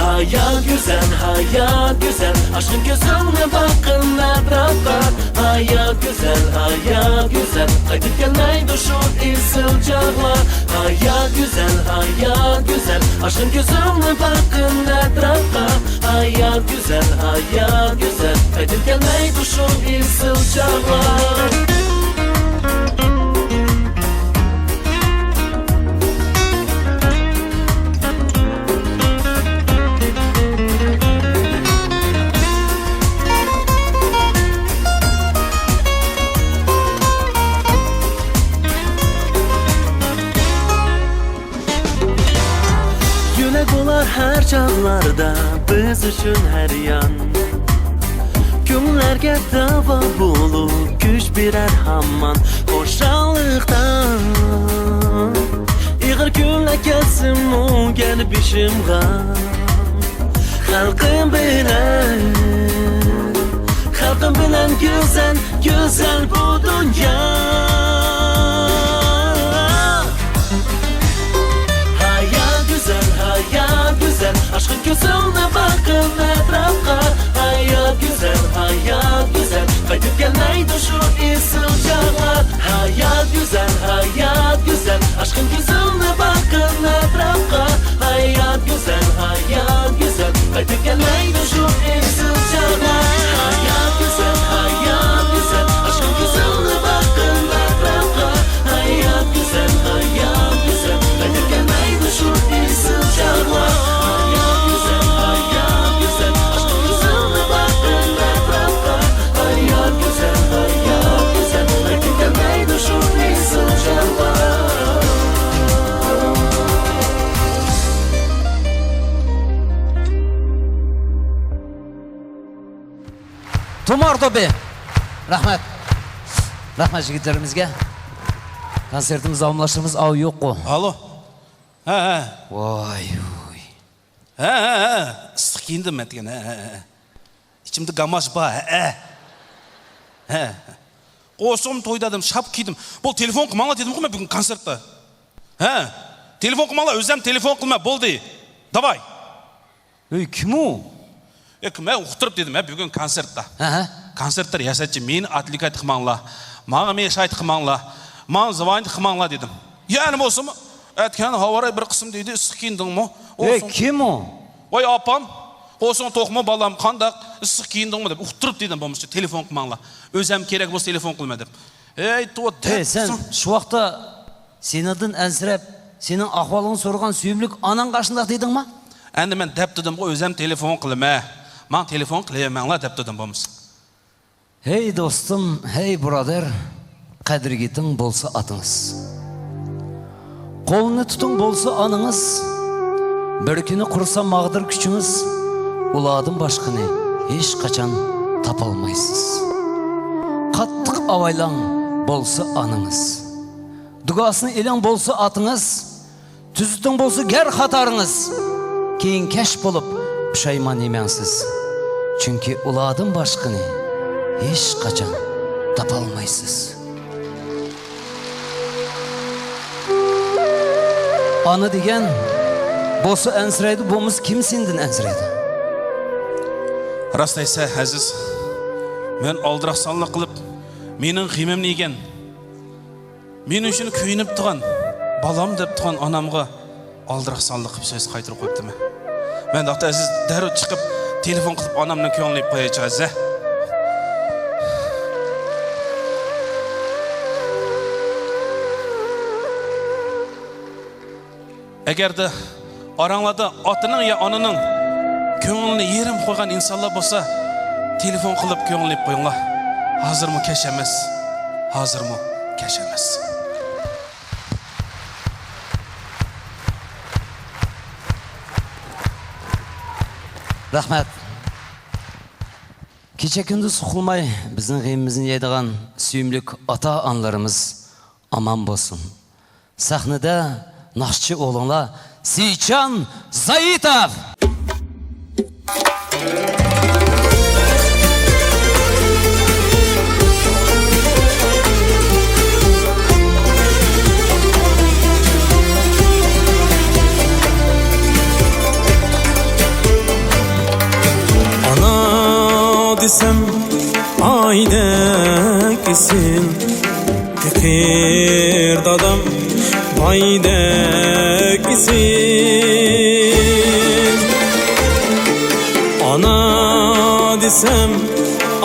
ھايات گۈزەل، ھايات گۈزەل، ئاچقىن كۆزۈڭنى باققىن ئەتراپقا. ھايات گۈزەل، ھايات گۈزەل، قايتىپ كەلمەيدۇ شۇ ئېسىل چاغلار. ھايات گۈزەل، ھايات گۈزەل، ئاچقىن كۆزۈڭنى باققىن ئەتراپقا. ھايات گۈزەل، ھايات گۈزەل، قايتىپ كەلمەيدۇ شۇ ئېسىل چاغلار. يۈرەك بولار ھەر چاغلاردا بىز ئۈچۈن ھەر يان. كۆڭۈللەرگە داۋا بولۇپ كۈچ بېرەر ھامان خۇشاللىقتا. ئېغىر كۈنلەر كەلسىمۇ گەر بېشىمغا، خەلقىم بىلەن، خەلقىم بىلەن گۈزەل، گۈزەل بۇ دۇنيا. ھايات گۈزەل، ھايات گۈزەل، ئاچقىن كۆزۈڭنى باققىن ئەتراپقا. ھايات گۈزەل، ھايات گۈزەل، قايتىپ كەلمەيدۇ شۇ ئېسىل چاغلار. ھايات گۈزەل، ھايات گۈزەل، ئاچقىن كۆزۈڭنى باققىن ئەتراپقا. ھايات گۈزەل، ھايات گۈزەل، قايتىپ كەلمەيدۇ شۇ ئېسىل چاغلار. ھايات گۈزەل، ھايات گۈزەل، ئاچقىن كۆزۈڭنى باققىن ئەتراپقا. ھايات گۈزەل، ھايات گۈزەل، قايتىپ كەلمەيدۇ شۇ ئېسىل چاغلار. ھايات گۈزەل، ھايات گۈزەل، ئاچقىن كۆزۈڭنى باققىن ئەتراپقا. ھايات گۈزەل، ھايات گۈزەل، قايتىپ كەلمەيدۇ شۇ ئېسىل چاغلار. تۇمار توپى. رەھمەت. رەھمەت يىگىتلىرىمىزگە. كونسېرتىمىزنى داۋاملاشتۇرىمىز. ئاۋۇ يوققۇ. ئالو. ھە، ھە. ۋاي، ۋاي. ھە، ھە، ھە. ئىسسىق كىيىندىم مەن دېگەن. ھە، ھە، ھە. ئىچىمدە گاماش بار. ھە، ھە. ھە. قورسىقىم تويدى دېدىم، شاپ كىيدىم. بۇ تېلېفون قىلماڭلار دېدىمغۇ مەن بۈگۈن كونسېرتتا. ھە. تېلېفون قىلماڭلار، ئۆزۈم تېلېفون قىلىمەن، بولدى. داۋاي. ئۆي، كىم ئۇ؟ ئە، كىم؟ ھە، ئۇقتۇرۇپ دېدىم، ھە، بۈگۈن كونسېرتتا. ھە، ھە. كونسېرتتا رىياسەتچى، مېنى ئاتلىكايت قىلماڭلار، ماڭا مېشايت قىلماڭلار، ماڭا زىۋايىت قىلماڭلار دېدىم. يەنە بولسىمۇ، ئەتكەن ھاۋاراي بىر قىسىم دېدى، ئىسسىق كىيىندىڭمۇ؟ ئۆي، كىم ئۇ؟ ۋاي ئاپام، قورسىقىڭ توقمۇ بالام، قانداق، ئىسسىق كىيىندىڭمۇ دەپ ئۇقتۇرۇپ دېدىم، بولمىسا تېلېفون قىلماڭلار. ئۆزەم كېرەك بولسا تېلېفون قىلىمەن دەپ. ھەي، توۋا، ئەي، سەن دەپسەن. شۇ ۋاقىتتا سېنىڭدىن ئەنسىرەپ، سېنىڭ ئەھۋالىڭنى سورىغان سۆيۈملۈك ئاناڭغا ئاشۇنداق دېدىڭما؟ ئەمدى مەن دەپ تۇردۇمغۇ، ئۆزەم تېلېفون قىلىمەن. ماڭا تېلېفون قىلىۋەرمەڭلار دەپ تۇردۇم بولمىسا. ھەي دوستۇم، ھەي بۇرادەر، قەدرىگە يېتىڭ بولسا ئاتىڭىز. قولىنى تۇتۇڭ بولسا ئانىڭىز، بىر كۈنى قۇرسا ماغدۇر كۈچىڭىز، ئۇلاردىن باشقىنى ھېچقاچان تاپالمايسىز. قاتتىق ئاۋايلاڭ بولسا ئانىڭىز، دۇگاسىنى ئېلىڭ بولسا ئاتىڭىز، تۈزىتىڭ بولسا گەر خاتارىڭىز، كېيىن كەش بولۇپ پۇشايمان يېمەڭ سىز. چۈنكى ئۇلاردىن باشقىنى ھېچقاچان تاپالمايسىز. ئانا دېگەن بولسا ئەنسىرەيدۇ، بولمىسا كىم سېنىڭدىن ئەنسىرەيدۇ؟ راست ئېيتسا، ئەزىز، مەن ئالدىراقسانلىق قىلىپ، مېنىڭ غېمىمنى يېگەن، مېنى ئۈچۈن كۆيۈنۈپ تۇرغان، بالام دەپ تۇرغان ئانامغا ئالدىراقسانلىق قىلىپ سۆز قايتۇرۇپ قويۇپتىمەن. مەن ئابدۇئەزىز دەررۇ چىقىپ، تېلېفون قىلىپ ئانامنىڭ كۆڭلىنى ئېلىپ قويايچۇ ئەزىز. ئەگەردە ئاراڭلاردا ئاتىنىڭ يا ئانىنىڭ كۆڭلىنى يېرىم قويغان ئىنسانلار بولسا، تېلېفون قىلىپ كۆڭلىنى ئېلىپ قويۇڭلار. ھازىرمۇ كەچ ئەمەس. ھازىرمۇ كەچ ئەمەس. رەھمەت. كېچە-كۈندۈز ئۇخلىماي بىزنىڭ غېمىمىزنى يەيدىغان سۆيۈملۈك ئاتا-ئانىلىرىمىز ئامان بولسۇن. سەھنىدە ناخشىچى ئوغلۇڭلار سېيىتجان زايىتوف. ئانا دېسەم ئايدەك ئېسىل، پېقىر دادام بايدەك ئېسىل. ئانا دېسەم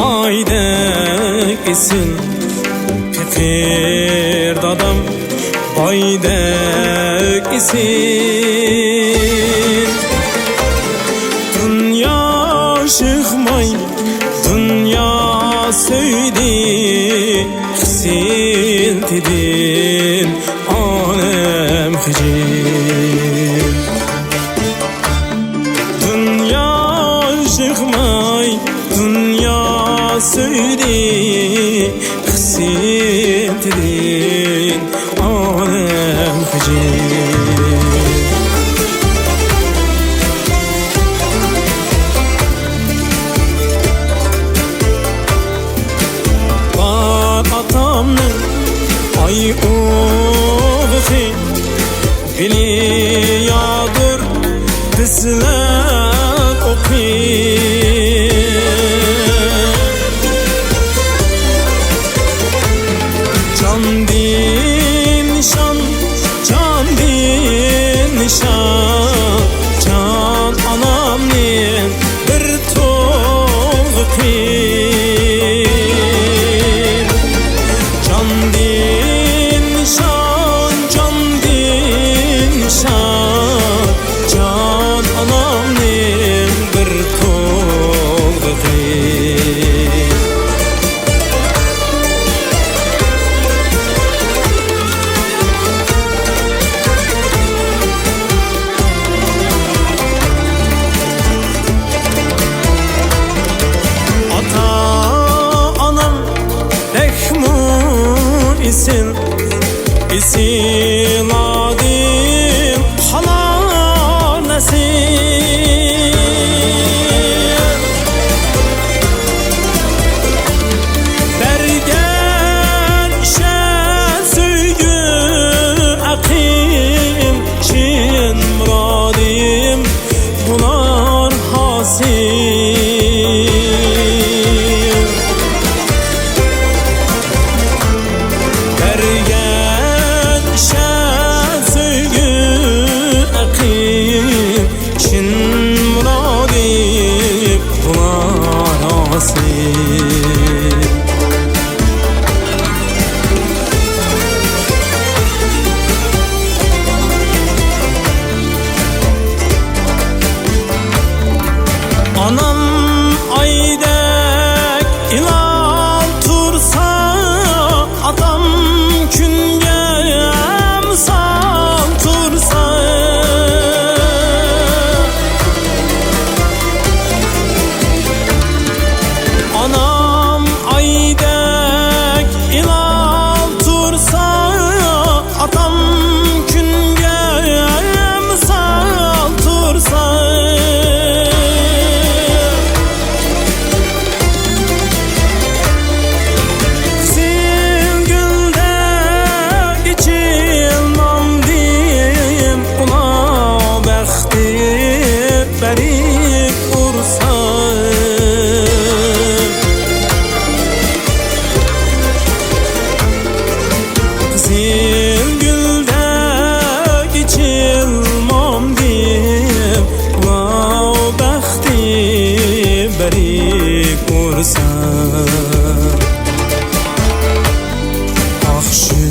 ئايدەك ئېسىل، پېقىر دادام بايدەك ئېسىل. دۇنيا ئىشقماي، دۇنيا سۆيدى، خىسلىتىدىن ئالەم خىجىل. دۇنيا ئىشقماي، دۇنيا سۆيدى، خىسلىتىدىن ئالەم خىجىل. بار ئاتامنىڭ ئاي ئۇۋىقى، بىلىيادۇر بىزلەر ئوقۇپ. جاندىن نىشان، جاندىن نىشان، جان ئانامنىڭ بىر تولغىقى. جاندىن نىشان، جاندىن نىشان، جان ئانامنىڭ بىر تولغىقى. ئاتا-ئانام بەكمۇ ئېسىل، ئېسىللاردىن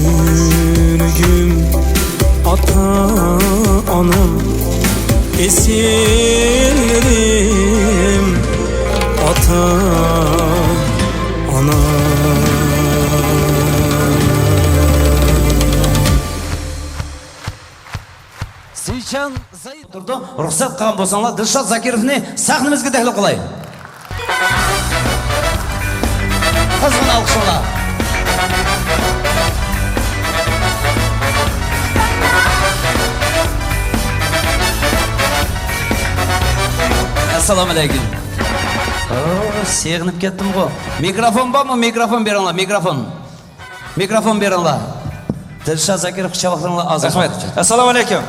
ئاخشىنىگۈم ئاتا-ئانام، ئېسىللىرىم ئاتا-ئانام. زىچياڭ زايىت تۇرىدۇ. رۇخسەت قىلغان بولساڭلار، دىلشات زاكىروفنى سەھنىمىزگە تەكلىپ قىلاي. قىزغىن ئالقىشلار. ئەسسالامۇ ئەلەيكۇم. ئو، سېغىنىپ كەتتىمغۇ. مىكروفون بارمۇ؟ مىكروفون بېرىڭلار، مىكروفون. مىكروفون بېرىڭلار. دىلشات زاكىروف، چاۋاكلىرىڭلار ئاز. رەھمەت. ئەسسالامۇ ئەلەيكۇم.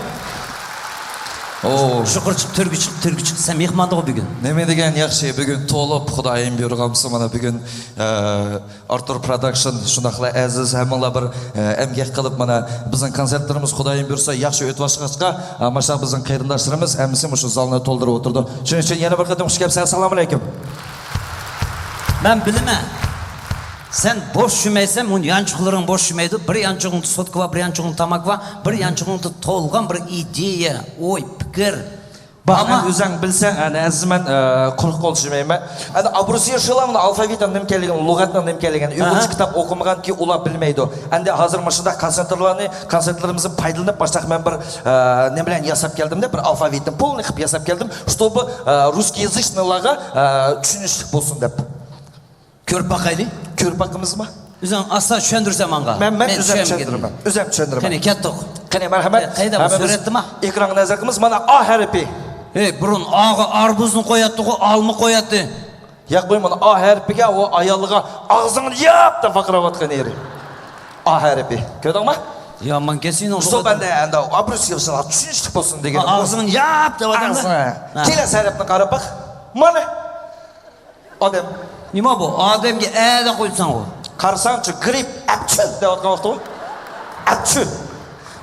ئو. شۇقۇر چىق، تۆرگە چىق، تۆرگە چىق. سەن مېھماندىغۇ بۈگۈن. نېمە دېگەن ياخشى، بۈگۈن تولۇپ خۇدايىم بۇيرۇغان بولسا، مانا بۈگۈن، ئە، ئارتۇر پروداكشن، شۇنداقلا ئەزىز ھەممىڭلار بىر، ئە، ئەمگەك قىلىپ، مانا بىزنىڭ كونسېرتلىرىمىز خۇدايىم بۇيرۇسا ياخشى ئۆتۈۋاتقاچقا، ئە، ماشۇ بىزنىڭ قېرىنداشلىرىمىز ھەممىسى مۇشۇ زالنى تولدۇرۇپ ئولتۇرىدۇ. شۇنىڭ ئۈچۈن يەنە بىر قېتىم خۇش كەپسەن. ئەسسالامۇ ئەلەيكۇم. مەن بىلىمەن. سەن بوش چۈشمەيسەن، مۇنۇ يانچۇقلىرىڭ بوش چۈشمەيدۇ. بىر يانچۇقۇڭدا سوتكا بار، بىر يانچۇقۇڭدا تاماكا بار، بىر يانچۇقۇڭدا تولغان بىر ئىدىيە، ئوي، پىكىر. بار، ئەمما ئەمدى ئۆزەڭ بىلسەڭ، ئەنە، ئەزىز مەن، ئە، قۇرۇق قول چۈشمەيمەن. ئەنە، ئابروسى يىغىشىۋالامدۇ، ئالفاۋىتنىڭ نېمە ئىكەنلىكىنى، لۇغەتنىڭ نېمە ئىكەنلىكىنى. ئۇيغۇرچە ئاھا. كىتاب ئوقۇمىغانكى ئۇلار بىلمەيدۇ. ئەمدى ھازىر مۇشۇنداق كونسېرتلارنى، كونسېرتلىرىمىزدىن پايدىلىنىپ، ماشۇنداق مەن بىر، ئە، نېمىلەرنى ياساپ كەلدىم دە، بىر ئالفاۋىتنى پولنىي قىلىپ ياساپ كەلدىم. شتوبى، ئە، رۇسكىييازىچنىيلارغا، ئە، چۈشىنىشلىك بولسۇن دەپ. كۆرۈپ باقايلى. كۆرۈپ باقىمىزمۇ؟ ئۆزۈڭ ئاستا چۈشەندۈرسەن ماڭا. مەن، مەن ئۆزۈم چۈشەندۈرىمەن. ئۆزۈم چۈشەندۈرىمەن. قېنى، كەتتۇق. قېنى، مەرھەمەت. قەيدە بۇ، ھەممىمىز سۈرەتتىما؟ ئېكرانغا نەزەر قىلىمىز. مانا ئا ھەرپى. ھەي، بۇرۇن ئاغا ئاربۇزنى قوياتتىغۇ، ئالما قوياتتى. ياق، قوي، مانا ئا ھەرپىگە ئۇ ئايالىغا «ئاغزىڭنى ياپ» دەپ ۋارقىراۋاتقان يېرى. ئا ھەرپى. كۆردۈڭمۇ؟ يامان كەسىنىڭ شۇ لۇغىتى. بەندە ئەندى ئابروسى يىغىشىغا چۈشىنىشلىك بولسۇن دېگەن. ئا، ئاغزىڭنى ياپ دەۋاتامدۇ. ئاغزىڭ. ھە. كېلەسى ھەرپنى قاراپ باق. مانا. ئادەم. نېمە بۇ؟ ئادەمگە ئە دەپ قويساڭغۇ. قارىساڭچۇ، گرىپ، ئەپچىل دەۋاتقان ۋاقتىغۇ. ئەپچىل.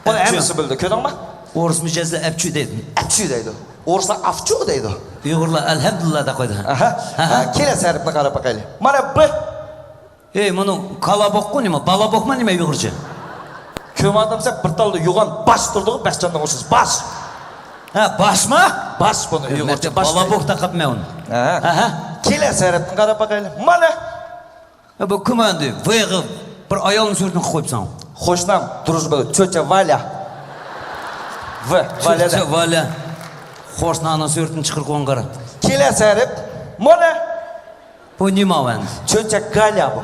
ئۇنى ئەپچىل. ھەممىسى بىلدى. كۆردۈڭمۇ؟ ئورۇس مىجەزلەر ئەپچىل دەيدۇ. ئەپچىل دەيدۇ. ئورۇسلار ئافچۇ دەيدۇ. ئۇيغۇرلار ئەلھەمدۇلىللا دەپ قويىدۇ. ئاھا. ئاھا. ھە، كېلەسى ھەرپنى قاراپ باقايلى. مانا بۇ. ئەي، مۇنۇ كالابوققۇ نېمە؟ بالابوقما نېمە ئۇيغۇرچە؟ كۆرمەپتىمسەن، بىر تال يوغان باش تۇرىدىغۇ، بەشچاننىڭ ئوخشاش. باش. ھە، باشما؟ باش بۇنى ئۇيغۇرچە باش دەيدۇ. بالابوق تاقاپمەن ئۇنى. ھە. ئەھە. كېلەسى ھەرپنى قاراپ باقايلى. مانا. ھە، بۇ كىم ئەمدى؟ ۋېغىغ بىر ئايالنىڭ سۈرىتىنى قىلىپ قويۇپسەن. خوشنام، дружба، تيۆتيا ۋاليا. ۋ، ۋاليا. تيۆتيا ۋاليا. خوشنامنىڭ سۈرىتىنى چىقىرىپ قويغان قارا. كېلەسى ھەرپ. مانا. بۇ نېمە ئەمدى؟ تيۆتيا گاليا بۇ.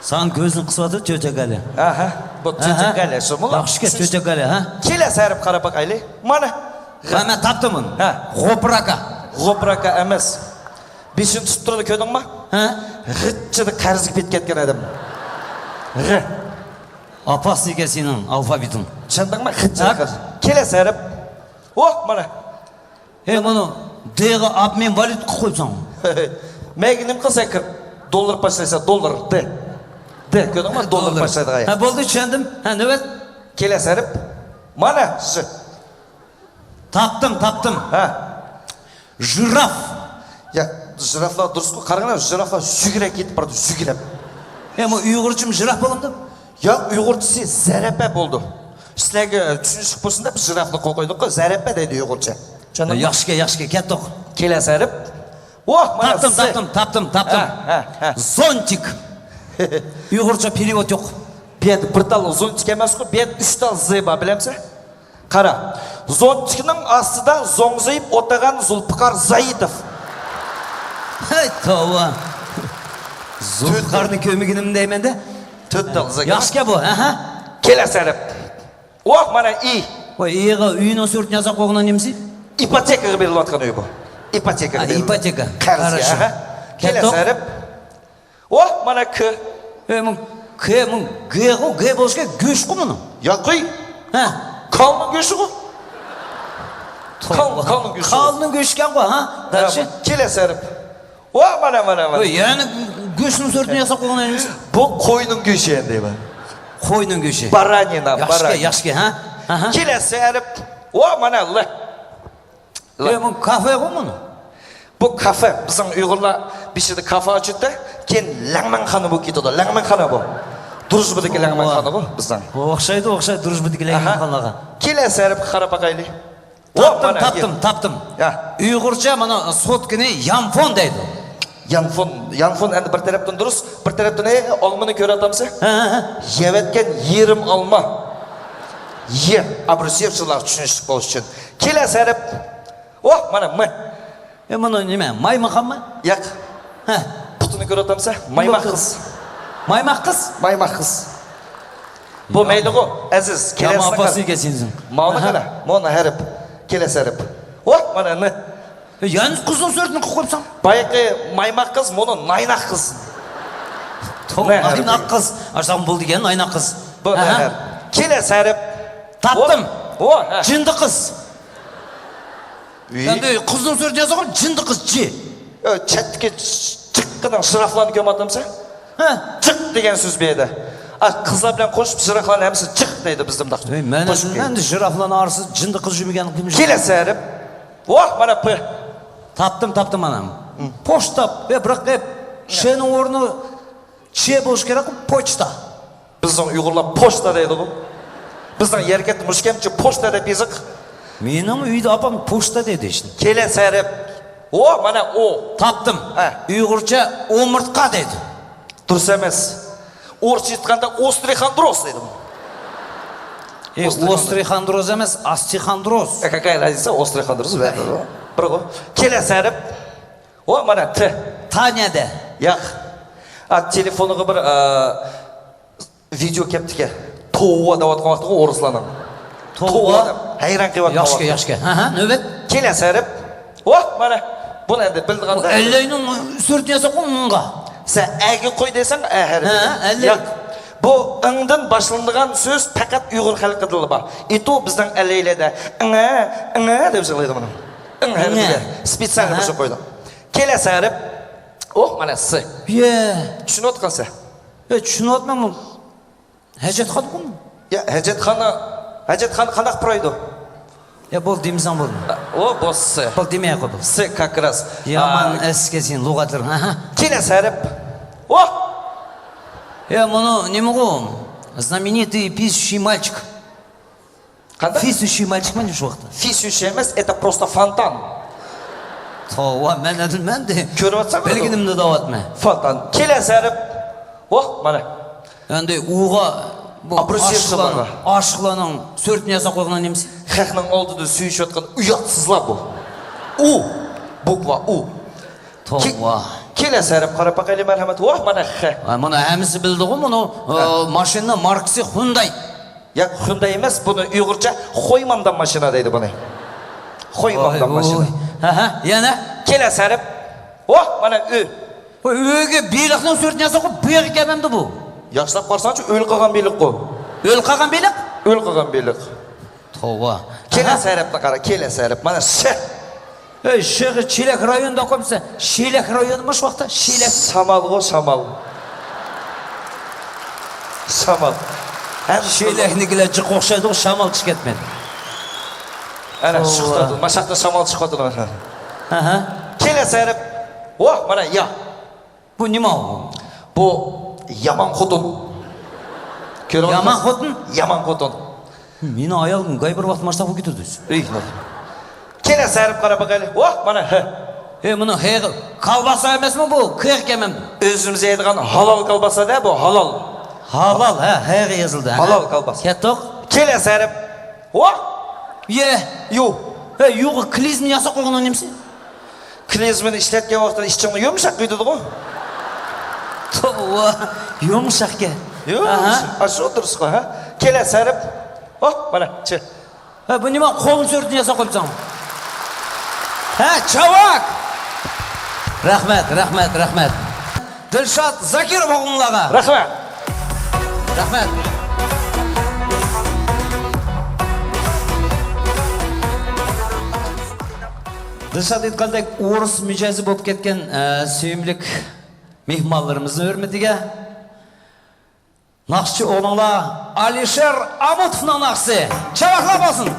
ساڭا كۆزىنى قىسىۋاتىدۇ، تيۆتيا گاليا. ئاھا، بۇ تيۆتيا ئاھا. گاليا شۇمۇ. ياخشىكەن، تيۆتيا گاليا، ھە؟ كېلەسى ھەرپ قاراپ باقايلى. مانا. ھە، مەن تاپتىم بۇنى. ھە. غوپراكا. غوپراكا ئەمەس. بېشىنى تۇتۇپ تۇرىدۇ، كۆردۈڭمۇ؟ ھە؟ غىچچىدە قەرزگە پېتىپ كەتكەن ئادەم. غ. ئاپاسنىكەن سېنىڭ ئالفاۋىتىڭ. چۈشەندىڭمۇ؟ غىچچىدە ھە؟ قەرز. كېلەسى ھەرپ. ئوھ، مانا. ھەي، مانا، دېغا ئاپمېن ۋاليۇت قىلىپ قويۇپسەن. مەگە نېمە قىلسا كىر؟ دوللار باشلايسا، دوللار، دې. دې، كۆردۈڭمۇ؟ دوللار دوللار. باشلايدىغان. ھە، بولدى، چۈشەندىم. ھە، نۆۋەت. كېلەسى ھەرپ. مانا، شۇ. تاپتىم، تاپتىم. ھە. ژىراف. يا، ژىرافلار دۇرۇسقۇ، قاراڭلار، ژىرافلار يۈگۈرۈپ كېتىپ بارىدۇ، يۈگۈرۈپ. ھە، بۇ ئۇيغۇرچىمۇ ژىراف بولامدۇ؟ ياق، ئۇيغۇرچىسى زەرەپە بولىدۇ. سىلەرگە چۈشىنىشلىك بولسۇن دەپ ژىرافنى قويۇپ قويدۇققۇ، زەرەپە دەيدۇ ئۇيغۇرچە. چۈشەندىڭمۇ؟ ياخشىكەن، ياخشىكەن، كەتتۇق. كېلەسى ھەرپ. ۋاھ، مانا تاپتىم، سى. تاپتىم، تاپتىم، تاپتىم. ھە، ھە، ھە. زونتىك. ئۇيغۇرچە پېرېۋوت يوق. بۇ يەردە بىر تال زونتىك ئەمەسقۇ، بۇ يەردە ئۈچ تال زى بار، بىلەمسەن؟ قارا. زونتىكنىڭ ئاستىدا زوڭزىيىپ ئولتۇرغان زۇلپىقار زايىتوف. ھەي، توۋا. زۇلپىقارنى كۆرمىگىنىم دەيمەن-دە. تۆت تال زى. ياخشىكەن بۇ، ھە، ھە. كېلەسى ھەرپ. ۋاھ، مانا ئى. ۋاي، ئىغا ئۆينىڭ سۈرىتىنى ياساپ قويغىنىڭ نېمىسى؟ ئىپوتېكىغا بېرىلىۋاتقان ئۆي بۇ. ئىپوتېكىغا ھە، بېرىلىۋاتقان. ئىپوتېكا. قەرزگە، خارىشى. ھە. كەتتۇق. كېلەسى ھەرپ. ۋاھ، مانا ك. ئەي، مۇ، ك، مۇ، گ غۇ، گ بولۇشقا گۆشقۇ مۇنۇ. ياقى. ھە. كالنىڭ گۆشىغۇ. توۋا. كال، كالنىڭ گۆشى. كالنىڭ گۆشى ئىكەنغۇ، ھە؟ ھە، دالشى. كېلەسى ھەرپ. ۋاھ، مانا، مانا، مانا. ۋاي، يەنە گۆشنىڭ سۈرىتىنى ياساپ قويغان ئەمەس. بۇ قوينىڭ گۆشى ئەمدى، بۇ. قوينىڭ گۆشى. بارانىنا، ياخشىكەن، بارانىنا. ياخشىكەن، ھە؟ ئاھا. كېلەسى ھەرپ. ۋاھ، مانا، ل. ل. ئەي، بۇ كافېغۇ مۇنۇ. بۇ كافې، بىزنىڭ ئۇيغۇرلار بېشىدا كافې ئاچىدۇ، كېيىن لەڭمەنخانا بولۇپ كېتىدۇ. لەڭمەنخانا بۇ. دۇرۇژبىدىكى لەڭمەنخانا بۇ بىزنىڭ. ئوخشايدۇ، ئوخشايدۇ دۇرۇژبىدىكى لەڭمەنخانىغا. كېلەسە ھەرپكە قاراپ باقايلى. تاپتىم، تاپتىم، تاپتىم. ئۇيغۇرچە مانا سوتكىنى يانفون دەيدۇ. يانفون، يانفون ئەمدى بىر تەرەپتىن دۇرۇس، بىر تەرەپتىن، ئەي، ئالمىنى كۆرۈۋاتامسەن؟ ھە، ھە، ھە. يەۋەتكەن يېرىم ئالما. يە، ئابرۇسىيەپچىلار چۈشىنىشلىك بولۇش ئۈچۈن. كېلەسە ھەرپ. ئوھ، مانا، مى. ئە، مانا نېمە، مايمىخانمۇ؟ ياق. ھە. پۇتىنى كۆرۈۋاتامسەن؟ مايماق قىز. مايماق قىز؟ مايماق قىز. بۇ مەيلىغۇ، ئەزىز، كېلەسىنى قارا. ماۋۇنى قارا، ماۋۇنى ھەرپ. كېلەسە ھەرپ. ۋاھ، مانا، نى. يەنە قىزنىڭ سۈرىتىنى قىلىپ قويۇپسەن. بايىقى مايماق قىز، مۇنۇ نايناق قىز. نايناق قىز. ئاشۇنداق بولىدىكەن، نايناق قىز. بۇ نەھەر. كېلەسە ھەرپ. تاپتىم. ۋاھ، ھە. جىندى قىز. ئەمدى قىزنىڭ سۈرىتىنى ياسىغان جىندى قىز، جى. ئۆ، چەتتىكى جىققىنىڭ شىراقلارنى كۆرمەپتىمسەن؟ ھە. جىق دېگەن سۆز بۇ يەردە. ئا، قىزلار بىلەن قوشۇپ شىراقلارنى ھەممىسى جىق دەيدۇ بىزدە مۇنداق. ئەي، مەن ئەمدى شىراقلارنىڭ ئارىسىدا جىندى قىز يۈرمىگەن كىم؟ كېلەسە ھەرپ. ۋاھ، مانا پى. تاپتىم، تاپتىم، ئانام. پوچتا. ئە، بىراق، ئە، شېنىڭ ئورنى چې بولۇشى كېرەك، پوچتا. بىزنىڭ ئۇيغۇرلار پوچتا دەيدىغۇ. بىزنىڭ يەركەنتتە مۇشۇ كەمچە پوچتا دەپ يېزىق. مېنىڭ ئۆيدە ئاپام پوچتا دەيدۇ ئىشنى. كېلەسە ھەرپ. ئو، مانا ئو. تاپتىم. ھە. ئۇيغۇرچە ئومۇرتقا دەيدۇ. دۇرۇس ئەمەس. ئورۇسچە ئېيتقاندا ئوسترىخاندروز دەيدۇ. ئوسترىخاندروز. ئە، ئوسترىخاندروز ئەمەس، ئاستىخاندروز. ئە، какая разница, ئوسترىخاندروز، بىر غو. كېلەسە ھەرپ. ئو، مانا، تى. تا نەدە؟ ياق. ئا، تېلېفونىغا بىر، ئا، ۋىدېئو كەپتىكەن. توۋا دەۋاتقان ۋاقتىغۇ ئورۇسلارنىڭ. توۋا. توۋا دەپ ھەيران قېلىۋاتقان ۋاقتى. ياخشىكەن، ياخشىكەن. ھە، ھە، نۆۋەت. كېلەسە ھەرپ. ۋاھ، مانا. بۇنى ئەمدى بىلىدىغان. ئەللەينىڭ سۈرىتىنى ياساپ قوي، ئۇنغا. سەن ئەگە قوي دېسەڭ، ئە ھەرپى. ھە، ئەللەي. ياق. بۇ ئىڭدىن باشلىنىدىغان سۆز پەقەت ئۇيغۇر خەلقىدىلا بار. ئېتۇ بىزنىڭ ئەللەيلەردە ئىڭە، ئىڭە دەپ يىغلايدۇ مانا. ئىڭ ھەرپىگە. ئىڭە. سپېتسىيالنى ئىڭە. قوشۇپ قويدۇم. كېلەسە ھەرپ. ئوھ، مانا سى. يە. چۈشىنىۋاتقانسەن. يە، چۈشىنىۋاتىمەن. ھەجەتخانىغۇ؟ يا، ھەجەتخانا، ھەجەتخانا قانداق پۇرايدۇ؟ يا، بولدى دېمىسەڭ بولدى. ئو، بولسا. بولدى دېمەي قوي، بولدى. سى، как раз. يامان ئەسكى سېنىڭ لۇغەتلىرىڭ. ھە، ھە. كېلەسە ھەرپ. ۋاھ! يا، مۇنۇ نېمىغۇ؟ Знаменитый писающий мальчик. قانداق؟ Писающий мальчик ما شۇ ۋاقىتتا؟ Писающий ئەمەس، это просто фонтан. توۋا، مەن ئەمدى، مەن دە. كۆرۈۋاتساڭ بىلگىنىمنى دەۋاتىمەن. فонтан. كېلەسە ھەرپ. ۋاھ، مانا. ئەمدى ئۇغا بۇ ئاشىقلارنىڭ، ئاشىقلارنىڭ سۈرىتىنى ياساپ قويغان نېمىسى؟ خەقنىڭ ئالدىدا سۆيۈشۈۋاتقان ئۇياتسىزلار بۇ. ئۇ. بۇكۋا ئۇ. توۋا. كېلەسە ھەرپ قاراپ باقايلى، مەرھەمەت. ۋاھ، مانا خە. ھە، مانا ھەممىسى بىلىدىغۇ مۇنۇ، ئە، ماشىنا ماركىسى خۇنداي. ياق، خۇنداي ئەمەس، بۇنى ئۇيغۇرچە خويماندان ماشىنا دەيدۇ بۇنى. خويماندان ماشىنا. ھە، ھە، يەنە؟ كېلەسە ھەرپ. ۋاھ، مانا ئۆ. ۋاي، ئۆيگە بېلىقنىڭ سۈرىتىنى ياساپ قويۇپ، بېلىق ئىكەنمەمدۇ بۇ؟ ياخشىلاپ قارىساڭچۇ، ئۆلۈپ قالغان بېلىققۇ. ئۆلۈپ قالغان بېلىق؟ ئۆلۈپ قالغان بېلىق. توۋا. كېلەسە ھەرپنى قارا، كېلەسە ھەرپ. مانا شە. ئەي، شېخى چېلەك رايونىدا قويمىسا، شېلەك رايونىمۇ شۇ ۋاقىتتا شېلەك. شامالغۇ، شامال. شامال. ھەم شېلەكنىڭكىلەر جىق ئوخشايدىغۇ، شامال چىقىپ كەتمەيدۇ. ئەنە، توۋا. شۇ قۇتادۇ، ماشاقتا شامال چىقىۋاتىدۇ. ھە، ھە. كېلەسە ھەرپ. ۋاھ، مانا يا. بۇ نېمە ئۇ؟ بۇ يامان خوتۇن. كۆرۈۋاتىسىز؟ يامان خوتۇن؟ يامان خوتۇن. مېنىڭ ئايالىم گاي بىر ۋاقىت ماشتاق بولۇپ كېتىدۇ. ئېي، نە. كېلەسە ھەرپ قاراپ باقايلى. ۋاھ، مانا، ھە. ئەي، مۇنۇ ھېغى كالباسا ئەمەسمۇ بۇ؟ كېغى كەمەم. ئۆزىمىز يەيدىغان ھالال كالباسا دە بۇ، ھالال. ھالال، ھە، ھېغى يېزىلدى، ھە. ھالال كالباسا. كەتتۇق. كېلەسە ھەرپ. ۋاھ! يە. يۇ. ھە، يۇغا كلىزمىنى ياساپ قويغىنىڭ نېمىسى؟ كلىزمىنى ئىشلەتكەن ۋاقتىدا ئىچىڭنى يۇمشاق قىلىدىغۇ. توۋا، يۇمشاقكەن. يۇمشاق. ئاشۇ دۇرۇسقۇ، ھە؟ كېلەسە ھەرپ. ھوپ، مانا، چى. ھە، بۇ نېمە، قوغۇن سۈرىتىنى ياساپ قويۇپسەن؟ ھە، چاۋاك! رەھمەت، رەھمەت، رەھمەت. دىلشات زاكىروف ئوغلۇڭلارغا. رەھمەت. رەھمەت. دىلشات ئېيتقاندەك، ئورۇس مىجەزى بولۇپ كەتكەن، ئە، سۆيۈملۈك مېھمانلىرىمىزنىڭ ھۆرمىتىگە ناخشىچى ئوغلۇڭلار ئالىشېر ئامۇتوفنىڭ ناخشىسى. چاۋاكلار بولسۇن!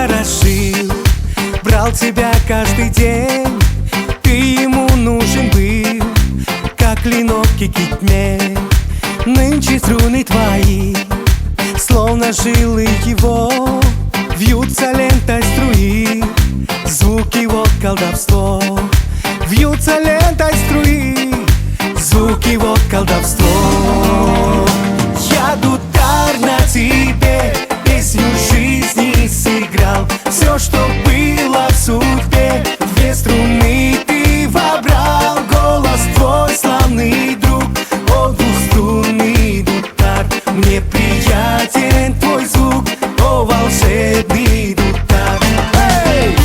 Хорошил, брал тебя каждый день, ты ему нужен был, как клинок и китне. Нынче струны твои, словно жилы его, вьются лентой струи, звук его колдовство, вьются лентой струи, звук его колдовство. Я дутар на тебе песню жизни сыграл, все, что было в судьбе, в две струны ты вобрал, голос твой славный друг, о, двухструнный дутар, мне приятен твой звук, о, волшебный дутар. Эй!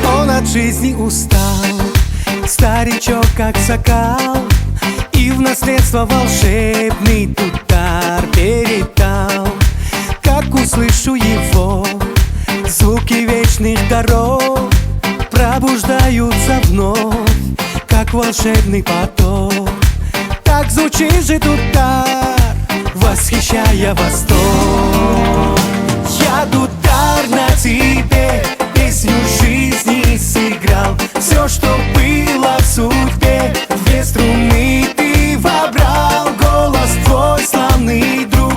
Он от жизни устал, старичок как сокал, и в наследство волшебный дутар передал. Как услышу его, звуки вечных даров пробуждаются вновь, как волшебный поток. Так звучит же дутар, восхищая восток. Я дутар на тебе песню жизни сыграл, все, что было в судьбе, в две струны ты вобрал, голос твой славный друг,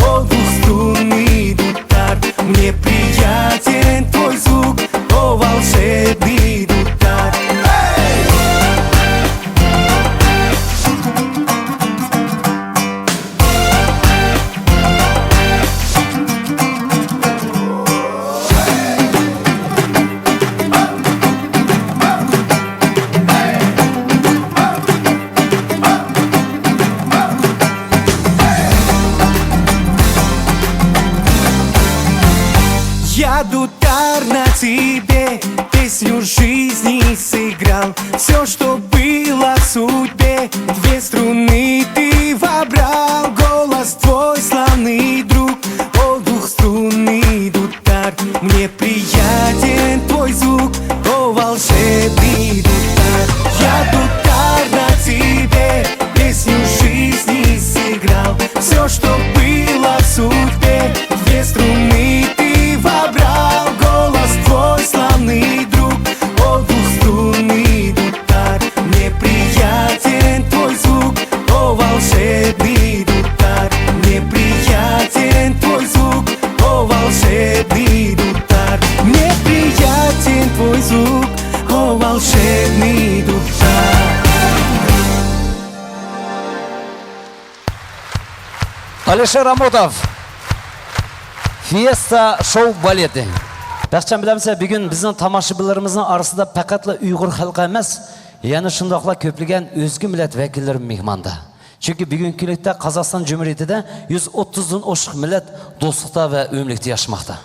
о, двухструнный дутар, мне приятен твой звук, о, волшебный дутар. Эй! Я дутар на тебе песню жизни сыграл. Все, что было в судьбе, в две струны ты вобрал. Голос твой славный друг, о, двухструнный дутар. Мне приятен твой звук, о, волшебный дутар. Я дутар на тебе песню жизни сыграл. Все, что было в судьбе, в две струны ты вобрал. Голос твой славный друг, о, двухструнный дутар. Мне приятен твой звук, о, волшебный дутар. Мне приятен твой звук, о, волшебный дутар. Мне приятен твой звук, о, волшебный дутар. Алишер Амутов, Фиеста шоу بالېتى. بەخشەم، بىلەمسىلەر، بۈگۈن بىزنىڭ تاماشىبىنلىرىمىزنىڭ ئارىسىدا پەقەتلا ئۇيغۇر خەلقى ئەمەس، يەنە شۇنداقلا كۆپلىگەن ئۆزگە مىللەت ۋەكىللىرى مېھماندا. چۈنكى بۈگۈنكى كۈنلۈكتە قازاقىستان جۇمھۇرىيىتىدە يۈز ئوتتۇزدىن ئوشۇق مىللەت دوستلۇقتا ۋە ئۆملۈكتە ياشىماقتا.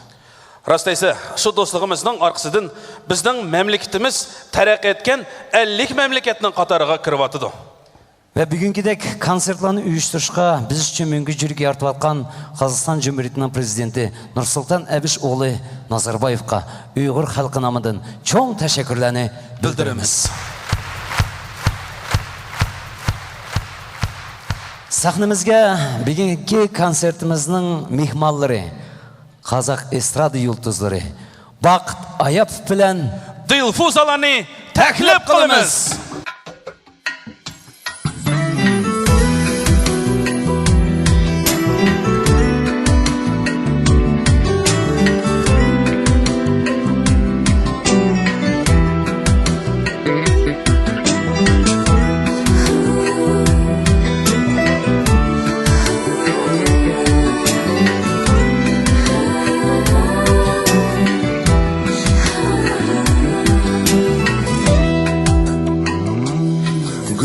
راست دەيسىز، شۇ دوستلۇقىمىزنىڭ ئارقىسىدىن بىزنىڭ مەملىكىتىمىز تەرەققىي ئەتكەن ئەللىك مەملىكەتنىڭ قاتارىغا كىرىۋاتىدۇ. ۋە بۈگۈنكىدەك كونسېرتلارنى ئۇيۇشتۇرۇشقا بىز ئۈچۈن مۈڭگۈنچىلىك يارىتىۋاتقان قازاقىستان جۇمھۇرىيىتىنىڭ پرېزىدېنتى نۇرسۇلتان ئەبىش ئوغلى نازاربايېۋقا ئۇيغۇر خەلقى نامىدىن چوڭ تەشەككۈرلەرنى بىلدۈرىمىز. سەھنىمىزگە بۈگۈنكى كونسېرتىمىزنىڭ مېھمانلىرى، قازاق ئېسترادا يۇلتۇزلىرى باقىت ئاياپوف بىلەن دىلفۇزالارنى تەكلىپ قىلىمىز.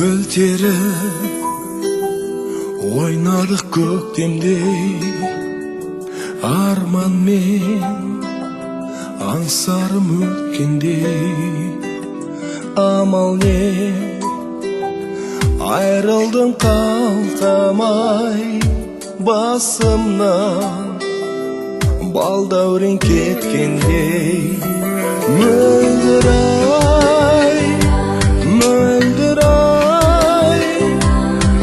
گۈل تېرىپ ئوينادۇق كۆكتەمدە، ئارمان مەن ئاڭسارمۇ ئۆتكەندە، ئامال نېمە؟ ئايرىلدىم قالقاماي باسىمنىڭ، بال دەۋرىڭ كەتكەندەك. مۆلدۈراي، مۆلدۈراي،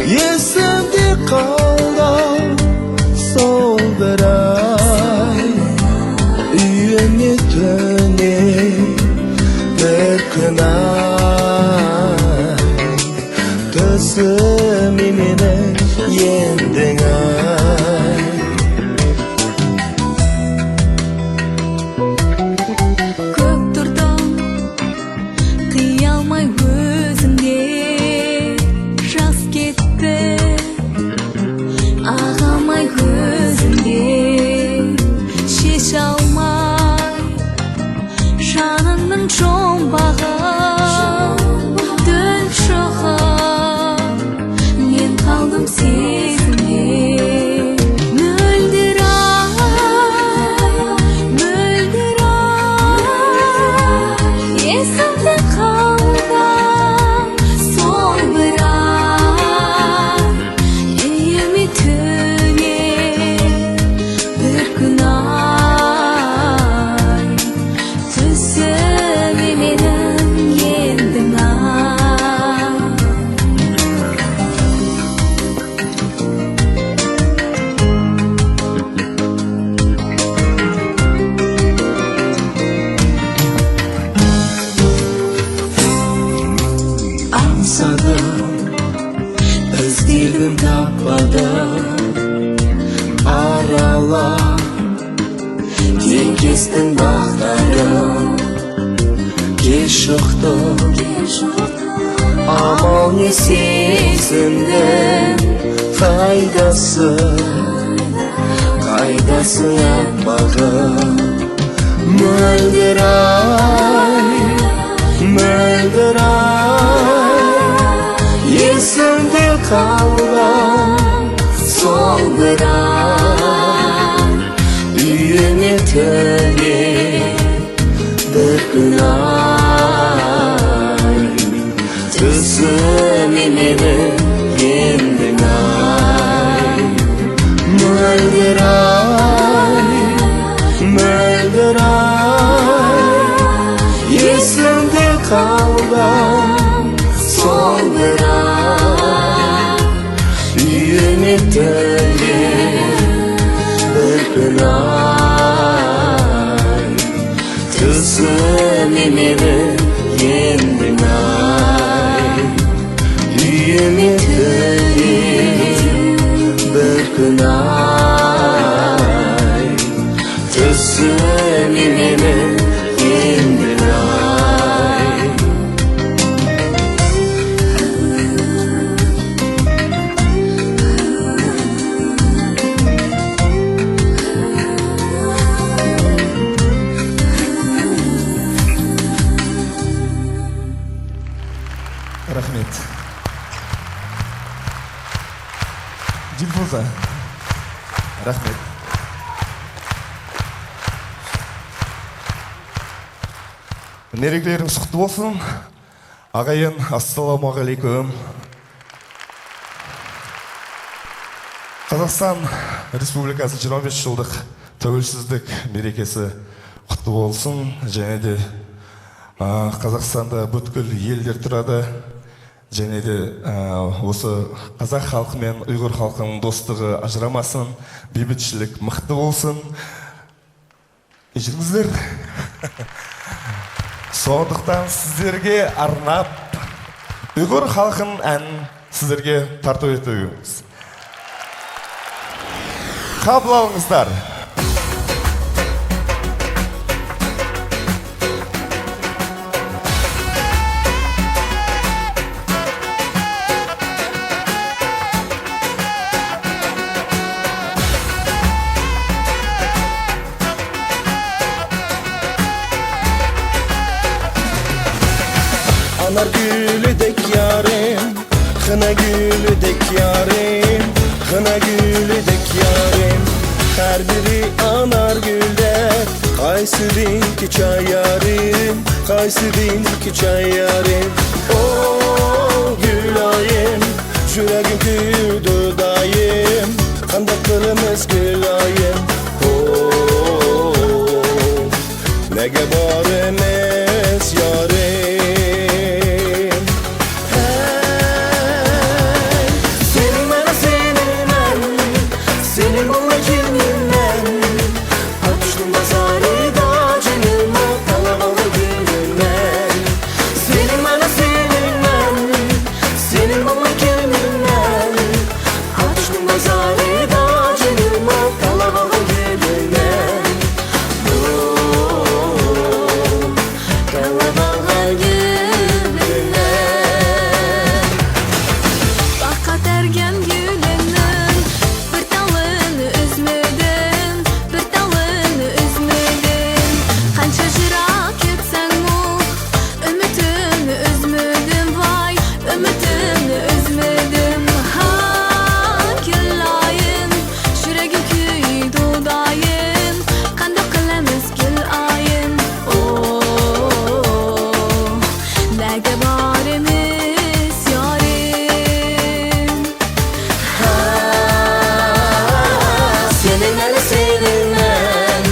ئېسىمدە قالدى سول بىر ئاي. ئۆيۈمنى تۈنى بىر كۈن ئاي. تىلسىمى مېنى يەندىڭ ئاي. كۆپ تۇردۇم قىيالماي ئۆزۈمگە، راست كەتتى ئاغاماي ئۆزۈمگە، شېشالماي جانىمنىڭ چوڭ باغرى دۆن شوخا، مەن قالدىم سېزىمگە. مۆلدۈراي، مۆلدۈراي، ئېسىمدە قالدى سول بىر ئاي. ئۆيۈمنى تۈنى بىر كۈن ئاي. تىلسىمى مېنىڭ يەندىڭ ئاي. ئاڭسىدىم، ئىزدىدىم، تاپمىدىم ئارالار. تېكىستىن باقتىم، كېشىقتىم ئامالنى سېزىندىم. قايداسىز، قايداسىز ئەپپەغىم؟ مۆلدۈراي، مۆلدۈراي، ئېسىمدە قالغان سول بىر ئاي. ئۆيۈمنى تۈنى بىر كۈن ئاي. تىلسىمى مېنىڭ يەندىڭ ئاي. مۆلدۈراي، مۆلدۈراي، ئېسىمدە قالغان سول بىر ئاي. ئۆيۈمنى تۈنى بىر كۈن ئاي. تىلسىمى مېنىڭ يەندىڭ ئاي. ئۆيۈمنى تۈنى بىر كۈن ئاي. تىلسىمى مېنىڭ يەندىڭ ئاي. رەھمەت. دىلفۇزا. رەھمەت. مەرىكىلىرىڭىز قۇتلۇق بولسۇن. ئاغىنىلەر، ئەسسالامۇ ئەلەيكۇم. قازاقىستان رېسپۇبلىكاسى يىگىرمە بەش يىللىق تەۋەلسىزلىك مەرىكىسى قۇتلۇق بولسۇن. جەنىدى، ئا، قازاقىستاندا پۈتكۈل يىللار تۇرىدۇ. جەنىدى، ئا، بولسا قازاق خەلقى مەن ئۇيغۇر خەلقىنىڭ دوستلۇقى ئاجرىماسۇن. بىبىتچىلىك مىختا بولسۇن. ئىجىڭىزلەر. شۇنداقتان سىزلەرگە ئارناپ، ئۇيغۇر خەلقىنىڭ ئەن سىزلەرگە تارتىۋېتىۋېرىمىز. قابىل ئالىڭىزلار. ئانار گۈلىدەك يارىم، خىنا گۈلىدەك يارىم، خىنا گۈلىدەك يارىم. ھەر بىرى ئانار گۈلدەك، قايسىدىن كېچە يارىم، قايسىدىن كېچە يارىم. ئو گۈلايىم، يۈرەككە كۈيىدۇ دائىم، قانداق قىلىمىز گۈلايىم؟ ھو، نەگە بارىمىز يارىم؟ ھەي، سېنىڭ مەن، سېنىڭ مەن، سېنىڭ بولماي كىمنىڭ مەن؟ ئاتۇشنىڭ بازارىدا جېنىمنى تالاپ ئالغان گۈلۈم مەن. سېنىڭ مەن، سېنىڭ مەن، سېنىڭ بولماي كىمنىڭ مەن؟ ئاتۇشنىڭ بازارىدا جېنىمنى تالاپ ئالغان گۈلۈم مەن. تالاپ ئالغان گۈلۈم مەن. باھا تەرگەن گۈلۈمنىڭ بىر تالىنى ئۈزمىدىم، بىر تالىنى ئۈزمىدىم. قانچە يىراق كەتسەڭمۇ، ئۈمىدىمنى ئۈزمىدىم، ۋاي، ئۈمىدىمنى ئۈزمىدىم. ھا، گۈلايىم، يۈرىكىم كۆيىدۇ دائىم، قانداق قىلىمىز گۈلايىم؟ ئو، نەگە بارىمىز يارىم؟ ھا، سېنىڭ ئەنە سېنىڭ مەن،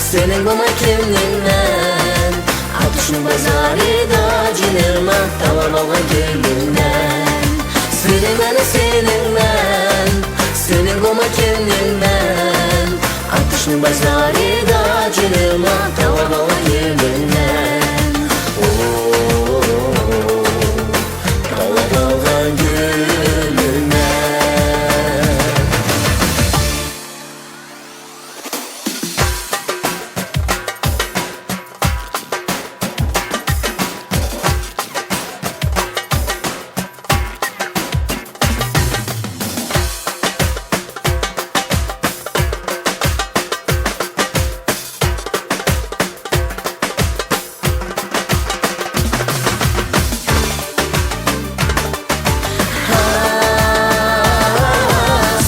سېنىڭ بولماي كىمنىڭ مەن؟ ئاتۇشنىڭ بازارىدا جېنىمنى تالاپ ئالغان گۈلۈم مەن. سېنىڭ ئەنە سېنىڭ مەن، سېنىڭ بولماي كىمنىڭ مەن؟ ئاتۇشنىڭ بازارىدا جېنىمنى تالاپ ئالغان گۈلۈم مەن. ئو، تالاپ ئالغان گۈلۈم مەن.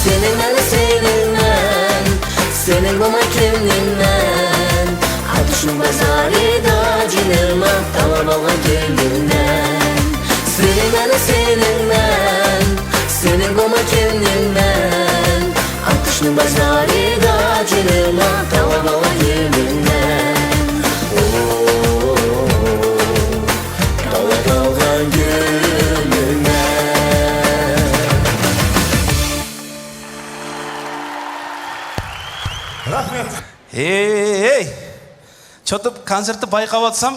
سېنىڭ مەن، سېنىڭ مەن، سېنىڭ بولماي كىمنىڭ مەن؟ ئاتۇشنىڭ بازارىدا جېنىمنى تالاپ ئالغان گۈلۈم مەن. سېنىڭ مەن، سېنىڭ مەن، سېنىڭ بولماي كىمنىڭ مەن؟ ئاتۇشنىڭ بازارىدا جېنىمنى تالاپ ئالغان گۈلۈم مەن. ئو، تالاپ ئالغان گۈلۈم مەن. رەھمەت. ھېي، ھېي. چوتۇپ كونسېرتنى بايقاۋاتسام،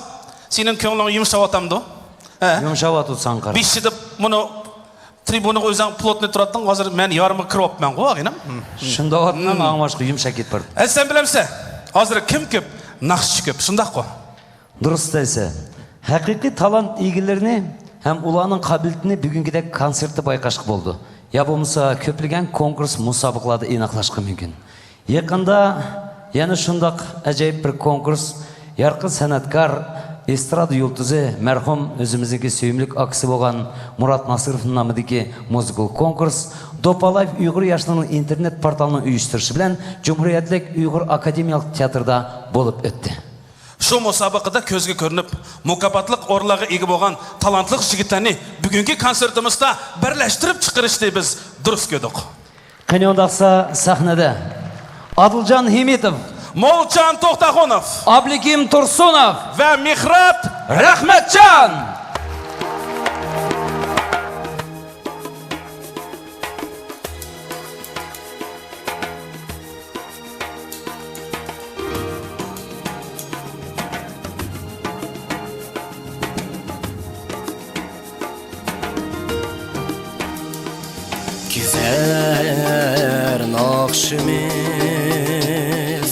سېنىڭ كۆڭلۈڭ يۇمشاۋاتامدۇ؟ ھە؟ يۇمشاۋاتىدۇ ساڭا قاراپ. بېشىدا مۇنۇ ترىبۇنىغا ئۆزۈڭ پلوتنى تۇراتتىڭ، ھازىر مەن يارىمغا كىرىۋاپمەنغۇ، ئاغىنەم. شۇنداق ئاتتىڭ، ئاڭ باشقا يۇمشاق كېتىپ بارىدۇ. ھە، سەن بىلەمسەن؟ ھازىر كىم كۆپ؟ ناخشىچى كۆپ، شۇنداققۇ؟ دۇرۇس دەيسەن. ھەقىقىي تالانت ئىگىلىرىنى ھەم ئۇلارنىڭ قابىلىيىتىنى بۈگۈنكىدەك كونسېرتتا بايقاشقا بولىدۇ. يا بولمىسا كۆپلىگەن كونكۇرس، مۇسابىقىلەردە ئېنىقلاشقا مۇمكىن. يېقىندا يەنە شۇنداق ئەجايىپ بىر كونكۇرس، يارقىن سەنئەتكار، ئېسترادا يۇلتۇزى، مەرھۇم ئۆزىمىزنىڭكى سۆيۈملۈك ئاكىسى بولغان مۇرات ناسىروفنىڭ نامىدىكى مۇزىكىلىق كونكۇرس، دوپالايف ئۇيغۇر ياشلىرىنىڭ ئىنتېرنېت پورتالىنىڭ ئۇيۇشتۇرۇشى بىلەن جۇمھۇرىيەتلىك ئۇيغۇر ئاكادېمىيەلىك تىياتىرىدا بولۇپ ئۆتتى. شۇ مۇسابىقىدە كۆزگە كۆرۈنۈپ، مۇكاپاتلىق ئورۇنلارغا ئىگە بولغان تالانتلىق يىگىتلەرنى بۈگۈنكى كونسېرتىمىزدا بىرلەشتۈرۈپ چىقىرىشنى بىز دۇرۇس كۆردۇق. قېنى ئۇنداقسا سەھنىدە ئادىلجان ھېمىتوف، مولچان توختاخۇنوف، ئابلىكىم تۇرسۇنوف ۋە مىھرات رەھمەتجان. كېزەر ناخشىمىز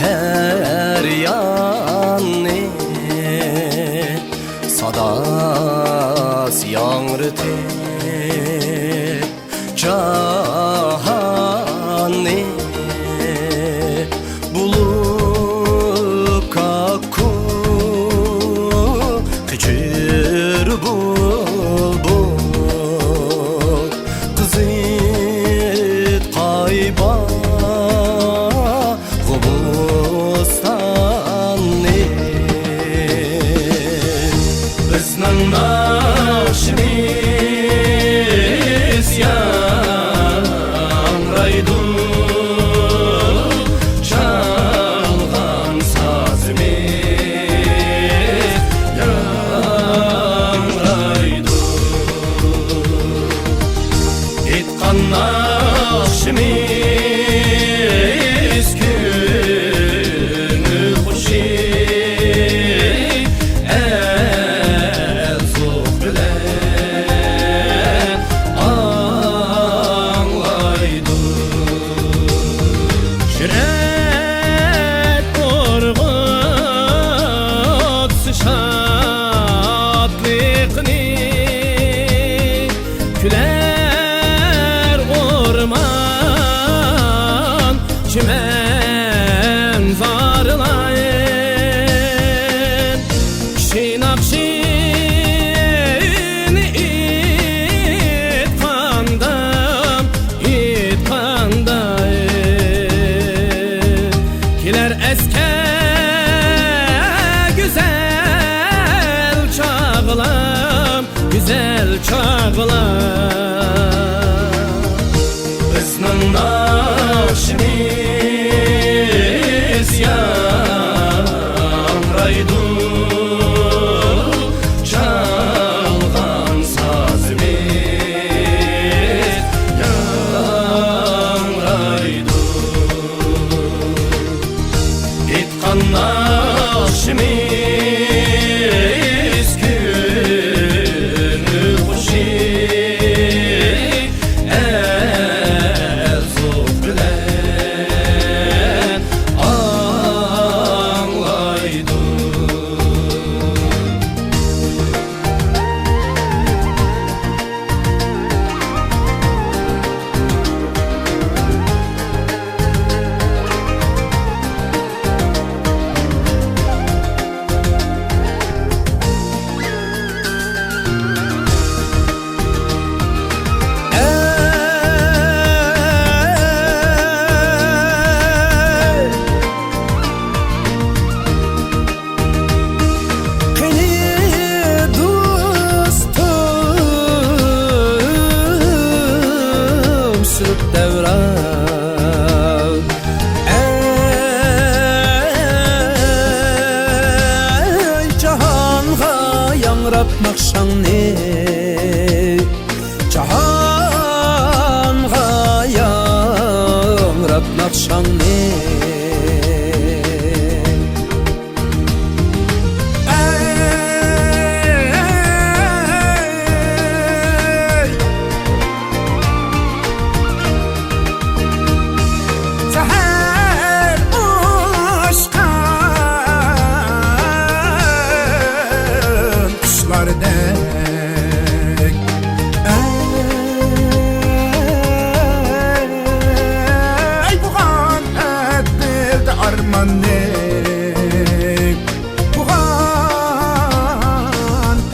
ھەر ياننى، ساداسى ياڭرىتىپ جاھاننى. بولۇپ كاككۇ قېچىر بۇلبۇل، قىزىتقاي باغۇ بوستاننى. بىزنىڭ ناخشىمىز يا ناخشىنى ئېيتقاندا، ئېيتقاندا، كېلەر ئەسكە گۈزەل چاغلام، گۈزەل چاغلار. بىزنىڭ ناخشىمىز ياڭرايدۇ، چالغان سازىمىز ياڭرايدۇ. ئېيتقان ناخشىمىز كۆڭۈل خۇشى، ئەل زوق بىلەن ئاڭلايدۇ. قېنى دوستۇم سۈرۈپ دەۋران، ئەي جاھانغا ياڭرات ناخشاڭنى، جاھانغا ياڭرات ناخشاڭنى. سەھەر ئۇچقان قۇشلاردەك. ئەي بۇغان ئەدىلدە ئارماننى، بۇغان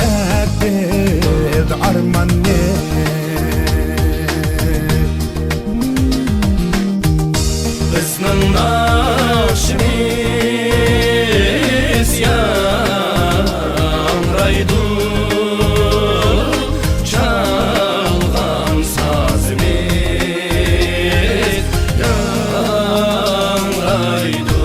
ئەدىلدە ئارماننى. بىزنىڭ ناخشىمىز ياڭرايدۇ، چالغان سازىمىز ياڭرايدۇ.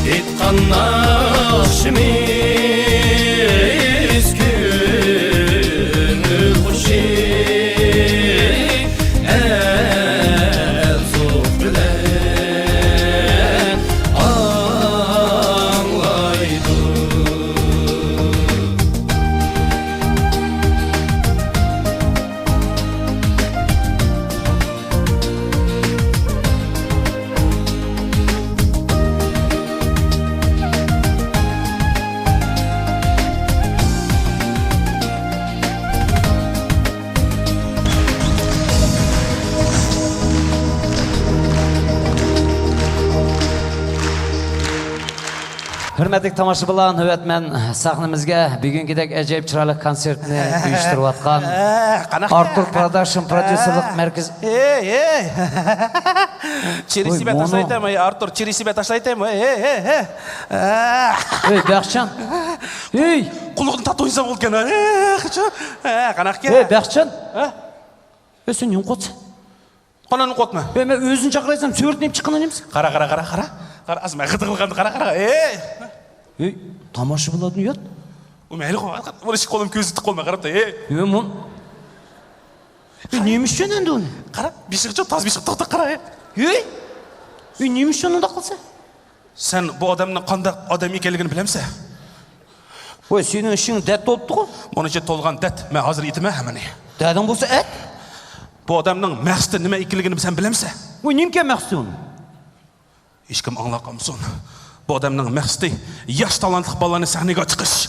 ئېيتقان ناخشىمىز كۆڭۈل خۇشى، ئەل زوق بىلەن ئاڭلايدۇ. ھۆرمەتلىك تاماشىبىنلار، نۆۋەت مەن سەھنىمىزگە بۈگۈنكىدەك ئەجايىپ چىرايلىق كونسېرتنى ئۇيۇشتۇرۇۋاتقان ئارتۇر پروداكشن پروديۇسېرلىق مەركىزى. ھېي، ھېي! چىرىسىبە تاشلايتەم، ھېي، ئارتۇر، چىرىسىبە تاشلايتەم، ھېي، ھېي، ھېي، ھېي! ھېي، بەخشان! ھېي! قۇلىقىنى تارتىۋالسام بولىدىكەن، ھېي، قاچا! ھە، قاناقكەن؟ ھېي، بەخشان! ھە؟ ھېي، سەن نېمە قىلىۋاتىسەن؟ قانداق قىلىۋاتىمەن؟ ھېي، مەن ئۆزىنى چاقىرايسام، سۈرەتنى ئېلىپ چىققىنى نېمىسى؟ قارا، قارا، قارا، قارا. قارا، ئاز مەن غىدىقلىغاننى قارا، قارا. ھېي! ھېي، تاماشىبىنلاردىن يات. ئۇ مەيلى، بۇ ئىشىك قولۇم كۆزىتىپ قولما قاراپتۇ. ھېي! ھېي، مۇن-، ھېي، نېمە ئۈچۈن ئەمدى ئۇنى؟ قارا، بېشىغىچە تاز بېشىغا توختاپ قارا. ھېي! ھېي، نېمە ئۈچۈن ئۇنداق قىلسا؟ سەن بۇ ئادەمنىڭ قانداق ئادەم ئىكەنلىكىنى بىلەمسەن؟ ۋاي، سېنىڭ ئىچىڭ دەرد تولۇپتۇغۇ؟ مانا ئىچى تولغان دەرد، مەن ھازىر ئېيتىمەن ھەممىنى. دەردىڭ بولسا ئەت. بۇ ئادەمنىڭ مەقسىتى نېمە ئىكەنلىكىنى سەن بىلەمسەن؟ ۋاي، نېمىكەن مەقسىتى ئۇنىڭ؟ ھېچكىم ئاڭلاپ قالمىسۇن. بۇ ئادەمنىڭ مەقسىتى ياش تالانتلىق بالىلارنى سەھنىگە چىقىش.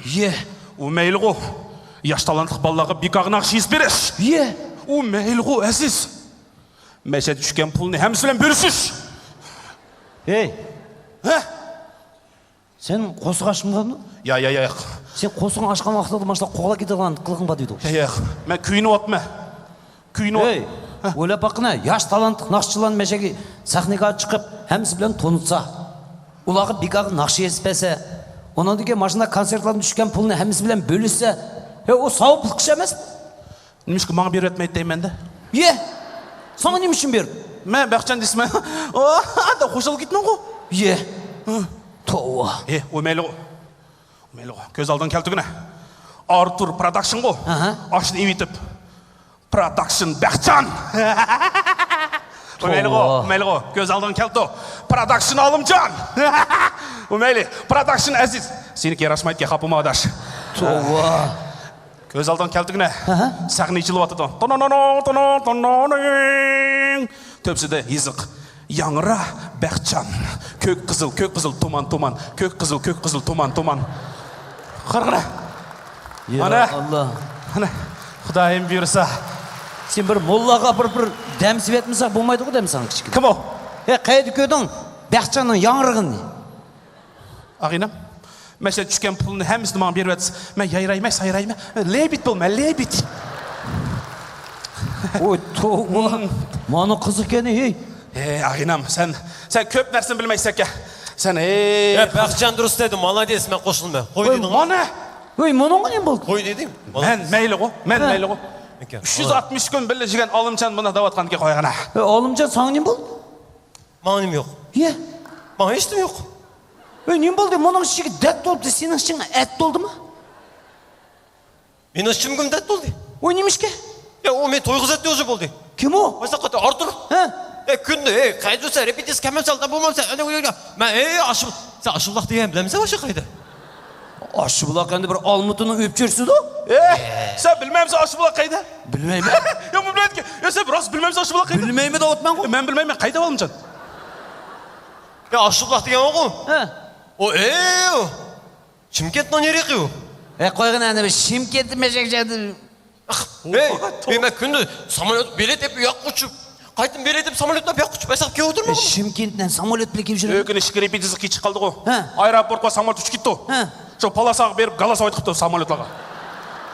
يە. ئۇ مەيلىغۇ، ياش تالانتلىق بالىلارغا بىكارغا ناخشا يېزىپ بېرىش. يە. ئۇ مەيلىغۇ، ئەزىز. مەشەدە چۈشكەن پۇلنى ھەممىسى بىلەن بۆلۈشۈش. ھېي! ھە؟ سەن قورسىقىڭ ئاچقانمۇ؟ يا، يا، يا، ياق. سەن قورسىقىڭ ئاچقان ۋاقىتلاردا ماشۇنداق قوغلاپ كېتىدىغان قىلىقىڭ بار دېدىغۇ. يا، يا، ياق. مەن كۆيۈنۈۋاتىمەن. كۆيۈنۈۋات-، ھەي، ھە. ئويلاپ باققىنا، ياش تالانتلىق ناخشىچىلارنى مەشەگە سەھنىگە چىقىپ، ھەممىسى بىلەن تونۇتسا، ئۇلارغا بىكارغا ناخشا يېزىپ بەرسە، ئۇنىڭدىن كېيىن ماشۇنداق كونسېرتلاردىن چۈشكەن پۇلنى ھەممىسى بىلەن بۆلۈشسە، ھە، ئۇ ساۋابلىق ئىش ئەمەسمۇ؟ نېمىشقا ماڭا بېرىۋەتمەيدۇ دەيمەن-دە. يە! ساڭا نېمە ئۈچۈن بېرىدۇ؟ مەن بەخچان دېسىمەن. ئا، دەپ خۇشال كېتىمەنغۇ. يە. ھە. توۋا. ئە، ئۇ مەيلىغۇ. ئۇ مەيلىغۇ. كۆز ئالدىڭغا كەلتۈرگىنە. ئارتۇر پروداكشنغۇ. ئاھا. ئاشۇنى ئېۋىتىپ. پروداكشن بەخچان. ئۇ مەيلىغۇ. توۋا. ئۇ مەيلىغۇ. كۆز ئالدىڭغا كەلتۈر. پروداكشن ئالىمجان. ئۇ مەيلى. پروداكشن ئەزىز. سېنىڭكى ياراشمايدىكەن، خاپا بولما ئاداش. توۋا. كۆز ئالدىڭغا كەلتۈرگىنە. ئەھە. سەھنە ئېچىلىۋاتىدۇ. تونونونو، تونونونو. تۆپىسىدە يېزىق. ياڭرا، بەخچان. كۆك قىزىل، كۆك قىزىل، تۇمان، تۇمان. كۆك قىزىل، كۆك قىزىل، تۇمان، تۇمان. قارىغىنا. يا مانا. ئاللا. مانا. خۇدايىم بۇيرۇسا. سەن بىر موللاغا بىر، بىر دەم سېۋەتمىسەك بولمايدىغۇ دەم ساڭا كىچىككىنە. كىم ئۇ؟ ھە، قەيەردە كۆردۈڭ بەخچاننىڭ ياڭرىغىنىنى؟ ئاغىنەم، مەن سەن چۈشكەن پۇلنى ھەممىسىنى ماڭا بېرىۋەتسە، مەن يايرايمەن، سايرايمەن، لېبىت بولىمەن، لېبىت. ۋوي، توۋا. مانا قىزىق ئىكەن، ھېي. ھەي، ئاغىنەم، سەن، سەن كۆپ نەرسىنى بىلمەيسەنكەن. سەن، ھەي. ھە، بەخچان دۇرۇس دېدى، مالادېس، مەن قوشۇلىمەن. قوي دېدىڭ. مانا. ۋوي، مۇنىڭغا نېمە بولدى؟ قوي دېدىم. مەن مەيلىغۇ، مەن ھە. مەيلىغۇ. ئۈچ يۈز ئاتمىش كۈن بىللە يۈرگەن ئالىمجان بۇنداق دەۋاتقانكەن، قويغىنا. ھە، ئالىمجان، ساڭا نېمە بولدى؟ ماڭا نېمە يوق؟ يە. ماڭا ھېچنېمە يوق. ئەي، نېمە بولدى؟ مۇنىڭ ئىچىگە دەرد تولدى، سېنىڭ ئىچىڭگە ئەت تولدىمۇ؟ مېنىڭ ئىچىمگىمۇ دەرد تولدى. ۋوي، نېمىشقا؟ يا، ئۇ مېنى تويغۇزاتتى ئوشۇ بولدى. كىم ئۇ؟ مانا قاتا ئارتۇر. ھە؟ يا، كۈندە، ئەي، قايتۇرسا، رېپېتىتسىيە كەلمەمسەن، بولمامسەن، ئەنە، ئۇ يەرگە. مەن، ئەي، ئاشۇ، سەن ئاشۇنداق دېگەن بىلەمسەن ئاشۇ قايدا؟ ئاشۇ بۇلاق ئەمدى بىر ئالمۇتىنىڭ ئۆپچۈرىسىدۇ. ئە، سەن بىلمەمسەن ئاشۇ بۇلاق قايدا؟ بىلمەيمەن. يا، بۇ بىلمەيدىكەن. يا، سەن راست بىلمەمسەن ئاشۇ بۇلاق قايدا؟ بىلمەيمەن دەۋاتىمەنغۇ. مەن بىلمەيمەن، قايدا ئالىمجان؟ يا، ئاشۇ بۇلاق دېگەن ئۇغۇ. ھە. ئۇ، ئەي، ئۇ. شىمكەنتنىڭ نېرىقى ئۇ. ئە، قويغىنا ئەنە بىر شىمكەنتنى مەشەك جايدا. ئەي، ئەي، مەن كۈندە ساموليوت بېلەت ئېلىپ ئۇياققا ئۇچۇپ، قايتىدىن بېلەت ئېلىپ ساموليوت بىلەن بۇياققا ئۇچۇپ، ئەسەپ كېلىۋاتىدىغۇ. شىمكەنتتىن ساموليوت بىلەن كېلىپ يۈرىمەن. ئۆكۈنۈشكە رېپېتىتسىيە كېچىكىپ قالدىغۇ. ھە. ئايروپورتقا ساموليوت ئۇچۇپ كېتىپتۇ. ھە. شۇ پالاساغا بېرىپ گالاساۋ ئېيتىپ قاپتۇ ساموليوتلارغا.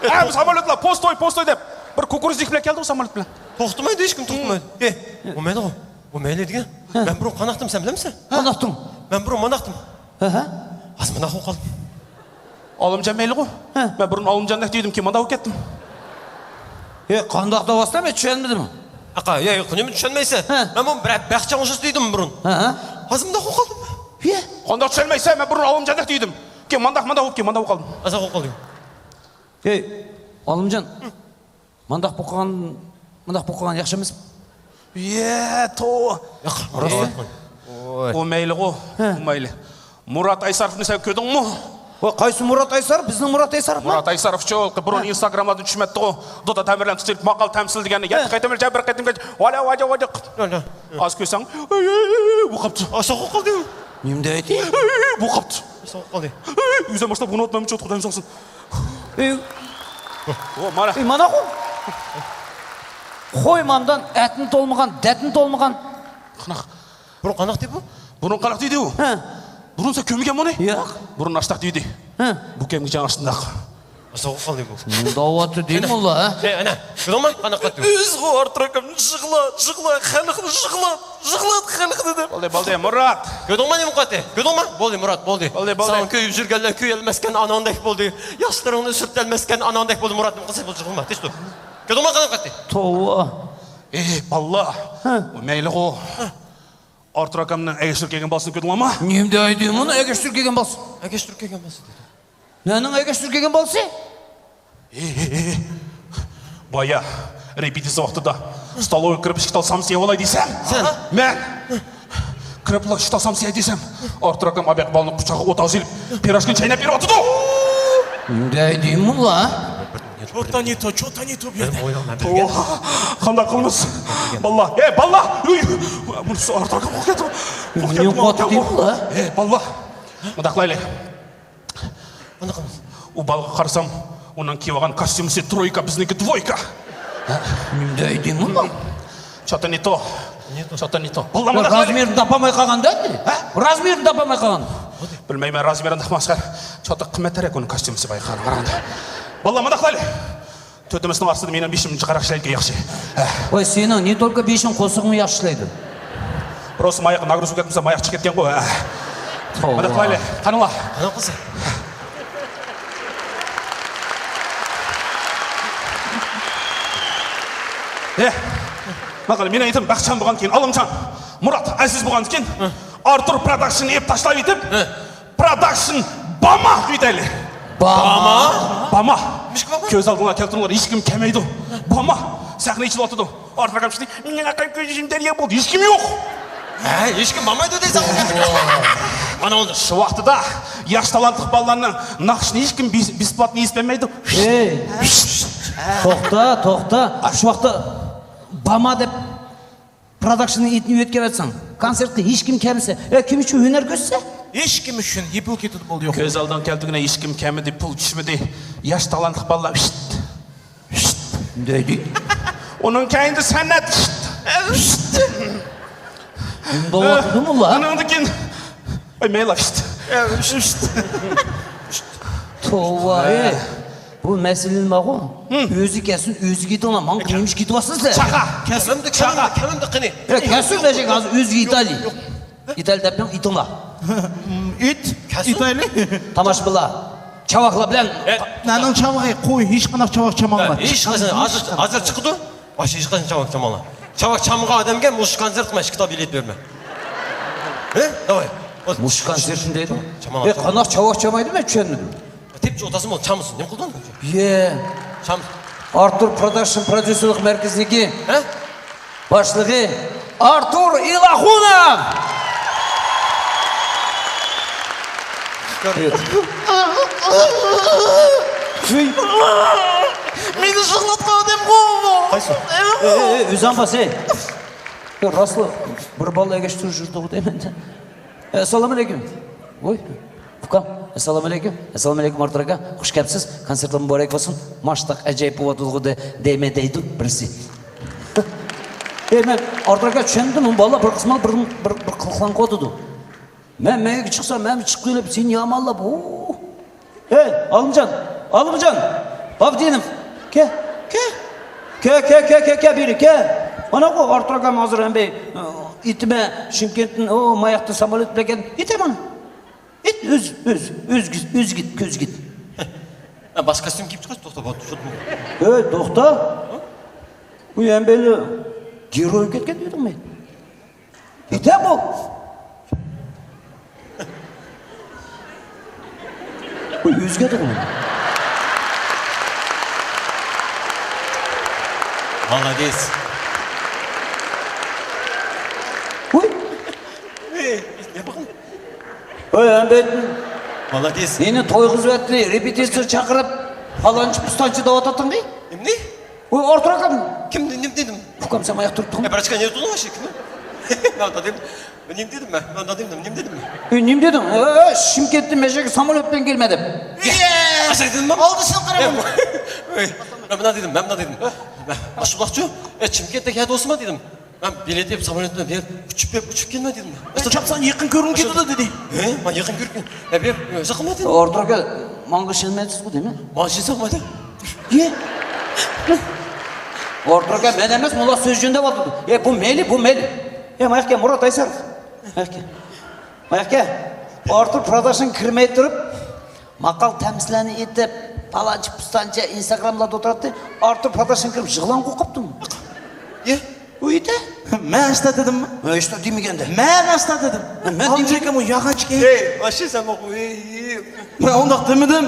ھەم ساموليوتلار، پوستوي، پوستوي دەپ، بىر كۇكۇرۇزنىكى بىلەن كەلدىغۇ ساموليوت بىلەن. توختىمايدۇ، ھېچكىم توختىمايدۇ. ئەي، بولمايدىغۇ. بۇ مەيلى دېگەن. ھە. مەن بۇرۇن قانداقتىم، سەن بىلەمسەن؟ قانداقتىڭ؟ مەن بۇرۇن مانداقتىم. ھە، ھە. ھازىر مانداق بولۇپ قالدىم. ئالىمجان مەيلىغۇ. ھە. مەن بۇرۇن ئالىمجاندەك دېدىمكى، مانداق بولۇپ كەتتىم. ھە، قانداق دەۋاتسىلەر، مەن چۈشەنمىدىم. ئاقا، يا، يوق، نېمە چۈشەنمەيسەن؟ ھە. مەن بۇ بىر بەخچەن ئوخشاش دېدىم بۇرۇن. ھە، ھە. ھازىر مانداق بولۇپ قالدىم. ھە. قانداق چۈشەنمەيسەن؟ مەن بۇرۇن ئالىمجاندەك دېدىم. كېيىن مانداق، مانداق بولۇپ، كېيىن مانداق بولۇپ قالدىم. ھەي، ئالىمجان. ھە. مانداق بولۇپ قالغان، مانداق بولۇپ قالغان ياخشى ئەمەس. يە، توۋا. ياق، راست. ۋوي. ئۇ مەيلىغۇ، ھە. ئۇ مەيلى. مۇرات ئايساروفنى سەن كۆردۈڭمۇ؟ ۋوي، قايسى مۇرات ئايساروف؟ بىزنىڭ مۇرات ئايساروفمۇ؟ مۇرات ئايساروفچۇ، بۇرۇن ھە. ئىنستاگراملاردىن چۈشمەتتىغۇ. دودا تەمىرلەن تۇتۇپ ماقال تەمسىل دېگەننى. يەتتە ھە. قېتىم، بىر قېتىم، ۋالا، ۋاجا، ۋاجا. ھە، ھە. ئاز كۆرسەڭ، ئەي، بۇ قاپتۇ. ئاسا قالدى. نېمە دەيدۇ؟ ئەي، بۇ قاپتۇ. ئاسا قالدى. ئەي، ئۆزۈم باشلاپ ئۇنى ئاتمايمەن، چوتقا دەمساقسىن. ئەي. ئۇ، مانا. ئەي، ماناقۇ. قوي ماندان ئەتنى تولمىغان، دەتنى تولمىغان. قانداق؟ بۇرۇن قانداق دەيدۇ بۇ؟ بۇرۇن قانداق دەيدۇ ئۇ؟ ھە. بۇرۇن سەن كۆرمىگەن بۇنى؟ ياق. بۇرۇن ئاشتاق دەيدۇ. ھە. بۇ كەمگىچە ئاشتاق. ئاسا قالدى بۇ. مۇنداۋاتىدۇ دېمۇلا، ھە؟ ئەي، ئەنە. كۆردۈڭمۇ؟ قانداق قىلاتتى بۇ؟ ئۆزىغۇ ئارتۇر ئاكام، يىغلا، يىغلا، خەلقنى يىغلا، يىغلا خەلقنى دەپ. بولدى، بولدى، مۇرات. كۆردۈڭمۇ نېمە قىلاتتى؟ كۆردۈڭمۇ؟ بولدى، مۇرات، بولدى. بولدى، بولدى. ساڭا كۆيۈپ يۈرگەنلەر كۆيەلمەسكەن ئاناڭدەك بولدى. ياشلىرىڭنى سۈرتەلمەسكەن ئاناڭدەك بولدى، مۇرات. نېمە قىلسا بولدى، يىغلىما، تىنچ تۇر. كۆردۈڭمۇ قانداق قىلاتتى؟ توۋا. ئەي، باللا. ھە. مەيلىغۇ. ھە. ئارتۇر ئاكامنىڭ ئەگەشتۈرۈپ كەلگەن بالىسىنى كۆردۈڭلارمۇ؟ نېمە دەيدۇ مۇنى ئەگەشتۈرۈپ كەلگەن بالىسى؟ ئەگەشتۈرۈپ كەلگەن بالىسى دېدى. نەنىڭ ئەگەشتۈرۈپ كەلگەن بالىسى؟ ھېي، ھېي، ھېي. بايا رېپېتىتسىيە ۋاقتىدا ستالوۋىيغا كىرىپ ئىككى تال سامسا يەۋالاي دېسەم. سەن؟ مەن. كىرىپلا ئىككى تال سامسا يەي دېسەم، ئارتۇر ئاكام ئابەق بالىنى قۇچاقىغا ئوت ئاغزى ئېلىپ، پىروشكىنى چايناپ بېرىۋاتىدۇ. نېمە دەيدۇ مۇنۇلار؟ چوتا نېتو، چوتا نېتو بۇ يەردە. توۋا، قانداق قىلىمىز؟ باللا، ئەي، باللا! ئۆي! بۇنىسى ئارتۇر ئاكام قورقۇپ كەتتى. قورقۇپ كەتتىم، قورقۇپ كەتتىم. ئەي، باللا! مۇنداق قىلايلى. قانداق قىلىمىز؟ ئۇ بالىغا قارىسام، ئۇنىڭ كىيىۋالغان كاستيۇمىسى ترويكا، بىزنىڭكى دۋويكا. نېمە دەيدۇ مۇنۇ؟ چوتا نېتو. نېتو. چوتا نېتو. باللا، مۇنداق قىلايلى. رازمېرىنى تاپالماي قالغان دەيدۇ. ھە؟ رازمېرىنى تاپالماي قالغان. بىلمەيمەن، رازى بېرەمدۇق ماسخەر. چوتا قىممەترەك ئۇنىڭ كاستيۇمىسى بايقىغان قاراڭدا. باللا، مۇنداق قىلايلى. تۆتىمىزنىڭ ئارىسىدا مېنىڭ بېشىم جىقراق ئىشلەيدىكەن ياخشى. ھە. ۋاي، سېنىڭ نى تولكا بېشىڭ، قورسىقىڭمۇ ياخشى ئىشلەيدۇ؟ پروستا ماياق ناگرۇزكا كەتمىسە، ماياق چىقىپ كەتكەنغۇ. ھە. توۋا. مۇنداق قىلايلى. قانىلا. قانداق قىلسا؟ ھە. ماقۇل، مېنىڭ ئېتىم بەختىيار بولغاندىكىن، ئالىمجان، مۇرات، ئەزىز بولغاندىكىن، ئارتۇر پروداكشننى ئېلىپ تاشلاپ ئېتىپ، پروداكشن باما قىلىۋېتەيلى. باما؟ باما. نېمىشقا باما؟ كۆز ئالدىڭلارغا كەلتۈرۈڭلار، ھېچكىم كەلمەيدۇ. باما. سەھنە ئېچىلىۋاتىدۇ. ئارتۇر ئاكام چىقتى. مېنىڭ ئاكام كۆز يېشىم دەريا بولدى. ھېچكىم يوق. ھە، ھېچكىم بارمايدۇ دەيسەن. مانا ئۇندا شۇ ۋاقتىدا ياش تالانتلىق بالىلارنىڭ ناخشىنى ھېچكىم بىز-، بېسپلاتنى يېزىپ بەرمەيدۇ. ھەي. توختا، توختا. شۇ ۋاقىتتا باما دەپ پروداكشننىڭ ئېتىنى يۆتكەۋەتسەڭ، كونسېرتقا ھېچكىم كەلمىسە، ئە، كىم ئۈچۈن ھۈنەر كۆرسىتە؟ ھېچكىم ئۈچۈن يېپىلىپ كېتىدۇ، بولدى، يوق. كۆز ئالدىڭغا كەلتۈرگىنە، ھېچكىم كەلمىدى، پۇل چۈشمىدى. ياش تالانتلىق بالىلار ۋىشت، ۋىشت دەيدۇ. ئۇنىڭ كەينىدە سەنئەت ۋىشت، ۋىشت. نېمە بولۇۋاتىدۇ مۇلا؟ ئۇنىڭدىن كېيىن، ئاي، مەيلى، ۋىشت. توۋا، ئەي. بۇ مەسىلىنى ماغۇ. ئۆزى كەلسۇن، ئۆزىگە ئېيتىڭلار. ماڭا نېمە ئىش كېتىۋاتىسىز سىلەر؟ چاقا. كەلسۇن، كەلسۇن، كەلسۇن، قېنى. يا، كەلسۇن، بەشەك، ھازىر ئۆزىگە ئېيتايلى. ئېيتايلى دەپ بېرىڭ، ئېيتىڭلار. ئېيت. كەلسۇن. ئېيتايلى. تاماشىبىنلار، چاۋاكلار بىلەن. نەنىڭ چاۋىكى؟ قوي، ھېچقانداق چاۋاك چامالمايدۇ. ھېچقاچان، ھازىر، ھازىر چىقىدۇ. ۋاھشىي، ھېچقاچان چاۋاك چامالمايدۇ. چاۋاك چامغان ئادەمگە مۇشۇ كونسېرتقا مەن ئىككى تال بېلەت بېرىمەن. ھە؟ داۋاي. مۇشۇ كونسېرتنى دەيدۇ. چامالماي. ئە، قانداق چاۋاك چامايدۇ، مەن چۈشەنمىدىم. تېپىپ ئولتۇرسىمۇ چامىسۇن، نېمە قىلدىڭ؟ يە. چامىسۇن. ئارتۇر پروداكشن پروديۇسېرلىق مەركىزىنىڭكى، ھە؟ باشلىقى ئارتۇر ئىلاخۇنوف. مېنى يىغلاتقان ئادەم بۇ. قايسى؟ ئەي، ئەي، ئەي، ئۆزۈڭ باس، ئەي. يا، راستلا، بىر بالا ئەگەشتۈرۈپ يۈردۇق دەيمەن. ئەسسالامۇئەلەيكۇم. ۋوي، ئۇكام، ئەسسالامۇئەلەيكۇم. ئەسسالامۇئەلەيكۇم، ئارتۇر ئاكا. خۇش كەپسىز. كونسېرتلار مۇبارەك بولسۇن. ماشتاق ئەجەيىپ بولۇۋاتىدىغۇ دە-، دەيمەن دەيدۇ بىرسى. ئەي، مەن ئارتۇر ئاكا چۈشەندىم، بۇ بالا بىر قىسما بىر، بىر، بىر قىلىقلانغۇۋاتىدۇ. مەن مەيگە چىقسام، مەن چىقىپ كېلىپ، سېنى يامانلاپ، ھو. ھەي، ئالىمجان، ئالىمجان، بابدىنىم، كە، كە، كە، كە، بېرى، كە. مانا بۇ ئارتۇر ئاكام ھازىر ھەم بىر، ئېتىمە، شىمكەنتتىن، ئۇ، ماياقتا ساموليوت بىلەن كەلدى. ئېتە مانا. ئېت، ئۆز، ئۆز، ئۆز، ئۆز گىت، كۆز گىت. ھە، باشقا كوستيۇم كىيىپ چىقاي، توختا، بار، تۇردۇم. ھەي، توختا. بۇ ھەم بىر گېروي كەتكەن دېدىڭمۇ؟ يېتە بۇ. بۇ ئۆزگەردى بۇ. مالادېس. ۋۇي. ئەي، ياپىقىم. ۋاي، ئەمبەت. مالادېس. مېنى تويغۇزۇۋەتتى، رېپېتىتسىيە چاقىرىپ، پالانچى پۇستانچى دەۋاتاتتىڭغۇ. نېمىنى؟ ۋاي، ئارتۇر ئاكام. كىم، نېمە دېدىم؟ ئۇكام، سەن ماياق تۇرۇپ تۇرغىن. ئە، بىر ئاچكان يېرى تۇرغان شېكىلى. نادادىم. نېمە دېدىم مەن؟ نادادىم، نېمە دېدىم؟ ئە، نېمە دېدىڭ؟ ئە، ئە، شىمكەنتتىن مەشەگە ساموليوت بىلەن كەلمە دەپ. ئە، ئاشۇنداق دېدىممۇ؟ ئالدىسىنى قاراپ. ئە، مەن مۇنداق دېدىم، مەن مۇنداق دېدىم. مەن ئاشۇنداقچۇ؟ ئە، شىمكەنتتە كەلدى بولسىمۇ دېدىم. مەن بېلەت ئېلىپ ساموليوتنى بېرىپ ئۇچۇپ بېرىپ ئۇچۇپ كەلمە دېدىم. چاپسان يېقىن كۆرگۈم كېلىدۇ دېدى. ھە؟ مەن يېقىن كۆرگۈم. ئە، بېرىپ ئۆزى قىلمىدى. ئارتۇر ئاكا، ماڭا ئىشەنمەيسىزغۇ دېمە. ماڭا ئىشەنسەڭ مايلى. ئارتۇر ئاكا، مەن ئەمەس، مۇلا سۆز جۈندەپ ئاتىدۇ. ئە، بۇ مەيلى، بۇ مەيلى. ئە، ماياقكە، مۇرات ئايسەر. ماياقكە. ماياقكە. ئارتۇر پروداكشنغا كىرمەي تۇرۇپ، ماقال تەمسىلەرنى ئېيتىپ، پالانچى پۇستانچى ئىنستاگراملاردا ئولتۇراتتى. ئارتۇر پروداكشنغا كىرىپ يىغلاڭغۇ قاپتۇ. ئە؟ ئۇ ئېيتە؟ مەن ئاشتا دېدىممۇ؟ مەن ئاشتا دېمىگەندە. مەن ئاشتا دېدىم. مەن دېمىگەن. ئۇ ياغاچكەن. ئەي، ئاشتا سەن بۇ. مەن ئۇنداق دېمىدىم.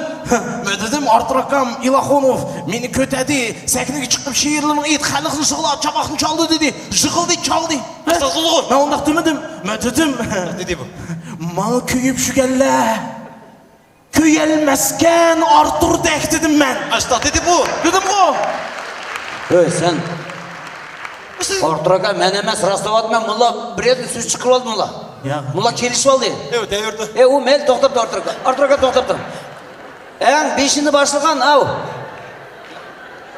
مەن دېدىم، ئارتۇر ئاكام ئىلاخۇنوف مېنى كۆتەردى. سەھنىگە چىقىپ شېئىرلىرىنى ئېيت، خەلقنى يىغلات، چاقاقنى چالدى دېدى. يىغلىدى، چالدى. ئاشتا قىلدىغۇ. مەن ئۇنداق دېمىدىم. مەن دېدىم. دېدى بۇ. ماڭا كۆيۈپ چۈشكەنلەر كۆيەلمەسكەن ئارتۇردەك دېدىم مەن. ئاشتا دېدى بۇ. دېدىمغۇ. ھەي، سەن. ئارتۇر ئاكا، مەن ئەمەس، راست دەۋاتىمەن، مۇلا بىر يەردىن سۆز چىقىرىۋالدى مۇلا. ياق. مۇلا كېلىشىۋالدى. ئەي، دەۋردى. ئەي، ئۇ مەيلى، توختاپتۇ ئارتۇر ئاكا. ئارتۇر ئاكا، توختاپتۇ. ئەڭ بېشىنى باشلىغان ئاۋۇ.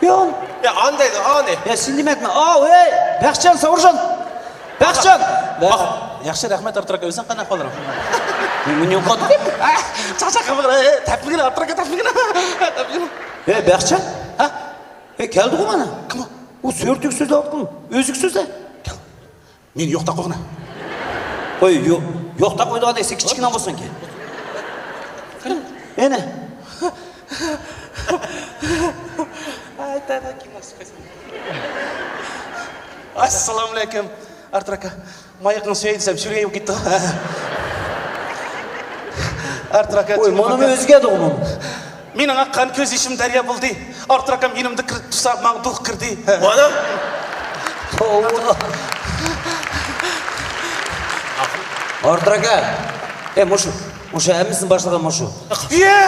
يون. يا، ئان دەيدۇ، ئانى. يا، سېنى دېمەكمەن. ئاۋۇ، ھەي، بەخچان، ساۋۇرجان. بەخچان. ياخشى، رەھمەت، ئارتۇر ئاكا. ئۆزۈڭ قانداق بالىرىڭ؟ مېنى يوقاتتى. چاقچاق قىلمىغىن، تەپمىگىن، ئارتۇر ئاكا، تەپمىگىن. تەپمىگىن. ئەي، بەخچەن. ھە؟ ئەي، كەلدىغۇ مانا. كىم ئۇ؟ ئۇ سۆرىتىگە سۆزلەۋاتقان. ئۆزىگە سۆزلە. كەل. مېنى يوقتا قويغىنا. قوي، يوق. يوقتا قويىدىغان دېسە كىچىككىنە بولسۇن كېيىن. قېنى؟ ئەسسالامۇئەلەيكۇم، ئارتۇر ئاكا. مايىقىڭ سۆيەي دېسەم، شۆرگەي بولۇپ كېتىدۇ. ئارتۇر ئاكا، ۋوي، مانا مەن ئۆزگەردىغۇ بۇ. مېنىڭ ئاققان كۆز يېشىم دەريا بولدى. ئارتۇر ئاكام يېنىمدا كىرىپ تۇرسا، ماڭا دوغا كىردى. ھە. مانا. توۋا. ئارتۇر ئاكا. ئە، مۇشۇ. مۇشۇ ھەممىسىنى باشلىغان مۇشۇ. يە!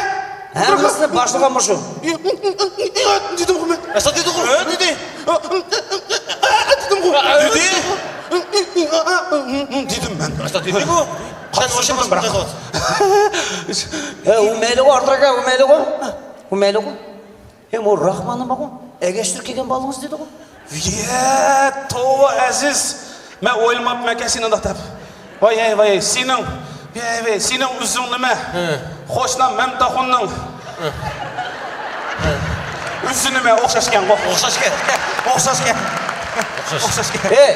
ھەممىسىنى باشلىغان مۇشۇ. دېدىمغۇ مەن. ئەسلا دېدىغۇ. ھە، دېدى. دېدىمغۇ. دېدى. دېدىم مەن. ئەسلا دېدىغۇ. سەن ئوشۇمىز بىر قىلىۋاتىسەن. ھە، ئۇ مەيلىغۇ، ئارتۇر ئاكا، ئۇ مەيلىغۇ. ئۇ مەيلىغۇ. ھېم، ئۇ راخمان نېمىغۇ؟ ئەگەشتۈرۈپ كەلگەن بالىڭىز دېدىغۇ؟ يە، توۋا ئەزىز. مەن ئويلىماپتىمەنكەن سېنى ئۇنداق دەپ. ۋاي، ھەي، ۋاي، سېنىڭ، ۋاي، ۋاي، سېنىڭ ئۆزۈڭ نېمە؟ ھە. قوشنام مەمتاخۇننىڭ. ھە. ئۆزى نېمە؟ ئوخشاشكەنغۇ. ئوخشاشكەن. ئوخشاشكەن. ئوخشاش. ئوخشاشكەن. ئەي،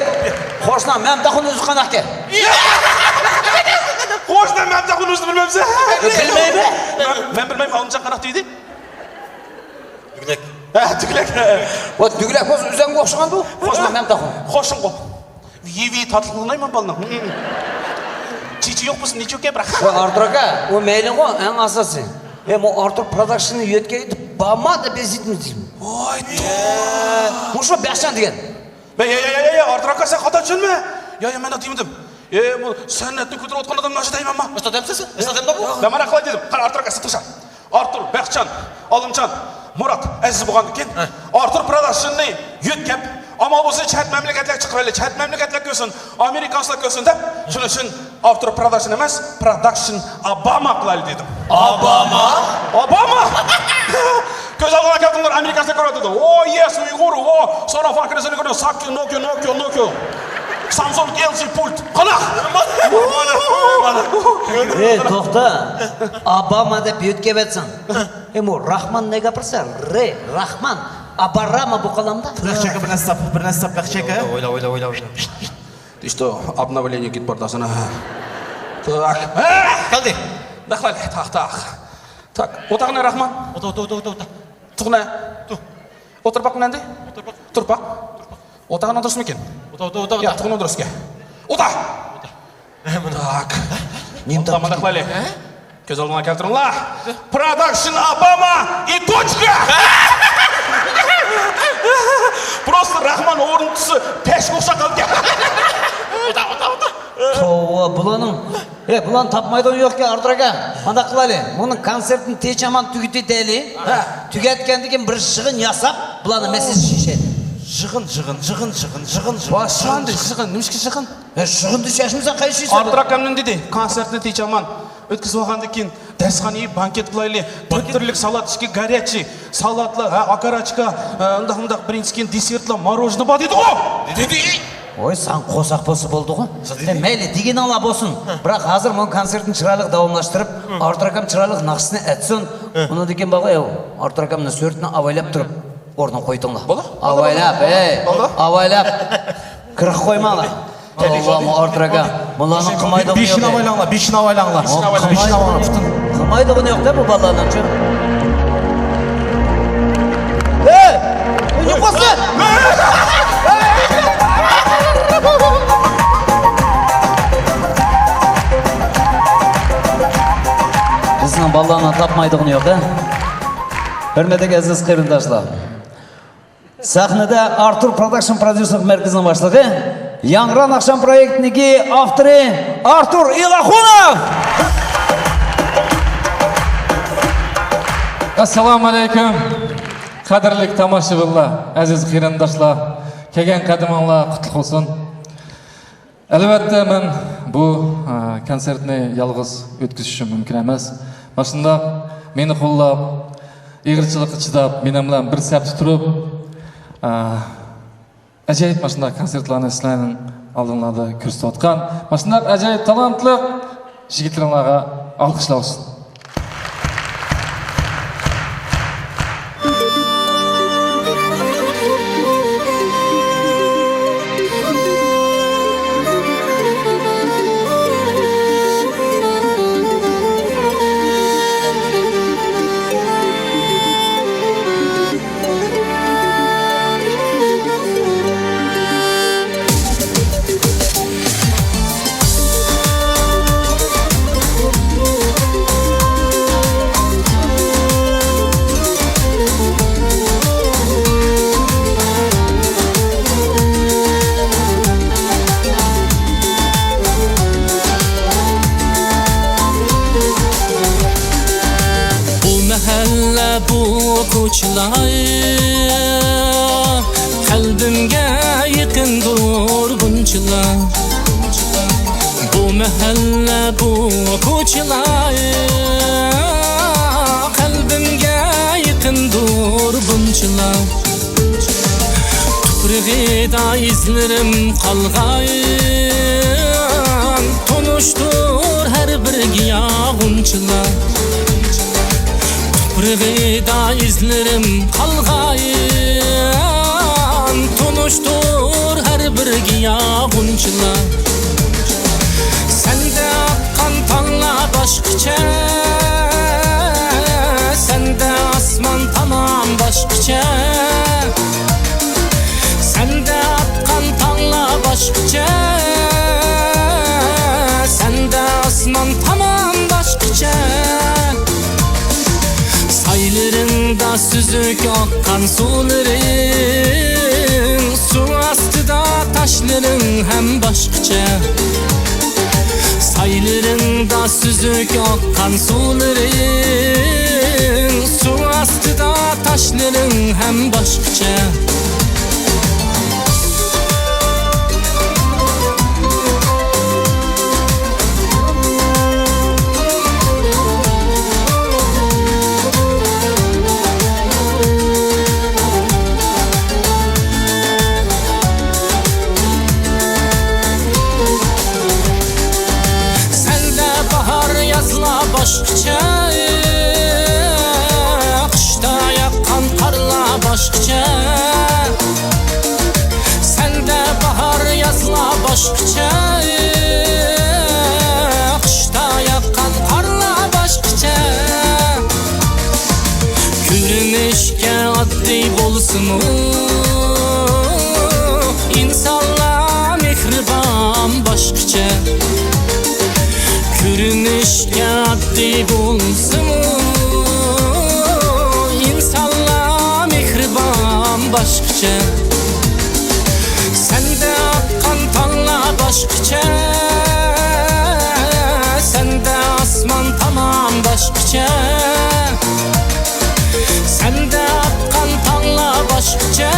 قوشنام مەمتاخۇن ئۆزى قانداقكەن؟ قوشنام مەمتاخۇن ئۆزىنى بىلمەمسەن؟ بىلمەيمەن. مەن، مەن بىلمەيمەن، ئالىمجان قانداق دېدى؟ دۈگلەك. ھە، دۈگلەك. ۋە دۈگلەك بولسا ئۆزەڭگە ئوخشىغاندۇ. قوشنام مەمتاخۇن. قوشنىغۇ. ۋىي ۋىي تاتلىقلىنايمەن بالىنىڭ. چېچى يوق بولسا نېچۈككە بىراق. ۋە ئارتۇر ئاكا، ئۇ مەيلىغۇ ئەڭ ئاساسىي. ھە، بۇ ئارتۇر پروداكشننى يۆتكەپ بارما دەپ بېزىتمىز دېدىم. ۋاي، مۇشۇ بەخشان دېگەن. يا، يا، يا، يا، يا، ئارتۇر ئاكا، سەن خاتا چۈشەنمە. يا، يا، مەن دېمىدىم. ئە، بۇ سەنئەتنى كۆتۈرۈۋاتقان ئادەم مانا شۇ دەيمەنما؟ ئۇستا دەپسىز؟ ئۇستا دەپمە بۇ. مەن مانا قىلاي دېدىم. قارا، ئارتۇر ئاكا، سەن تىڭشا. ئارتۇر، بەختىيار، ئالىمجان، مۇرات، ئەزىز بولغاندىكىن، ھە. ئارتۇر پروداكشننى يۆتكەپ، ئامال بولسا چەت مەملىكەتلەرگە چىقىرىۋېلىلى، چەت مەملىكەتلەر كۆرسۇن، ئامېرىكانسلار كۆرسۇن دەپ، شۇنىڭ ئۈچۈن ئارتۇر پروداكشن ئەمەس، پروداكشن ئاباما قىلايلى دېدىم. ئاباما؟ ئاباما! كۆز ئالدىڭلارغا كەلتۈرۈڭلار، ئامېرىكانسلار كۆرۈۋاتىدۇ. ئو، يېس، ئۇيغۇر، ئو، سونوفون كىرىزىنى كۆرۈڭ، ساكيو، نوكيو، نوكيو، نوكيو. سامسۇنگ، ئېل جى پۇلت. قانداق؟ ئەي، توختا. ئاباما دەپ يۆتكەۋەتسەڭ. ئەي، بۇ راخمان نېگە گاپىرسا؟ رې، راخمان. ئاباراما بۇ قالامدا. بىر نەرسە، بىر نەرسە، بىر نەرسە، بىر نەرسە. ئويلا، ئويلا، ئويلا، ئويلا. Ты что, обновление кит портасына. Так. كەلدى. Так, так, так. Так, ئوتاقنى راخمان. ئوتا، ئوتا، ئوتا، ئوتا، ئوتا. تۇغنە. تۇ. ئولتۇرۇپ باق مەندە. ئولتۇرۇپ باق. تۇرۇپ باق. ئولتۇرۇپ باق. ئوتاقنىڭ دۇرۇسمىكىن؟ ئولتۇرۇپ باق، ئولتۇرۇپ باق. ياق، تۇغنىڭ دۇرۇسكەن. ئولتۇر. ئولتۇر. ھە، مانا. تاك. نېمە تاپتىڭ؟ مانا قىلايلى. ھە؟ كۆز ئالدىڭلارغا كەلتۈرۈڭلار. پروداكشن ئاباما ئى توچكا. پروستا راخمان ئورۇنتۇسى پەشكە ئوخشاپ قالدىكەن. ئولتۇر، ئولتۇر، ئولتۇر. توۋا، بۇلارنىڭ ئە، بۇلارنى تاپمايدىغان يوقكەن، ئارتۇر ئاكا. قانداق قىلايلى؟ بۇنىڭ كونسېرتىنى تىنچ ئامان تۈگىتىۋېتەيلى. ھە. تۈگەتكەندىن كېيىن بىر يىغىن ياساپ، بۇلارنىڭ مەسىلىسىنى شېشەيلى. يىغىن، يىغىن، يىغىن، يىغىن، يىغىن، يىغىن. باشلاندى يىغىن، نېمىشقا يىغىن؟ ھە، يىغىندا شەشمىسەن قايسى يىغىن؟ ئارتۇر ئاكامدىن دېدى، كونسېرتنى تىنچ ئامان ئۆتكۈزۈپ بولغاندىن كېيىن، دەرسخانا يېيىپ، بانكېت قىلايلى. تۆت تۈرلۈك سالات، ئىككى گورячىي سالاتلار، ھە، ئاكاراتچكا، ھە، ئۇنداق، مۇنداق، بىرىنچىدىن كېيىن دېسېرتلار، ماروژنا بار دېدىغۇ. دېدى. ۋوي، ساڭا قورساق بولسا بولدىغۇ. ھە، مەيلى، دېگىنىڭلار بولسۇن. بىراق ھازىر مۇنۇ كونسېرتنى چىرايلىق داۋاملاشتۇرۇپ، ئارتۇر ئاكام چىرايلىق ناخشىسىنى ئېيتسۇن. ئۇنىڭدىن كېيىن بارغۇ، ئارتۇر ئاكامنىڭ سۈرىتىنى ئاۋايلاپ تۇرۇپ، ئورنىغا قويدۇڭلار. بولدى. ئاۋايلاپ، ھەي، ئاۋايلاپ. كىرىپ قويماڭلار. ئاللاھۇ ئاكبار، ئارتۇر ئاكا. مۇلارنىڭ قىلمايدىغىنى يوق. بېشىنى ئاۋايلاڭلار، بېشىنى ئاۋايلاڭلار. بېشىنى ئاۋايلاڭلار، پۈتۈن. قىلمايدىغىنى يوق-دە بۇ بالىلارنىڭچۇ. ھەي! يوقالسا! بىزنىڭ بالىلارنىڭ تاپمايدىغىنى يوق-دە. ھۆرمەتلىك ئەزىز قېرىنداشلار. سەھنىدە ئارتۇر پروداكشن پروديۇسېرلىق مەركىزىنىڭ باشلىقى، ياڭران ئاخشام پرويېكتىنىڭكى ئاپتورى ئارتۇر ئېلاخۇنوف! ئەسسالامۇ ئەلەيكۇم، قەدىرلىك تاماشىبىنلار، ئەزىز قېرىنداشلار، كەلگەن قەدىمىڭلار قۇتلۇق بولسۇن. ئەلۋەتتە، مەن بۇ، ئە، كونسېرتنى يالغۇز ئۆتكۈزۈشۈم مۇمكىن ئەمەس. مانا شۇنداق مېنى قوللاپ، ئېغىرچىلىققا چىداپ، مېنىڭ بىلەن بىر سەپتە تۇرۇپ، ئە، ئاجايىپ مانا شۇنداق كونسېرتلارنى سىلەرنىڭ ئالدىڭلاردا كۆرسىتىۋاتقان مانا شۇنداق ئاجايىپ تالانتلىق يىگىتلىرىڭلارغا ئالقىشلار ئولتۇرسۇن. بۇ مەھەللە، بۇ كوچىلار قەلبىمگە يېقىندۇر بۇنچىلا. بۇ مەھەللە، بۇ كوچىلار قەلبىمگە يېقىندۇر بۇنچىلا. تۇپرىقىدا ئىزلىرىم قالغان، تونۇشتۇر ھەر بىر گىياھ غۇنچىلار. تۇپرىقىدا ئىزلىرىم قالغان، تونۇشتۇر ھەر بىر گىياھ غۇنچىلار. سەندە ئاققان تاڭلار باشقىچە، سەندە ئاسمان تامام باشقىچە. سەندە ئاتقان تاڭلار باشقىچە، سەندە ئاسمان تامام باشقىچە. سايلىرىڭدا سۈزۈك ئاققان سۇلىرىڭ، سۇ ئاستىدا تاشلىرىڭ ھەم باشقىچە. سايلىرىڭدا سۈزۈك ئاققان سۇلىرىڭ، سۇ ئاستىدا تاشلىرىڭ ھەم باشقىچە. سەندە باھار، يازلار باشقىچە، قىشتا ياغقان قارلار باشقىچە. سەندە باھار، يازلار باشقىچە، قىشتا ياغقان قارلار باشقىچە. كۆرۈنۈشكە ئاددىي بولسىمۇ، ئىنسانلار مېھرىبان باشقىچە. كۆرۈنۈشكە ئاددىي بولسىمۇ، ئىنسانلار مېھرىبان باشقىچە. سەندە ئاتقان تاڭلار باشقىچە، سەندە ئاسمان تامام باشقىچە. سەندە ئاتقان تاڭلار باشقىچە،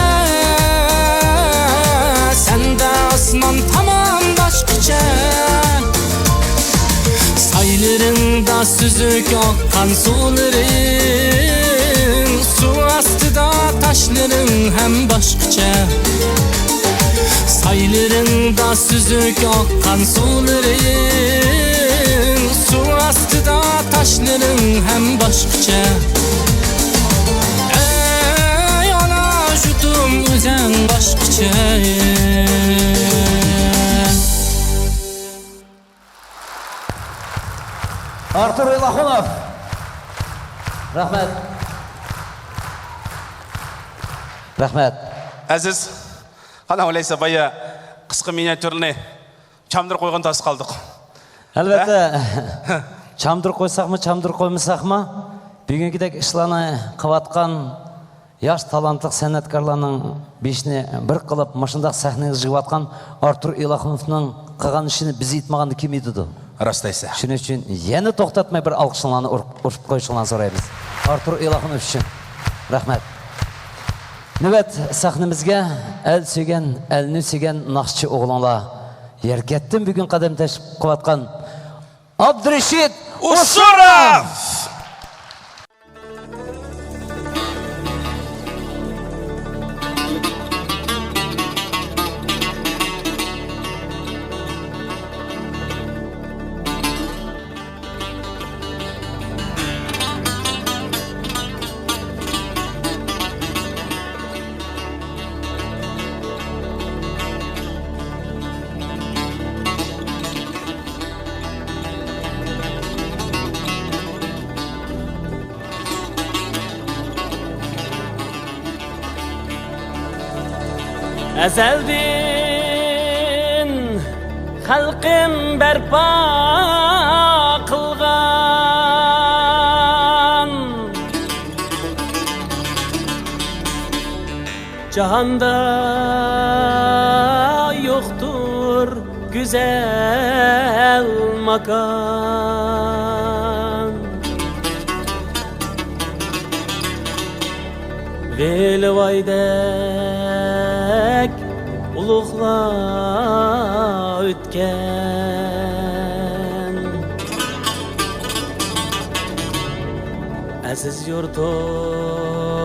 سەندە ئاسمان تامام باشقىچە. سايلىرىڭدا سۈزۈك ئاققان سۇلىرىڭ، سۇ ئاستىدا تاشلىرىڭ ھەم باشقىچە. سايلىرىڭدا سۈزۈك ئاققان سۇلىرىڭ، سۇ ئاستىدا تاشلىرىڭ ھەم باشقىچە. ئەي ئانا يۇرتۇم، ئۆزۈڭ باشقىچە. ئارتۇر ئىلاخۇنوف. رەھمەت. رەھمەت. ئەزىز، قانداق ئويلايسىز، بايا قىسقا مىنىاتيۇرىنى چامدۇرۇپ قويغان تاس قالدۇق. ئەلۋەتتە، ھە؟ چامدۇرۇپ قويساقمۇ، چامدۇرۇپ قويمىساقمۇ، بۈگۈنكىدەك ئىشلارنى قىلىۋاتقان ياش تالانتلىق سەنئەتكارلارنىڭ بېشىنى بىر قىلىپ، مۇشۇنداق سەھنىگە يىغىۋاتقان ئارتۇر ئىلاخۇنوفنىڭ قىلغان ئىشىنى بىز ئېيتمىغاندا كىم ئېيتىدۇ؟ راست دەيسەن. شۇنىڭ ئۈچۈن يەنە توختاتماي بىر ئالقىشىڭلارنى ئۇرۇپ، ئۇرۇپ قويۇشۇڭلارنى سورايمىز. ئارتۇر ئىلاخۇنوف ئۈچۈن. رەھمەت. نۆۋەت سەھنىمىزگە ئەل سۆيگەن، ئەلنى سۆيگەن ناخشىچى ئوغلۇڭلار يەركەتتىن بۈگۈن قەدەم تەشرىپ قىلىۋاتقان ئابدۇرېشىت ئۇسۇرۇف! ئەزەلدىن خەلقىم بەرپا قىلغان جاھاندا يوقتۇر گۈزەل ماكان. ۋىلىۋايدەك ئۇلۇغلار ئۆتكەن، ئەزىز يۇرتۇم،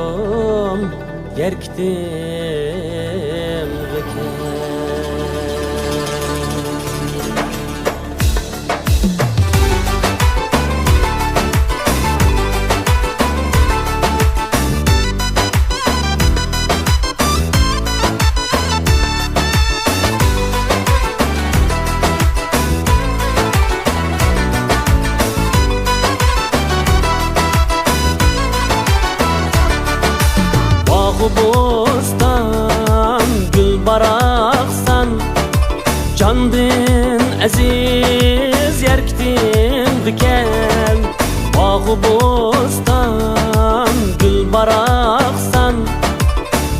يەر كېتىمغىكەن. باغۇ بوستان، گۈل باراقسان، جاندىن ئەزىز يەر كېتىمدىكەن. باغۇ بوستان، گۈل باراقسان،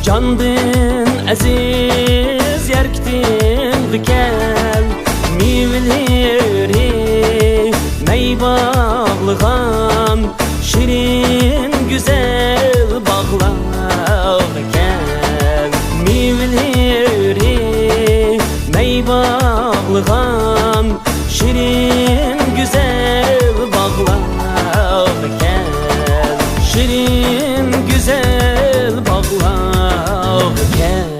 جاندىن ئەزىز يەر كېتىمدىكەن. مېۋىلىرى مەي باغلىغان، شېرىن گۈزەل باغلار ئىكەن. مېۋىلىرى مەي باغلىغان، شېرىن گۈزەل باغلار ئىكەن. شېرىن گۈزەل باغلار ئىكەن.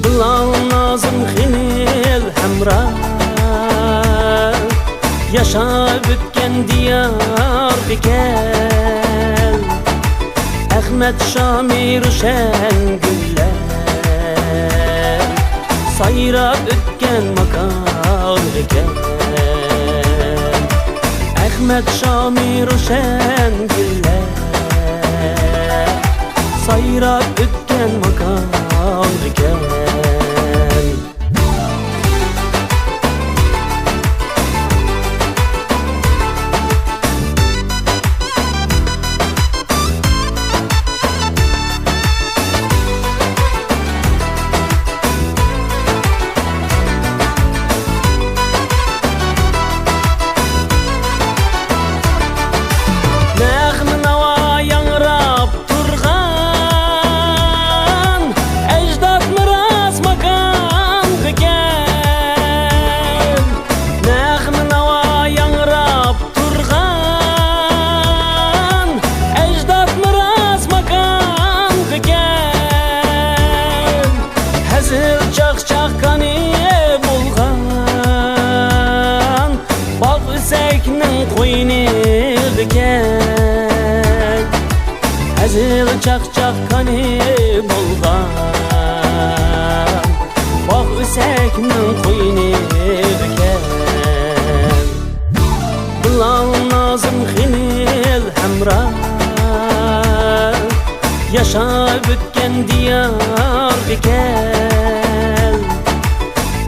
بىلال نازىم خېلىل ھەمراھ، ياشاپ ئۆتكەن دىيارغا كەل. ئەخمەت شامى روشەن گۈللەر، سايراپ ئۆتكەن ماكانغا كەل. ئەخمەت شامى روشەن گۈللەر، سايراپ ئۆتكەن ماكانغا كەل. نەغمە ناۋا ياڭراپ تۇرغان ئەجداد مىراس ماكانغا كەل. نەغمە ناۋا ياڭراپ تۇرغان ئەجداد مىراس ماكانغا كەل. ھەزىل چاقچاق كانى بولغان باغ ئۆسەكنىڭ قوينىغا كەل. ھەزىل چاقچاق كانى بولغان باغ ئۆسەكنىڭ قوينىغا كەل. بىلال نازىم خېلىل ھەمراھ، ياشاپ ئۆتكەن دىيارغا كەل.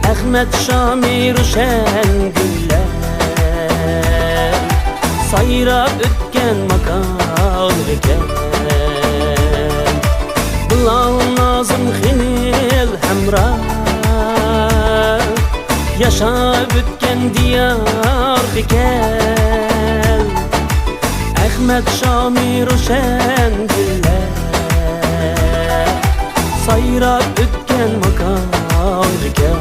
ئەخمەت شامى روشەن گۈللەر، سايراپ ئۆتكەن ماكانغا كەل. بىلال نازىم خېلىل ھەمراھ، ياشاپ ئۆتكەن دىيارغا كەل. ئەخمەت شامى روشەن گۈللەر، سايراپ ئۆتكەن ماكانغا كەل.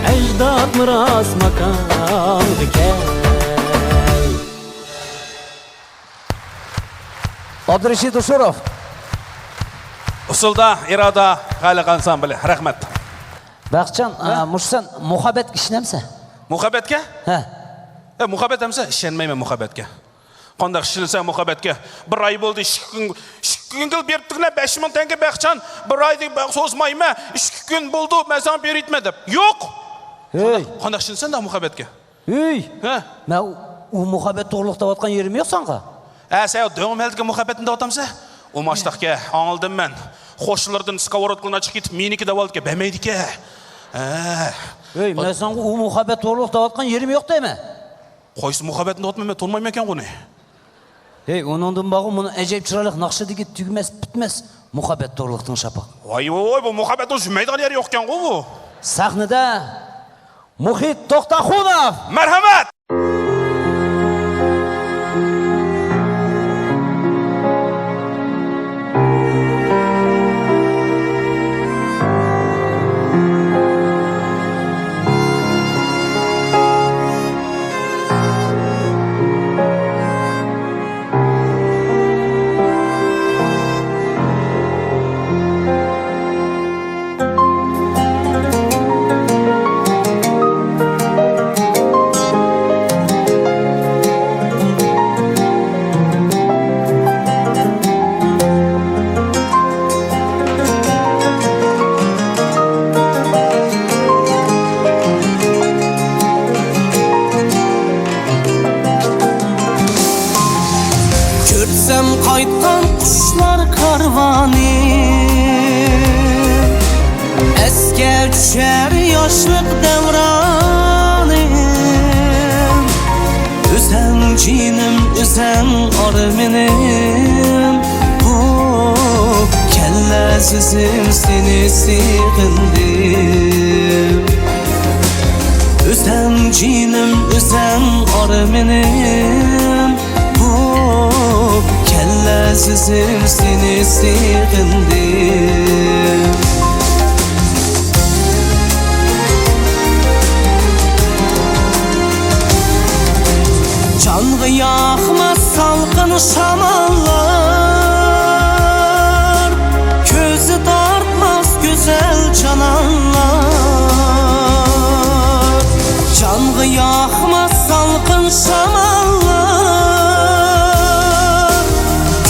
ئەجداد مىراس ماكانغا كەل. ئابدۇرېشىت ئۇسۇروف. ئۇسسۇلدا ئىرادا خەلق ئانسامبىلى. رەھمەت. بەختىيار، ھە؟ ئە، مۇشۇ سەن مۇھەببەتكە ئىشىنەمسەن؟ مۇھەببەتكە؟ ھە. ئە، مۇھەببەت ئەمسە ئىشەنمەيمەن مۇھەببەتكە. قانداق ئىشىنىسەن مۇھەببەتكە؟ بىر ئاي بولدى، ئىككى كۈن، ئىككى كۈن بېرىپتىكىنە بەش مىڭ تەڭگە بەختىيار، بىر ئاي دېگەن سوزمايمەن، ئىككى كۈن بولدى، مەن ساڭا بېرىتمەن دەپ. يوق! ھەي. قانداق، قانداق ئىشىنىسەن دا مۇھەببەتكە؟ ھەي! ھە؟ مەن ئۇ مۇھەببەت توغرىلىق دەۋاتقان يېرىم يوق ساڭا. ھە، سەن دۆڭ مەھەللىدىكى مۇھەببەتنى دەۋاتامسەن؟ ئۇ ماشتاقكە، ئاڭلىدىم مەن. قوشنىلىرىدىن سكоворودكىلارنى ئاچىقىپ كېتىپ، مېنىكى دەۋالىدىكەن، بەرمەيدىكەن. ھە. ئۆي، مەن ساڭا ئۇ مۇھەببەت توغرىلىق دەۋاتقان يېرىم يوق دەيمەن. قويسا مۇھەببەتنى دەۋاتمايمەن، تونۇمايمەنكەنغۇ ئۇنى. ھەي، ئۇنىڭدىن بارغۇ مۇنىڭ ئەجەيىپ چىرايلىق ناخشىدىكى تۈگىمەس پۈتمەس مۇھەببەت توغرىلىقتىن شاپاق. ۋاي، ۋاي، ۋاي، بۇ مۇھەببەتنىڭ تۈگىمەيدىغان يېرى يوقكەنغۇ بۇ. سەھنىدە مۇھىت توختاخۇنوف. مەرھەمەت! كۆرسەم قايتقان قۇشلار كارۋانى، ئەسكە چۈشەر ياشلىق دەۋرانىم. ئۆزەڭ جېنىم، ئۆزەڭ ئارمىنىم، بۇ كەللە سۆزۈم سېنى سېغىندىم. ئۆزەڭ جېنىم، ئۆزەڭ ئارمىنىم، بۇ كەللە سۆزۈم سېنى سېغىندىم. جانغا ياقماس سالقىن شاماللار، كۆزى تارتماس گۈزەل جانانلار. جانغا ياقماس سالقىن شاماللار،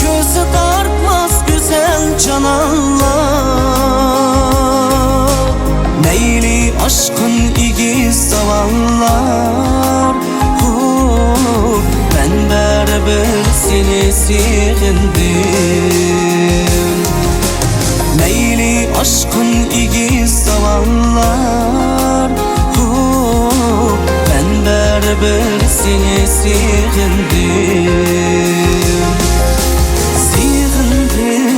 كۆزى تارتماس گۈزەل جانانلار. مەيلى ئاشقىن ئېگىز داۋانلار، ھۇ، مەن بەرىبىر سېنى سېغىندىم. مەيلى ئاشقىن ئېگىز داۋانلار، ھۇ، مەن بەرىبىر سېنى سېغىندىم. سېغىندىم،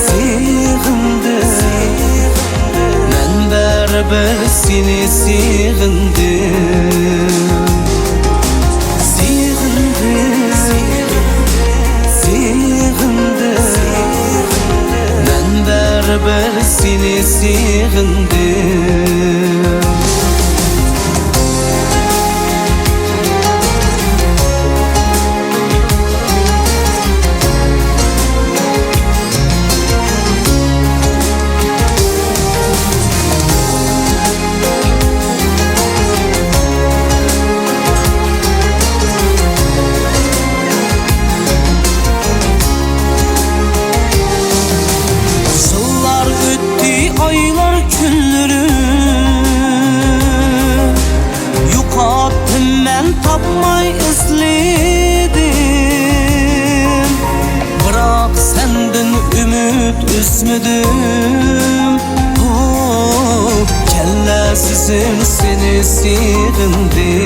سېغىندىم، مەن بەرىبىر سېنى سېغىندىم. سېغىندىم، سېغىندىم، مەن بەرىبىر سېنى سېغىندىم. يىللار ئۆتتى، ئايلار، كۈنلىرىم، يوقاتتىم مەن، تاپماي ئىزلىدىم. بىراق سەندىن ئۈمىد ئۈزمىدىم. بۇ كەللە سۆزۈم سېنى سېغىندىم.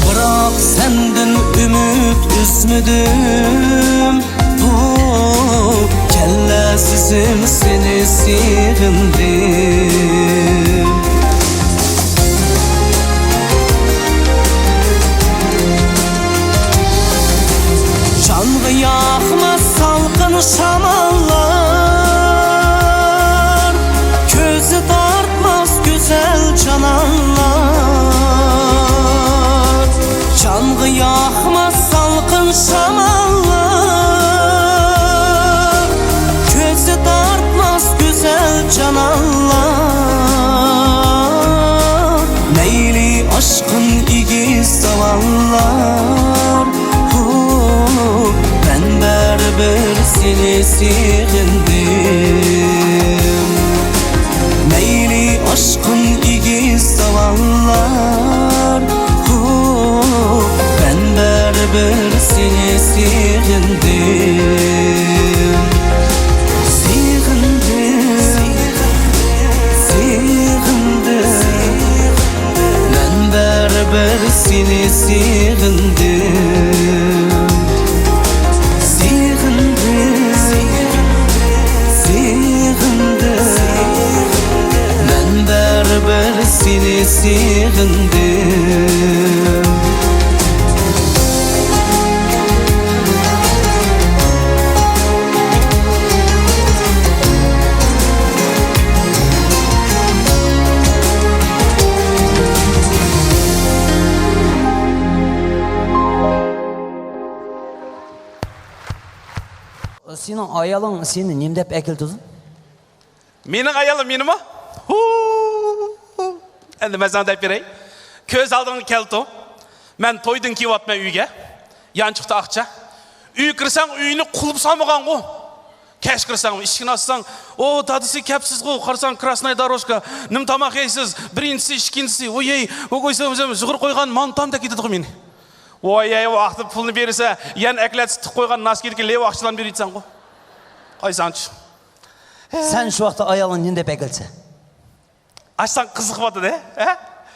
بىراق سەندىن ئۈمىد ئۈزمىدىم. بۇ كەللە سۆزۈم سېنى سېغىندىم. جانغا ياقماس سالقىن شاماللار، كۆزى تارتماس گۈزەل جانانلار. جانغا ياقماس سالقىن شاماللار، كۆزى تارتماس گۈزەل جانانلار. مەيلى ئاشقىن ئېگىز داۋانلار، ھۇ، مەن بەرىبىر سېنى سېغىندىم. مەيلى ئاشقىن ئېگىز داۋانلار، ھۇ، مەن بەرىبىر سېنى سېغىندىم. سېغىندىم، سېغىندىم، سېغىندىم. مەن بەرىبىر سېنى سېغىندىم. سېنىڭ ئايالىڭ سېنى نېمە دەپ ئەكېلىدۇ؟ مېنىڭ ئايالىم مېنىمۇ؟ ھۇ! ئەمدى مەن ساڭا دەپ بېرەي. كۆز ئالدىڭغا كەلتۇ. مەن تويدىن كېلىۋاتىمەن ئۆيگە. يانچۇقتا ئاقچا. ئۆيگە كىرسەڭ، ئۆينى قۇلۇپ سالمىغانغۇ. كەچ كىرسەڭ، ئىشىكنى ئاچساڭ، ئو، دادىسى كەپسىزغۇ، قارىساڭ، كراسناي دورۇژكا، نېمە تاماق يەيسىز، بىرىنچىسى، ئىككىنچىسى، ۋوي، ۋوي، يىغىپ قويغان مانتامدەك ئېتىدىغۇ مېنى. ۋوي، ۋاقتىدا پۇلنى بېرىسە، يەنە ئەكلەتسە تىقىپ قويغان ناسكىدىكى لەۋ ئاقچىلارنى بېرىۋېتىسەنغۇ. قايساڭچۇ؟ سەن شۇ ۋاقىتتا ئايالىڭنى نېمە دەپ ئەكەلسە؟ ئاچساڭ قىزىقىۋاتىدۇ، ھە؟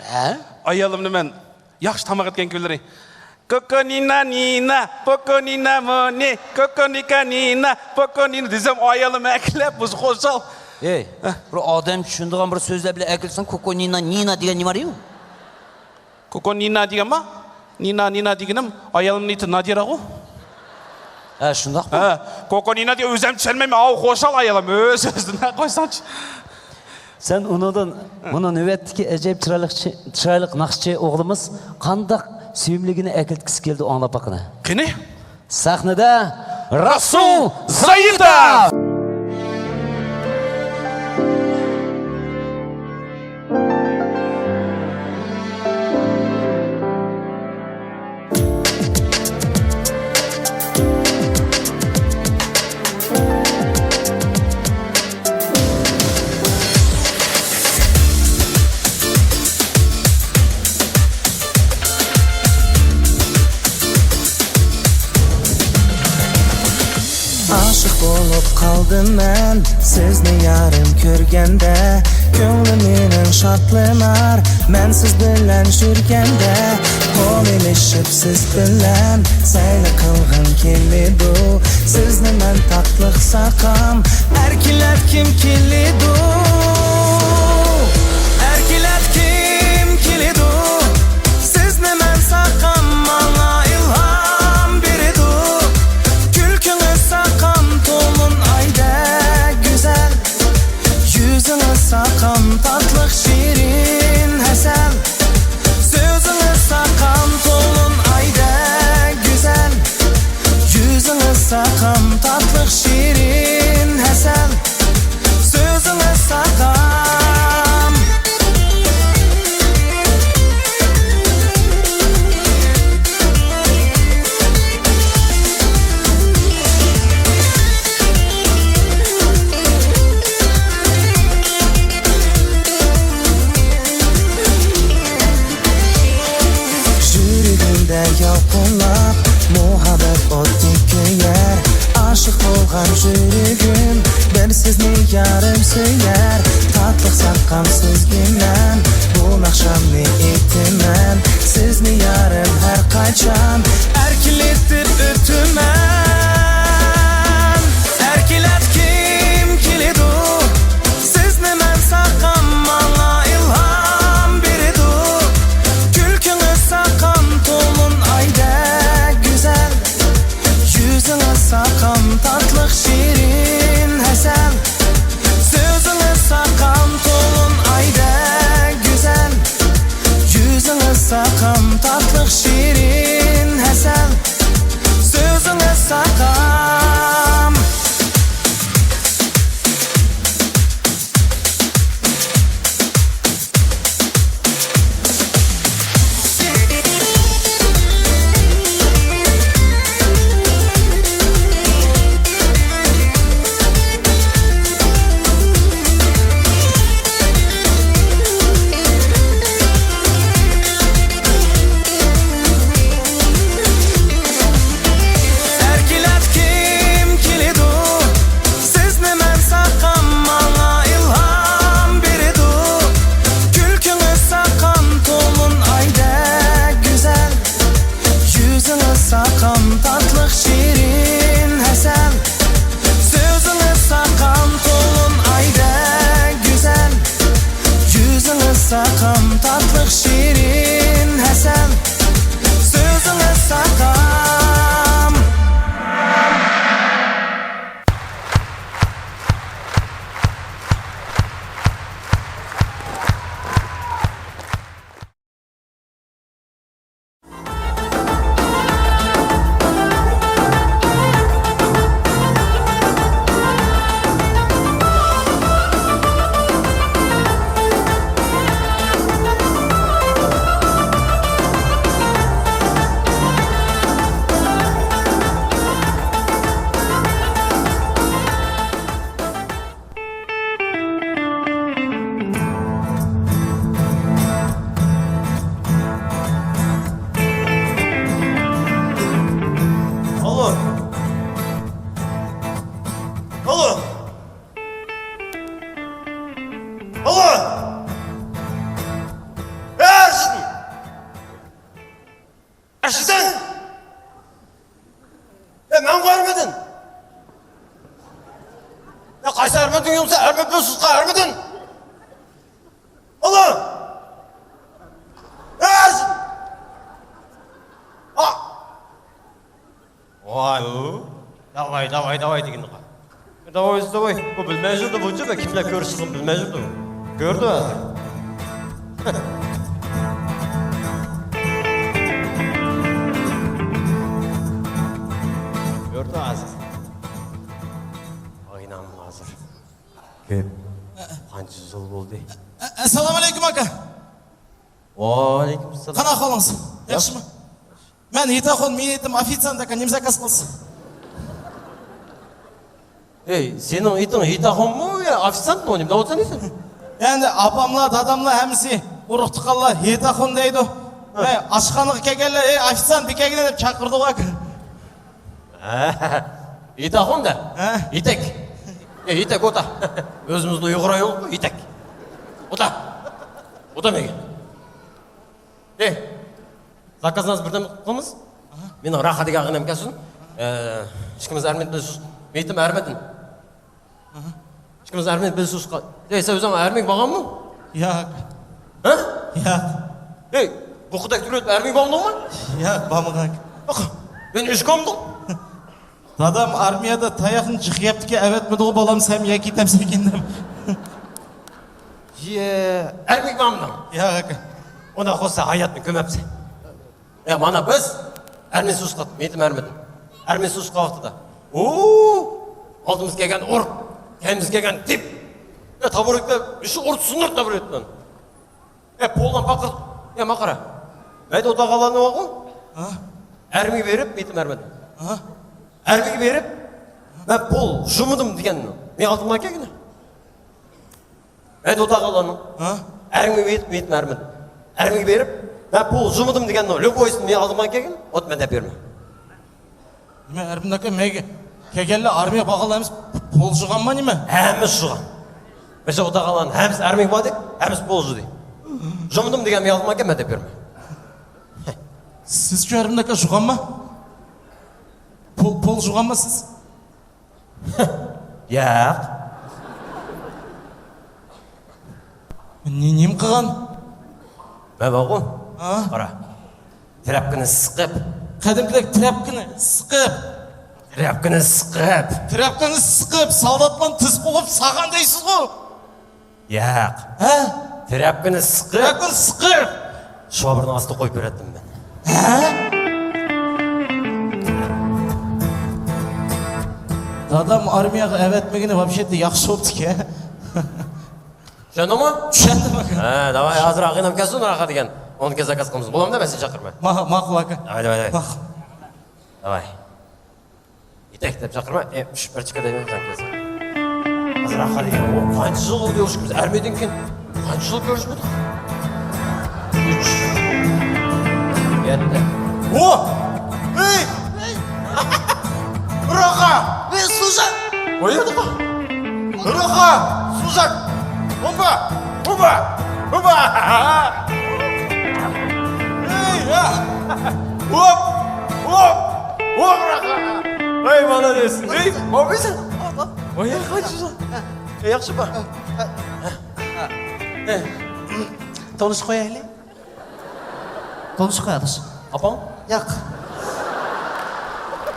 ھە؟ ئايالىمنى مەن ياخشى تاماق ئەتكەن كۈنلىرى، كوكونىنا نىنا، پوكونىنا مونى، كوكونىكا نىنا، پوكونىنا دېسەم، ئايالىم ئەكلەپ بۇزۇپ قويسا. ئەي، ھە؟ بىر ئادەم چۈشىنىدىغان بىر سۆزلەر بىلەن ئەكەلسەڭ، كوكونىنا نىنا دېگەن نېمە دەيدۇ؟ كوكونىنا دېگەنما؟ نىنا، نىنا دېگىنىم ئايالىمنىڭ ئېتى نادىراغۇ. ھە، شۇنداقمۇ؟ ھە، كوكونىنا دېگەن ئۆزۈم چۈشەنمەيمەن. ئاۋۇ خوشال ئايالىم، ئۆز-ئۆزىدىن قويساڭچۇ. سەن ئۇنىڭدىن، ھە، مۇنۇ نۆۋەتتىكى ئەجايىپ چىرايلىق چى-، چىرايلىق ناخشىچى ئوغلىمىز قانداق سۆيۈملۈكىنى ئەكېلىتكۈسى كېلىدۇ، ئاڭلاپ باققىنا. قېنى؟ سەھنىدە رەسۇل زاھىتوف! ئاشىق بولۇپ قالدىم مەن سىزنى يارىم كۆرگەندە، كۆڭلۈم مېنىڭ شادلىنار مەن سىز بىلەن يۈرگەندە. قول ئېلىشىپ سىز بىلەن سەيلە قىلغىم كېلىدۇ، سىزنى مەن تاتلىق ساقام ئەركىلەتكىم كېلىدۇ. ئەركىلەتكىم كېلىدۇ، سىزنى مەن ساقام ماڭا ئىلھام بېرىدۇ. كۈلكىڭىز ساقام تولۇن ئايدەك گۈزەل، يۈزىڭىز ساقام تاتلىق شېرىن ھەسەل. سۆزىڭىز ساقام تولۇن ئايدەك گۈزەل، يۈزىڭىز ساقام تاتلىق شېرىن ھەسەل. سۆزىڭىز ساقام. يۈرىكىمدە يالقۇنلاپ مۇھەببەت ئوتى كۆيەر. ئاشىق بولغان يۈرىكىم بىر سىزنى يارىم سۆيەر. تاتلىق ساقام سىزگە مەن بۇ ناخشامنى ئېيتىمەن. سىزنى يارىم ھەر قاچان ئەركىلىتىپ ئۆتىمەن. ئەركىلەتكىم كېلىدۇ، سىزنى مەن ساقام ماڭا ئىلھام بېرىدۇ. كۈلكىڭىز ساقام تولۇن ئايدەك گۈزەل، يۈزىڭىز ساقام تاتلىق شېرىن ھەسەل. سۆزىڭىز ساقام تولۇن ئايدەك گۈزەل، يۈزىڭىز ساقام تاتلىق شېرىن ھەسەل. سۆزىڭىز ساقام. ئەركىلەتكى ياشىسۇن! يا ماڭا ئەرمىدىن! يا قايسى ئەرمىدىن يوقسا، ئەرمىدىن سۇسقا ئەرمىدىن! ئاللا! ياشىسۇن! ۋاي، داۋاي، داۋاي، داۋاي دېگىنىغا. داۋاي، داۋاي. بۇ بىلمەي يۈردى بۇ، بۇ كىملەر كۆرۈشسىزمۇ بىلمەي يۈردى بۇ. كۆردى ھازىر. كۆردى ھازىر. ئاينام ھازىر. كۆپ. قانچە يىل بولدى؟ ئە-، ئەسسالامۇ ئەلەيكۇم ئاكا. ۋەئەلەيكۇم ئەسسالام. قانداق ئەھۋالىڭىز؟ ياخشى. ياخشىمۇ؟ مەن ھېيتاخۇن، مېنى ئېيتىم ئوفىتسانت ئاكا، نېمە زاكاز قىلسا؟ ئەي، سېنىڭ ئېتىڭ ھېيتاخۇنمۇ يا ئوفىتسانتمۇ؟ نېمە دەۋاتسەن سەن؟ ئەمدى ئاپاملار، داداملار ھەممىسى ئۇرۇق تۇغقانلار ھېيتاخۇن دەيدۇ. ھە. ئەي، ئاشخانىغا كەلگەنلەر، ئەي، ئوفىتسانت، بىر كەلگىنە دەپ چاقىرىدىغۇ ئاكا. ھە، ھېيتاخۇن دە. ھە. يېتەك. ئەي، يېتەك، ئوتا. ئۆزىمىزنىڭ ئۇيغۇر رايونى يېتەك. ئوتا. ئوتا مېگە. ئەي، زاكازنى ھازىر بىردەم قىلىمىز. ئاھا. مېنىڭ راخا دېگەن ئاغىنەم كەلسۇن. ئە، ئىككىمىز ئەرمىدىن سۇس، مېيىتىم ئەرمىدىن. ئاھا. ئىككىمىز ئەرمىدىن سۇسقا. ئەي، سەن ئۆزۈڭ ئەرمىگە بارغانمۇ؟ ياق. ھە؟ ياق. ئەي، بۇ قۇدەك تۈرۈپ ئەرمىگە باردىڭمۇ؟ ياق، بارمىغان. ياق. مەن ئۆچكەمدىم. دادام ئارمىيەدە تاياقنى جىق يەپتىكەن، ئەۋەتمىدىغۇ بالام، سەن يەكى تەمسەكىن دەپ. يە، ئەرمىك مامنىڭ. ياق ئاكا. ئۇنداق بولسا ھاياتنى كۆمەپسەن. يا، مانا بىز ئەرمىسۇز قىلىپ، مېيىتىم ئەرمىدىم. ئەرمىسۇز قىلغان ۋاقتىدا. ئۇ، ئالدىمىزغا كەلگەن ئۇر، كەينىمىزگە كەلگەن تېپ. يا، تابۇرېتكە، شۇ ئۇر سۇندۇر تابۇرېتنى. ئە، پولنى پاقىر. يا، ماقارا. مەيدە ئوتاغانلارنى بارغۇ؟ ھە؟ ئەرمىگە بېرىپ، مېيىتىم ئەرمىدىم. ھە؟ ئەرمىگە بېرىپ، مەن پول جۇمىدىم دېگەننى. مېنىڭ ئالدىمغا كەلگىنە. مەيدە ئوتاغانلارنى. ھە؟ ئەرمىگە بېرىپ، مېيىتىم ئەرمىدىم. ئەرمىگە بېرىپ، مەن پول جۇمىدىم دېگەننى. لوبويسىنى مېنىڭ ئالدىمغا كەلگىنە. ئوت مەن دەپ بېرىمەن. نېمە، ئەرمىدىن ئاكا، مەيگە كەلگەنلەر ئارمىيە بارغانلار ھەممىسى پول جۇغانمۇ نېمە؟ ھەممىسى جۇغان. مەسىلەن، ئوتاغانلارنىڭ ھەممىسى ئارمىيە باردى، ھەممىسى پول جۇدى. جۇمدۇم دېگەن مېنىڭ ئالدىمغا كەل، مەن دەپ بېرىمەن. سىزچۇ ئەرمىدىن ئاكا جۇغانما؟ پول، پول جۇغانما سىز؟ ياق. نېمە قىلغان؟ مەن بارغۇ. ھە؟ قارا. ترەپكىنى سىقىپ. قەدىمكىدەك ترەپكىنى سىقىپ. ترەپكىنى سىقىپ. ترەپكىنى سىقىپ، سالداتلارنى تىز قوغۇپ سالغان دەيسىزغۇ؟ ياق. ھە؟ ترەپكىنى سىقىپ. ترەپكىنى سىقىپ. شوپۇرنىڭ ئاستىغا قويۇپ بېرەتتىم مەن. ھە؟ دادام ئارمىيەگە ئەۋەتمىگىنى ۋاپشېتتە ياخشى بوپتىكەن. چۈشەندىڭمۇ؟ چۈشەندىم ئاكا. ھە، داۋاي، ھازىر ئاغىنەم كەلسۇن، راخا دېگەن. ئۇنىڭكى زاكاز قىلىمىز. بولامدۇ، مەن سېنى چاقىرىمەن. ما-، ماقۇل ئاكا. داۋاي، داۋاي، داۋاي. ماقۇل. داۋاي. يېتەك دەپ چاقىرما، ئە، چۈشۈپ بىر چىقا دەيمەن، سەن كەلسەڭ. ھازىر ئاقا دېگەن، ئۇ قانچە يىل بولدى، ئۇ ئىككىمىز ئەرمىدىن كېيىن قانچە يىل كۆرۈشمىدۇق؟ ئۈچ، يەتتە. ئۇ! ئەي! راخا! ئەي، سۇزان! ئوينىدىغۇ؟ راخا! سۇزان! بومبا! بومبا! بومبا! ئەي، يا! ھوپ! ھوپ! ھوپ، راخا! ئەي، مالادېس! ئەي، بولمىسا! ۋاي، قاچىسا! ئەي، ياخشىمۇ؟ ئەي، تونۇشۇپ قويايلى. تونۇشۇپ قويايلى. ئاپاڭ؟ ياق.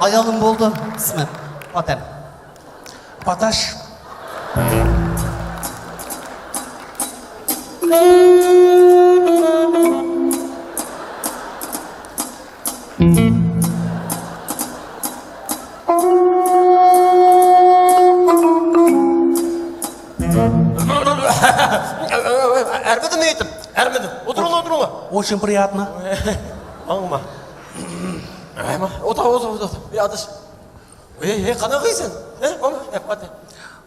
ئايالىم بولدى. ئىسمى پاتەم. پاتاش. ئەرمىدىم، نېمە ئېيتتىم؟ ئەرمىدىم. ئولتۇرۇڭلار، ئولتۇرۇڭلار. Очень приятно. ماڭما. ئولتۇر، ئولتۇر، ئولتۇر. يا ئاداش. ھەي، ھەي، قانداق قىلىسەن؟ ھە، ماما، ھە، قانداق؟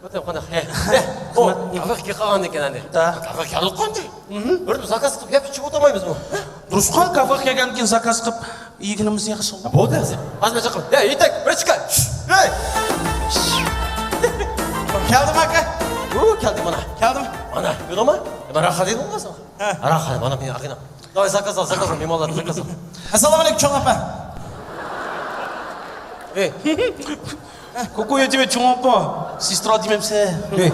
قانداق، قانداق؟ ھە، ھە، بۇ، كافېغا كەلگەن ئىكەن ئەمدى. دە. كافېغا كەلدۇق ئەمدى. بىر زاكاز قىلىپ يەپ ئىچىپ ئولتۇرمايمىزمۇ؟ ھە؟ دۇرۇسقۇ، كافېغا كەلگەندىن كېيىن زاكاز قىلىپ يېگىنىمىز ياخشى. بولدى ھازىر. ھازىر مەن چاقىرىمەن. ھەي، يېتەك، بىر چىقاي. ھەي! كەلدىم ئاكا. ئۇ، كەلدىم مانا. كەلدىم. مانا، كۆردۈڭمۇ؟ مانا راخا دېدىم ساڭا. ھە. راخا، مانا مېنىڭ ئاغىنەم. Давай, заказ ал, заказ ал, мейманларды заказ ал. Ассаламу алейкум, чоң апа. Эй. Какой я тебе чоң апа? Сестра деймемсе. Эй.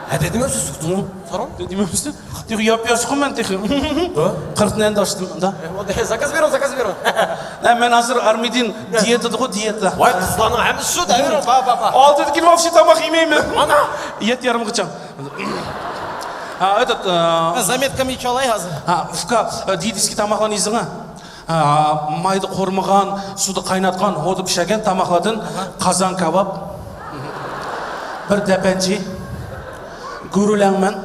Ә, дедім өзі, сұрдың. Сорам? Деймемсе. Тихо, я пьяску мен тихо. Қырқын енді аштым да. Заказ беру, заказ беру. Ә, мен азыр Армидин диетада ғой, диета. Вай, қыздардың әмісі шу, дәуір, ба, ба, ба. Алты күн вообще тамақ жемеймін. Ана. Ет ярым қычам. А, этот, э, заметкам ичалай азыр. А, Уфка, э, диетический тамақланы езіңе. А, майды қормыған, суды қайнатқан, оды пішеген тамақладың. Қазан кабап. Бір дәпәнчи. Гүріләңмен.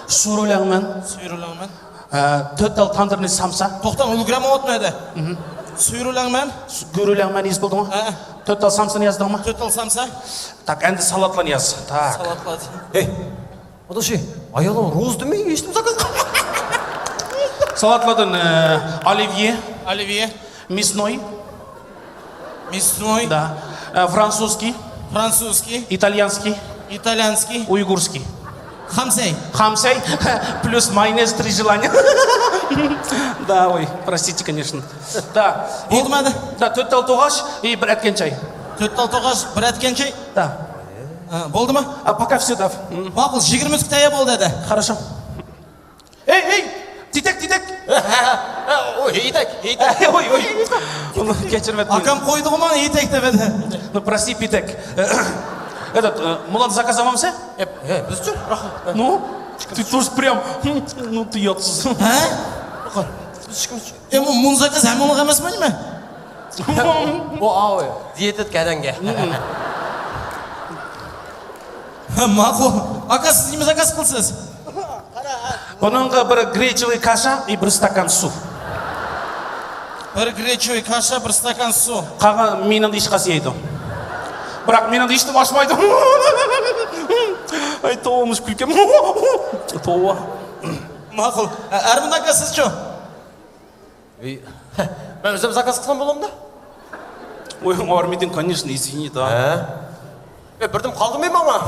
Сүріләңмен. Сүріләңмен. Ә, төрт тал тандырный самса. Тоқта, үлгірем отын еді. Сүріләңмен. Гүріләңмен ес болдың ба? Төрт тал самсаны яздың ба? Төрт тал самса. Так, әнді салатлан яз. Так. Салатлан. Эй, о да ше, аялың Роз деме, ешкім заказ. Салатладың, э, оливье. Оливье. Мясной. Мясной. Да. Э, французский. Французский. Итальянский. Итальянский. Уйгурский. Хамсей. Хамсей. Плюс майонез, три желания. Да, ой, простите, конечно. Да. Болды ма? Да, төрт тал тоғаш и бір әткен чай. Төрт тал тоғаш, бір әткен чай. Да. Ә, болды ма? А, пока все, да. Мақұл, жиырма минут тая болды еді. Хорошо. Эй, эй, титек, титек. Ой, итек, итек. Ой, ой. Оны кешірім өтінем. Акам қойды ғой маған итек деп еді. Ну, прости, питек. Этот, э, Мулан заказ алмамыз, э? Э, э, біз жүр, рахмет. Ну, ты тоже прям, ну, ты отсыз. Ә? Рахмет. Біз ешкім жүр. Э, Мулан заказ һәм Мулан емес па неме? О, ау, диетет кәдәңге. Мақұл. Ака, сіз неме заказ қылсыз? Бұныңға бір гречевый каша и бір стакан су. Бір гречевый каша, бір стакан су. Қалған менің ешқасы еді. Бірақ менің ештім ашмайды. Ай, тоғымыз күлкем. Тоға. Мақұл. Ә, Әрмін ака, сіз чо? Үй. Мен өзім заказ қылсам боламын да? Ой, Армидин, конечно, извини, да. Ә? Е, бірдім қалдым мен мама.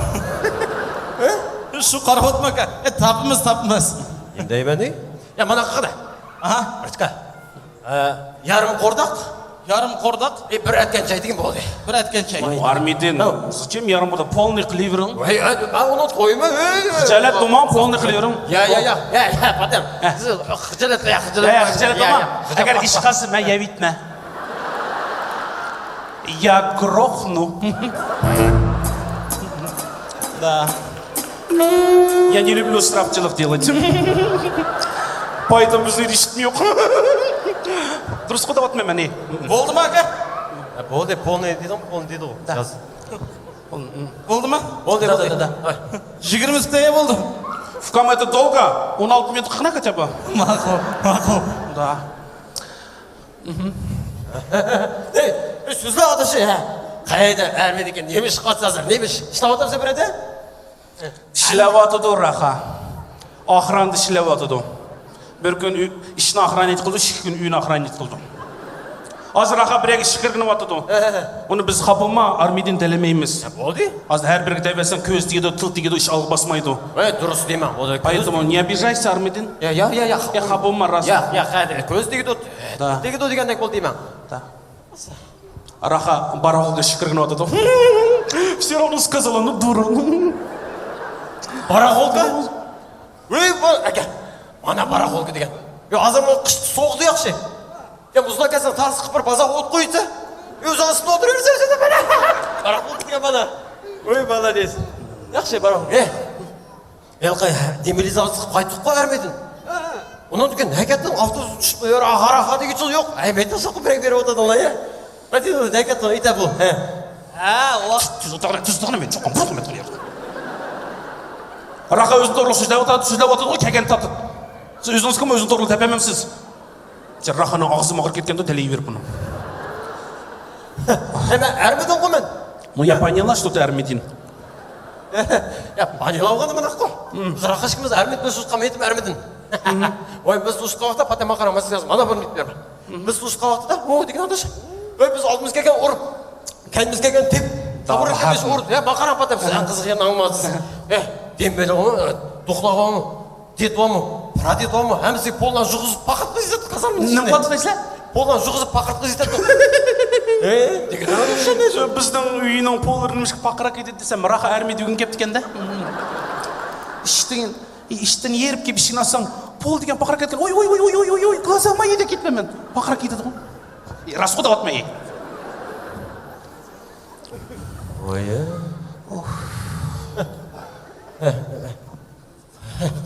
Шу қарап отма ка. Е, тапымыз, тапымыз. Ендей мен ей? Я, мына қақыда. Аха. Артқа. Ә, ярым қордақ. Ярым қордақ. Е, бір әткен чай деген болды. Бір әткен чай. Ну, Армидин, зачем ярым қордақ? Полный қылай берің. Ой, ә, ә, оны қойма, ей, ей. Хыжалат думан, полный қылай берің. Я, я, я, я, я, потом. Хыжалат, я, хыжалат. Я, хыжалат думан. Әгер ешқасы, мен я битме. Я грохну. Да. Я не люблю срапчылық делать. Поэтому біздің решитім жоқ. Дұрыс қылып атпаймын, міне. Болды ма, ака? Ә, болды, полный дедім, полный деді ғой. Да. Жаз. Болды ма? Болды, да, болды. Да, да, да. Жиырма минут тая болды. В ком это долго? Он алты минут қана хотя бы. Мақұл, мақұл. Да. Ей, сіз не атасы, ә? Қайда, әрмеді екен, неме шықпады азыр, неме шылап атасың бір еді? Ішлеп атыды, Раха. Охранда ішлеп атыды. Бір күн үй, ішін охранять қылды, ікі күн үйін охранять қылды. Азыр Раха бір-ек іш кіргеніп атыды. Оны біз қапылма, Армидин тілемейміз. Болды. Азыр әр бірге дәбесең көз тиеді, тіл тиеді, іш алып басмайды. Е, дұрыс деймін. Поэтому не обижайся, Армидин. Я, я, я, я. Я, қапылма, рас. Я, я, қайда, көз тиеді, тіл тиеді дегенде болды деймін. Да. Раха барахолка іш кіргеніп атыды. Все равно сказала, ну, дура. Барахолка? Ой, ба-, әке, мана барахолка деген. Е, азыр ол қышты соғды яқшы. Я, мұзына келсең, тас қып бір база от қойды. Өзі астында отыра берсе, мына. Барахолка деген бала. Ой, молодец. Яқшы, барахолка. Е. Елқай, демобилизация қылып қайттық қой, әрмеден. Онан үлкен әкеттің автобус ұшып, ер ағар аға деген сөз жоқ. Әйметті соққы бір беріп отырдың, е? Әйтеуір әкеттің, ит бұл. Ә, олар. Түз отырған, түз отырған, мен жоқпын, просто мен тұрып. Раха өзін торлы сөйлеп отырады, сөйлеп отырды ғой, кәген тартып. Сіз өзіңіз кім, өзін торлы тәпемемсіз? Сен Раханың ағзы мағыр кеткенде тілей беріп бұны. Әме, әрмедің ғой мен. Ну, я поняла, что ты армедин. Я поняла, оған да мынақ қой. Біз Раха ешкіміз әрмет, біз ұшқан етім әрмедін. Ой, біз ұшқан уақытта патема қарамасыз, мана бір минут берме. Біз ұшқан уақытта, о, деген анда ше. Ой, біз алдымыз келген ұрып, кәніміз келген теп, табуретке біз ұрып, я, мақара патем, сіз, ә, қызық ерін алмадыңыз. Е, дембелі ғой, духлаған, дедуамы. رادىيو داۋامى ھەممىسى پوللارنى يۇغۇزۇپ پاقىراتقا يېتىدۇ، قازانمىدى. نېمە قىلىۋاتىسىلەر؟ پوللارنى يۇغۇزۇپ پاقىراتقا يېتىدۇ. ئېي، دېگەن. بىزنىڭ ئۆينىڭ پوللىرى نېمىشقا پاقىراق يېتىدۇ دېسەم، راخا ئارمىيەدە ئۆگىنىپ كەپتىكەن-دە. ئىشتىن، ئىشتىن يېرىپ كېلىپ ئىشىكنى ئاچساڭ، پول دېگەن پاقىراق كەتكەن. ۋوي، ۋوي، ۋوي، گلازاما يېدى كېتىمەن. پاقىراق يېتىدىغۇ. ئېي، راستقۇ دەۋاتماي. ۋوي.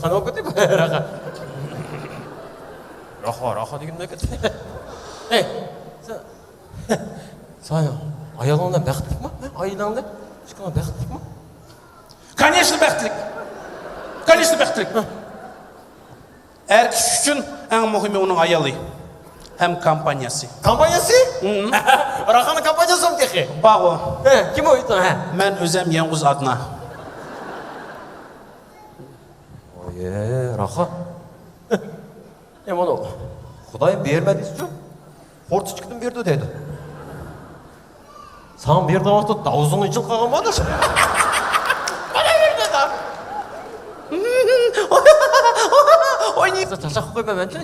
قانداق بولۇپ كەتتى بۇ راخا؟ راخا، راخا دېگىنىم كەتتى. ئەي، سەن، سەن ئايالىڭ بىلەن بەختلىكمۇ؟ ھە؟ ئائىلەڭ بىلەن ئىشقىلىڭ بەختلىكمۇ؟ كانېشنا بەختلىك. كانېشنا بەختلىك. ھە. ئەر كىشى ئۈچۈن ئەڭ مۇھىمى ئۇنىڭ ئايالى ھەم كامپانىيەسى. كامپانىيەسى؟ ھە. راخانىڭ كامپانىيەسىمۇ تېخى؟ بارغۇ. ھە، كىم ئۇ؟ ھە. مەن ئۆزۈم يالغۇز ئانا. ئويە، راخا. ئە، مانا، خۇدايىم بەرمە دېسىچۇ، خورتۇچكىدىن بېرىدۇ دەيدۇ. ساڭا بېرىدىغان ۋاقىتتا داۋزۇڭ ئېچىلىپ قالغان بار دەش. مانا بېرىدۇ دا. ئويناي. چاقچاق قويما مەنچە.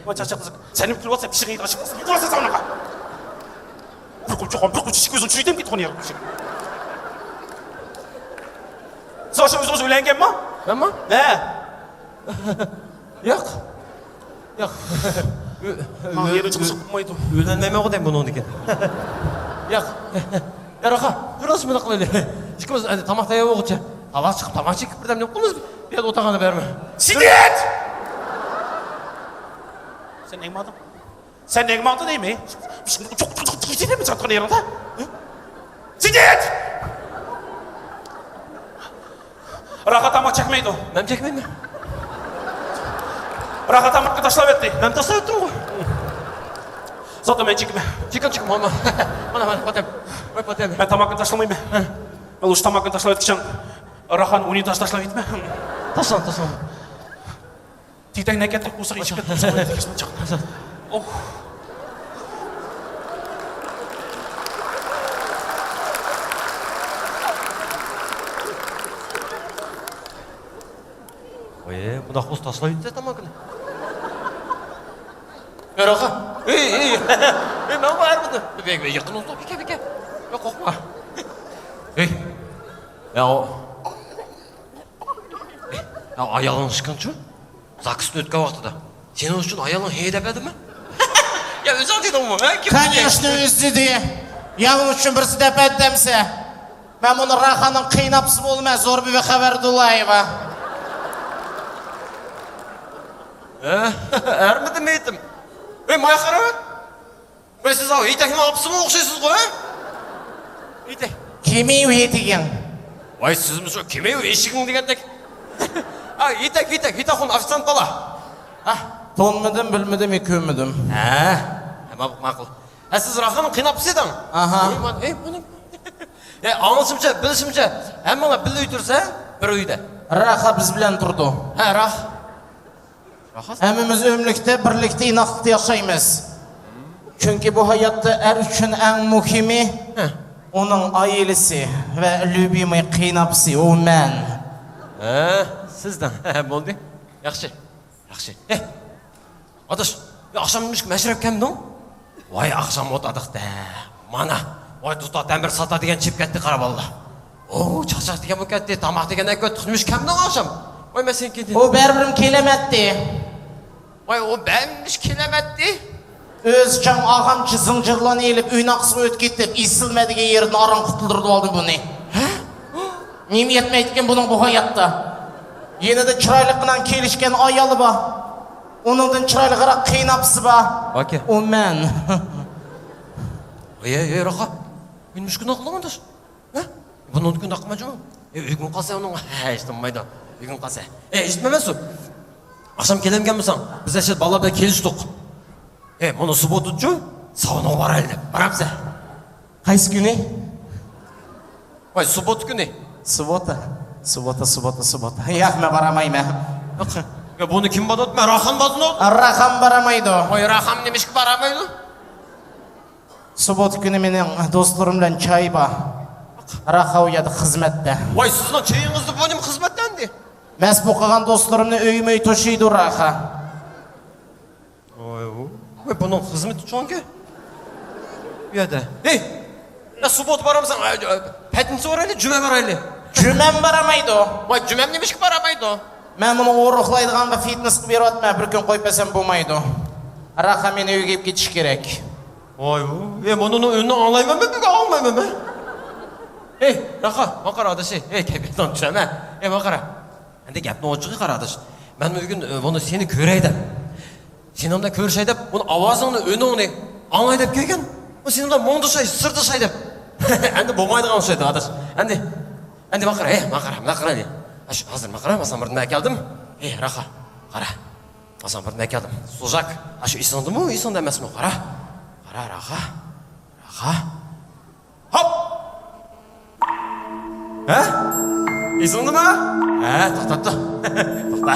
ۋاي چاقچاق قىزىق. سەن نېمە كۈلۈۋاتساڭ، بېشىڭ يېگىدىغان چىقماسمۇ؟ يېقىۋالسا ساڭا. بىر قۇمچۇق، بىر قۇمچۇق ئىچىگە ئۆزۈڭ چۈشۈرۈپ كېتىپ قويۇڭ. سىز ئاشۇ ئۆزىڭىز ئۆيلەنگەنمۇ؟ مەنمۇ؟ ھە. ياق. ياق. ماڭا يېرىم چىقىشقا بولمايدۇ. ئۆيلەنمەيمەنغۇ دەيمەن بۇنىڭدىن كېيىن. ياق. يا راخا، تۇرۇڭ، مۇنداق قىلايلى. ئىككىمىز ئەنە تاماق تەييار بولغۇچە ھاۋا چىقىپ، تاماق چېكىپ، بىردەمنى قىلىمىز. بۇ يەردە ئولتۇرغاندا بەرمە. سىدىت! سەن نېمە ماڭدىڭ؟ سەن نېمە ماڭدىڭ دەيمەن؟ سىدىت! راخا تاماق چەكمەيدۇ. مەن چەكمەيمەن. راخا تاماقنى تاشلاۋەتتى. مەن تاشلاۋەتتىمغۇ. زادى مەن چېكىمەن. چېكىڭ، چېكىڭ، مانا. مانا، مانا، پاتەم. ۋاي، پاتەم. مەن تاماقنى تاشلىمايمەن. ھە. مەن ئۇششۇ تاماقنى تاشلاۋەتكۈچە راخانىڭ ئۇنى تاشلاۋەتمە. تاشلاڭ، تاشلاڭ. تېتەڭ نەكەتلىك بولسا، ئېچىپ كەتتى. ئوي، بۇنداق بولسا تاشلايدۇ تاماكىنى. يا راخا. ئەي، ئەي. ئەي، مەن بۇ ئەرمىدىم. بەك، بەك يېقىن ئولتۇر، بىكە، بىكە. ياق، قورقما. ئەي. يا، ئۇ. يا، ئايالىڭ ئىشقىنچۇ؟ زاكىستىن ئۆتكەن ۋاقتىدا سېنىڭ ئۈچۈن ئايالىڭ ھەي دەپ بەردىمۇ؟ يا، ئۆزۈڭ دېدىڭمۇ؟ ھە، كىم؟ كانېشنا، ئۆزى دېدى. يا، ئۇنىڭ ئۈچۈن بىرسى دەپ بەردى دەمسە. مەن بۇنى راخانىڭ قېيىنئاپىسى بولىمەن، زور بىبى خەۋەر دۇلايېۋا. ھە؟ ئەرمىدىم ھېيتىم. ئەي، مايا قارا. ۋاي، سىز ئاۋۇ ھېيتەكنىڭ ئاپىسىغا ئوخشايسىزغۇ، ھە؟ ھېيتەك. كىم ئۇ ھېيتىگىڭ؟ ۋاي، سىزمۇ شۇ كىم ئۇ ئېشىكىڭ دېگەندەك. ھە، ھېيتەك، ھېيتەك، ھېيتەخۇن، ئوفىتسانت بالا. ھە، تونۇمىدىم، بىلمىدىم، كۆرمىدىم. ھە، ھە، ماقۇل، ماقۇل. ھە، سىز راخانىڭ قېيىنئاپىسى ئىدىڭ؟ ئاھا. ئەي، مانا، ئەي، مانا. ھە، ئاڭلىشىمچە، بىلىشىمچە، ھەممىڭلار بىللە ئۆي تۇرسا، بىر ئۆيدە. راخا بىز بىلەن تۇرىدۇ. ھە، راخ. ھەممىمىز ئۆملۈكتە بىرلىكتە، ئىناقلىقتا ياشايمىز. چۈنكى بۇ ھاياتتا ئەر ئۈچۈن ئەڭ مۇھىمى ھە. ئۇنىڭ ئائىلىسى ۋە لۈبىمىي قېيىنئاپىسى، ئۇ مەن. ھە، سىزدىن. ھە، بولدى. ياخشى. ياخشى. ھە. ئاداش، يا ئاخشام نېمىشقا مەشرەپ كەلمىدىڭ؟ ۋاي، ئاخشام ئولتۇردۇق-دە. مانا، ۋاي، دۇتار تەمبىر ساتا دېگەن چىقىپ كەتتى، قارا بالىلار. ئو، چاقچاق دېگەن بولۇپ كەتتى، تاماق دېگەن ئەكەتتۇق. نېمىشقا كەلمىدىڭ ئاخشام؟ ۋاي، مەن سېنى كېيىن. ئۇ بەرىبىرمۇ كېلەمەتتى. ۋاي، ئۇ بەرىبىرمۇ كېلەمەتتى. ئۆزى چاڭ ئاغامچە زىنجىرلارنى ئېلىپ، ئۆينىڭ ئارقىسىغا ئۆتۈپ كېتىپ، ئېسىلمە دېگەن يېرىدىن ئاران قۇتۇلدۇرۇپ ئالدىم بۇنى. ھە؟ نېمە يەتمەيدىكەن بۇنىڭ بۇ ھاياتتا؟ يېنىدا چىرايلىققىنە كېلىشكەن ئايالى بار. ئۇنىڭدىن چىرايلىقراق قېيىنئاپىسى بار. ئاكا. ئۇ مەن. ھەي، ھەي، ھەي، راخا. مېنى مۇشۇ كۈندە قىلدىڭ، ئاداش. ھە؟ بۇنىڭ كۈندە قىلمايچۇ. ئە، ئۆگىنىپ قالسا ئۇنىڭ. ھە، ھېچ بولمايدۇ. ئۆگىنىپ قالسا. ئە، ھېچ دېمەمسۇ. ئاخشام كېلەمكەن بولساڭ، بىز ئەشەدە بالىلار بىلەن كېلىشتۇق. ئە، مانا سۇبوتىچۇ، ساۋنىغا بارايلى. بارامسەن؟ قايسى كۈنى؟ ۋاي، سۇبوتا كۈنى. سۇبوتا؟ سۇبوتا، سۇبوتا، سۇبوتا. ياق، مەن بارالمايمەن. ياق. يا، بۇنى كىم بارىدۇ؟ مەن راخان بارىدۇ. راخان بارالمايدۇ. ۋاي، راخان نېمىشقا بارالمايدۇ؟ سۇبوتا كۈنى مېنىڭ دوستلىرىم بىلەن چاي بار. راخان ئۇ يەردە خىزمەتتە. ۋاي، سىزنىڭ چېيىڭىزدا بۇ نېمە خىزمەتتە ئەمدى؟ مەس بولۇپ قالغان دوستلىرىمنى ئۆيمۇ ئۆي توشۇيدۇ راخا. ۋاي، ۋاي، بۇنىڭ خىزمىتى چوڭكى. بۇ يەردە. ھېي! يا، سۇبوت بارامسەن؟ ئاي، ئاي، پەتنىسى بارايلى، جۈمە بارايلى. جۈمەم بارامايدۇ. ۋاي، جۈمەم نېمىشقا بارامايدۇ؟ مەن بۇنى ئورۇقلايدىغانغا فىتنېسقا بېرىۋاتىمەن، بىر كۈن قويۇپ بەرسەم بولمايدۇ. راخا مېنى ئۆيگە ئېلىپ كېتىشى كېرەك. ۋاي، ۋاي. ئەي، بۇنىڭ ئۈنىنى ئاڭلايمەنمۇ، بۈگۈن ئاڭلايمەنمۇ؟ ھېي، راخا، ماڭا قارا، ئاداش، ھېي، كەيپىياتىڭنى چۈشۈرمە. ھېي، ماڭا قارا. ئەمدى گەپنىڭ ئوچۇقى قارا، ئاداش. مەن بۈگۈن، ئە، بۇنى سېنى كۆرەي دەپ، سېنىڭ بىلەن كۆرۈشەي دەپ، بۇنى ئاۋازىڭنى، ئۈنۈڭنى ئاڭلاي دەپ كەلگەن. بۇ سېنىڭ بىلەن مۇڭدىشاي، سىردىشاي دەپ. ئەمدى بولمايدىغان ئوخشايدۇ، ئاداش. ئەمدى، ئەمدى ماڭا قارا، ھېي، ماڭا قارا، ماڭا قارا، ھېي. ئاشۇ ھازىر ماڭا قارا، ماڭا بىر نېمە ئەكەلدىم. ھېي، راخا، قارا. ماڭا بىر نېمە ئەكەلدىم. سۇژاك، ئاشۇ ئېسىڭدىمۇ، ئېسىڭدە ئەمەسمۇ؟ قارا. قارا، راخا. راخا. ھاپ! ھە؟ ئېسىڭدىمۇ؟ ھە، توختاپتۇ. توختا.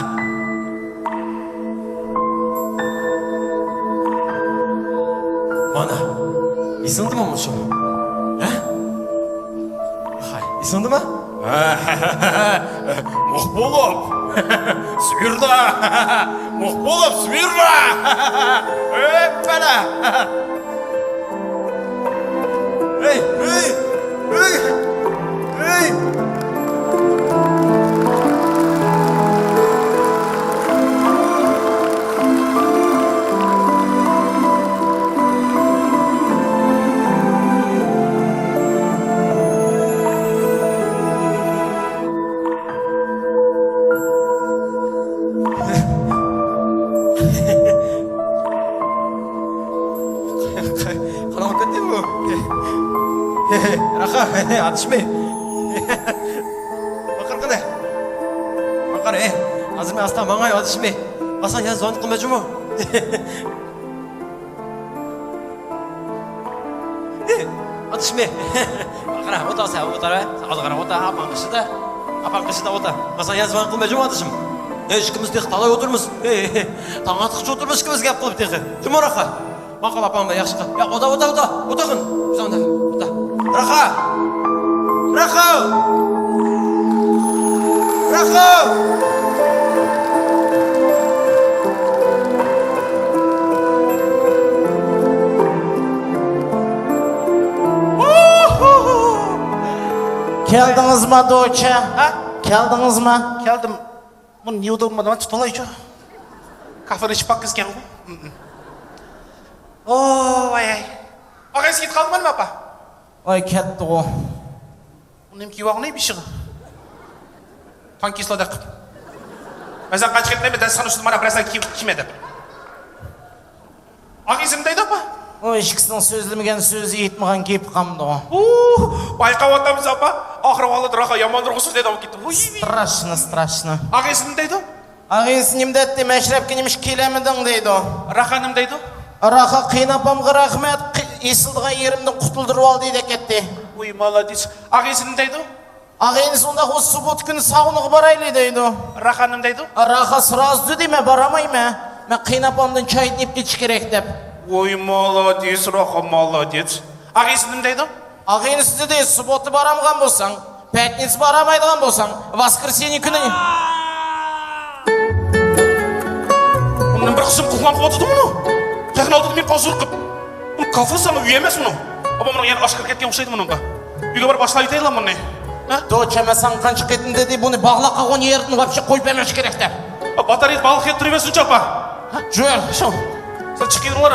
مانا، ئېسىڭدىمۇ مۇشۇ؟ ھە؟ ھاي، ئېسىڭدىمۇ؟ مۇخ بولۇپ سۈيۈردى. مۇخ بولۇپ سۈيۈردى. ھۆپپەلە. ھەي، ھەي، ھەي، ھەي. قاراڭغۇ كەتتىمۇ؟ راخا، ئادىشىمى. ماقىر قىلە. ماقىر، ھازىر مەن ئاستا ماڭاي، ئادىشىمى. قالساڭ يەنە زۇۋان قىلما جۇمۇ. ئادىشىمى. قارا، ئولتۇر سەن، ئولتۇر. سەن ئالدىغا قارا، ئولتۇر. ئاپاڭ قېشىدا. ئاپاڭ قېشىدا ئولتۇر. قالساڭ يەنە زۇۋان قىلما جۇمۇ، ئادىشىم. ھەي، ئىككىمىز تېخى تالاي ئولتۇرىمىز. ھەي، تاڭ ئاتقۇچە ئولتۇرىمىز ئىككىمىز گەپ قىلىپ تېخى. جۇمۇ راخا. ماقۇل ئاپام، ياخشى قىل. يا، ئودا، ئودا، ئودا. ئوداغىن. بىز ئاندا. ئودا. راخا! راخا! راخا! كەلدىڭىزما، دوچە؟ ھە؟ كەلدىڭىزما؟ كەلدىم. بۇنى نېمە دەپ بولمىدىم، تۇتۇپ ئالايچۇ. كافىنى ئىچىپ باققىزكەنغۇ. ئوي، ئاي. ئاغايسى كېتىپ قالدىمۇ، ئاپا؟ ئاي، كەتتىغۇ. ئۇ نېمە كىيىۋالغىنى بېشىغا؟ تانكىسلار دەپ. مەن سەن قاچىپ كەتمەيمەن، دەستىخان ئۈستىدە مانا بىر نەرسە كىيىپ كىيمە دەپ. ئاغىنىسى نېمە دەيدۇ، ئاپا؟ ئۇ ئىككىسىنىڭ سۆزلىمىگەن سۆزى، ئېيتمىغان گېپى قالمىدىغۇ. ئۇ، بايقاۋاتامسىز، ئاپا؟ ئاخىرى ۋاقىتتا راخا يامان تۇرغۇسىز دەيدۇ، ئاپا كېتىپ. ۋۇي. Страшно, страшно. ئاغىنىسى نېمە دەيدۇ؟ ئاغىنىسى نېمە دەيتتى؟ مەشرەپكە نېمىشقا كېلەلمىدىڭ دەيدۇ. راخا نېمە دەيدۇ؟ راخا قېيىنئاپامغا رەھمەت، قى-، ئېسىلىدىغان يېرىمدىن قۇتۇلدۇرۇۋالدى دەپ كەتتى. ۋۇي، مالادېس. ئاغىنىسى نېمە دەيدۇ؟ ئاغىنىسى ئۇنداق بولسا سۇبوتا كۈنى ساۋنىغا بارايلى دەيدۇ. راخا نېمە دەيدۇ؟ راخا سرازۇ دېدى، مەن بارالمايمەن. مەن قېيىنئاپامدىن چايدىن ئېلىپ كېتىش كېرەك دەپ. ۋوي، مالادېس، راخا، مالادېس. ئاغىنىسى نېمە دەيدۇ؟ ئاغىنىسى دېدى، سۇبوتا بارالمىغان بولساڭ، پەتنىسى بارالمايدىغان بولساڭ، ۋاسكرېسيېنىيە كۈنى. بۇنىڭ بىر قىسىم قىلغان قىلىۋاتىدۇ بۇنى. تېخىنى ئالدىدا مېنى قازۇرۇپ. بۇ كافىسى ئۆي ئەمەس بۇنىڭ. ئاپا، بۇنىڭ يەنە ئاشكارا كەتكەن ئوخشايدۇ بۇنىڭغا. ئۆيگە بارىپ باشلاۋېتەيلا بۇنى. ھە؟ دوچە، مەن ساڭا قانچە قېتىم دېدى، بۇنى باغلاپ قالغان يېرىدىن ۋاپشې قويۇپ بەرمەس كېرەك دەپ. باتارېيىسى باغلىق كېتىپ تۇرۇۋەرسۇنچە، ئاپا. ھە؟ جۈر. شۇ. سىلەر چىقىپ كېتىڭلار.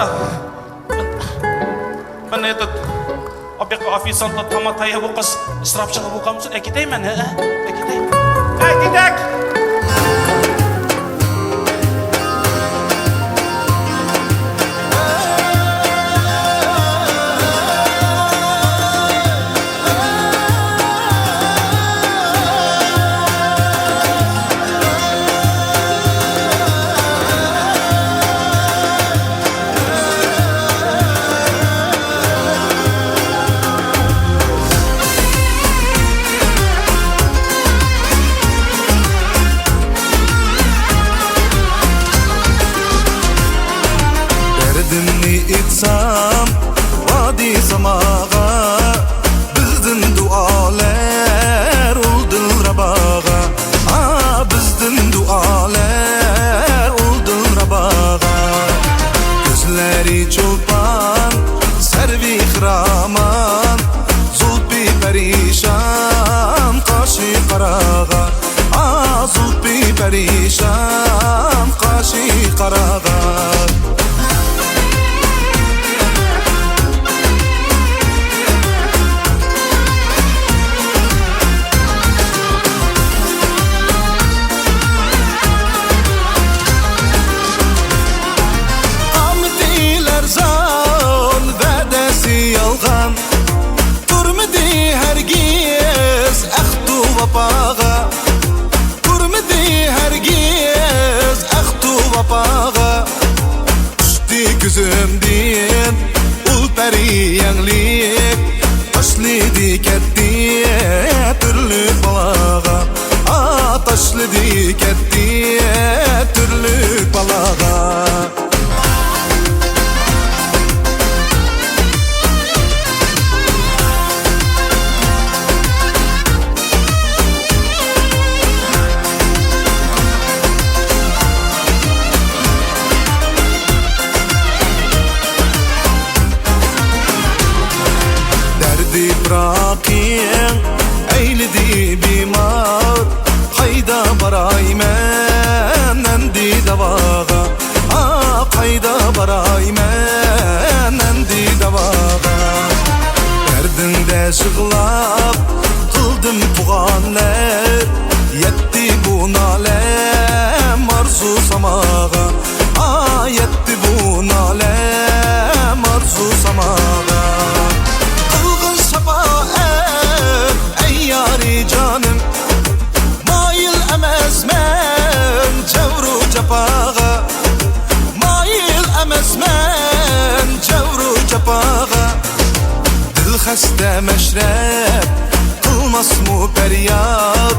مەن ئېيتىپ، ئاپىقى ئافىسانتتا تاما تايا بولغاچ، ئىسراپچىلىق بولغانمىسۇن، ئەكېتەيمەن، ھە؟ ئەكېتەي. ئەكېتەك! يەڭلىك تاشلىدى كەتتى تۈرلۈك بالاغا، ئا، تاشلىدى كەتتى تۈرلۈك بالاغا. دەردى پىراقىڭ ئەيلىدى بىمار، قايدا بارايمەن ئەمدى داۋاغا؟ ئا، قايدا بارايمەن ئەمدى داۋاغا؟ دەردىڭدە يىغلاپ قىلدىم تۇغانلار، يەتتى بۇ نالەم ئارزۇ ساماغا. ئا، يەتتى بۇ نالەم ئارزۇ ساماغا. قىلغىن شاپائەت ئەي يارى جانىم، مايىل ئەمەسمەن جەۋرۇ جاپاغا، مايىل ئەمەسمەن جەۋرۇ جاپاغا. دىل خەستە مەشرەپ قىلماسمۇ پەرياد،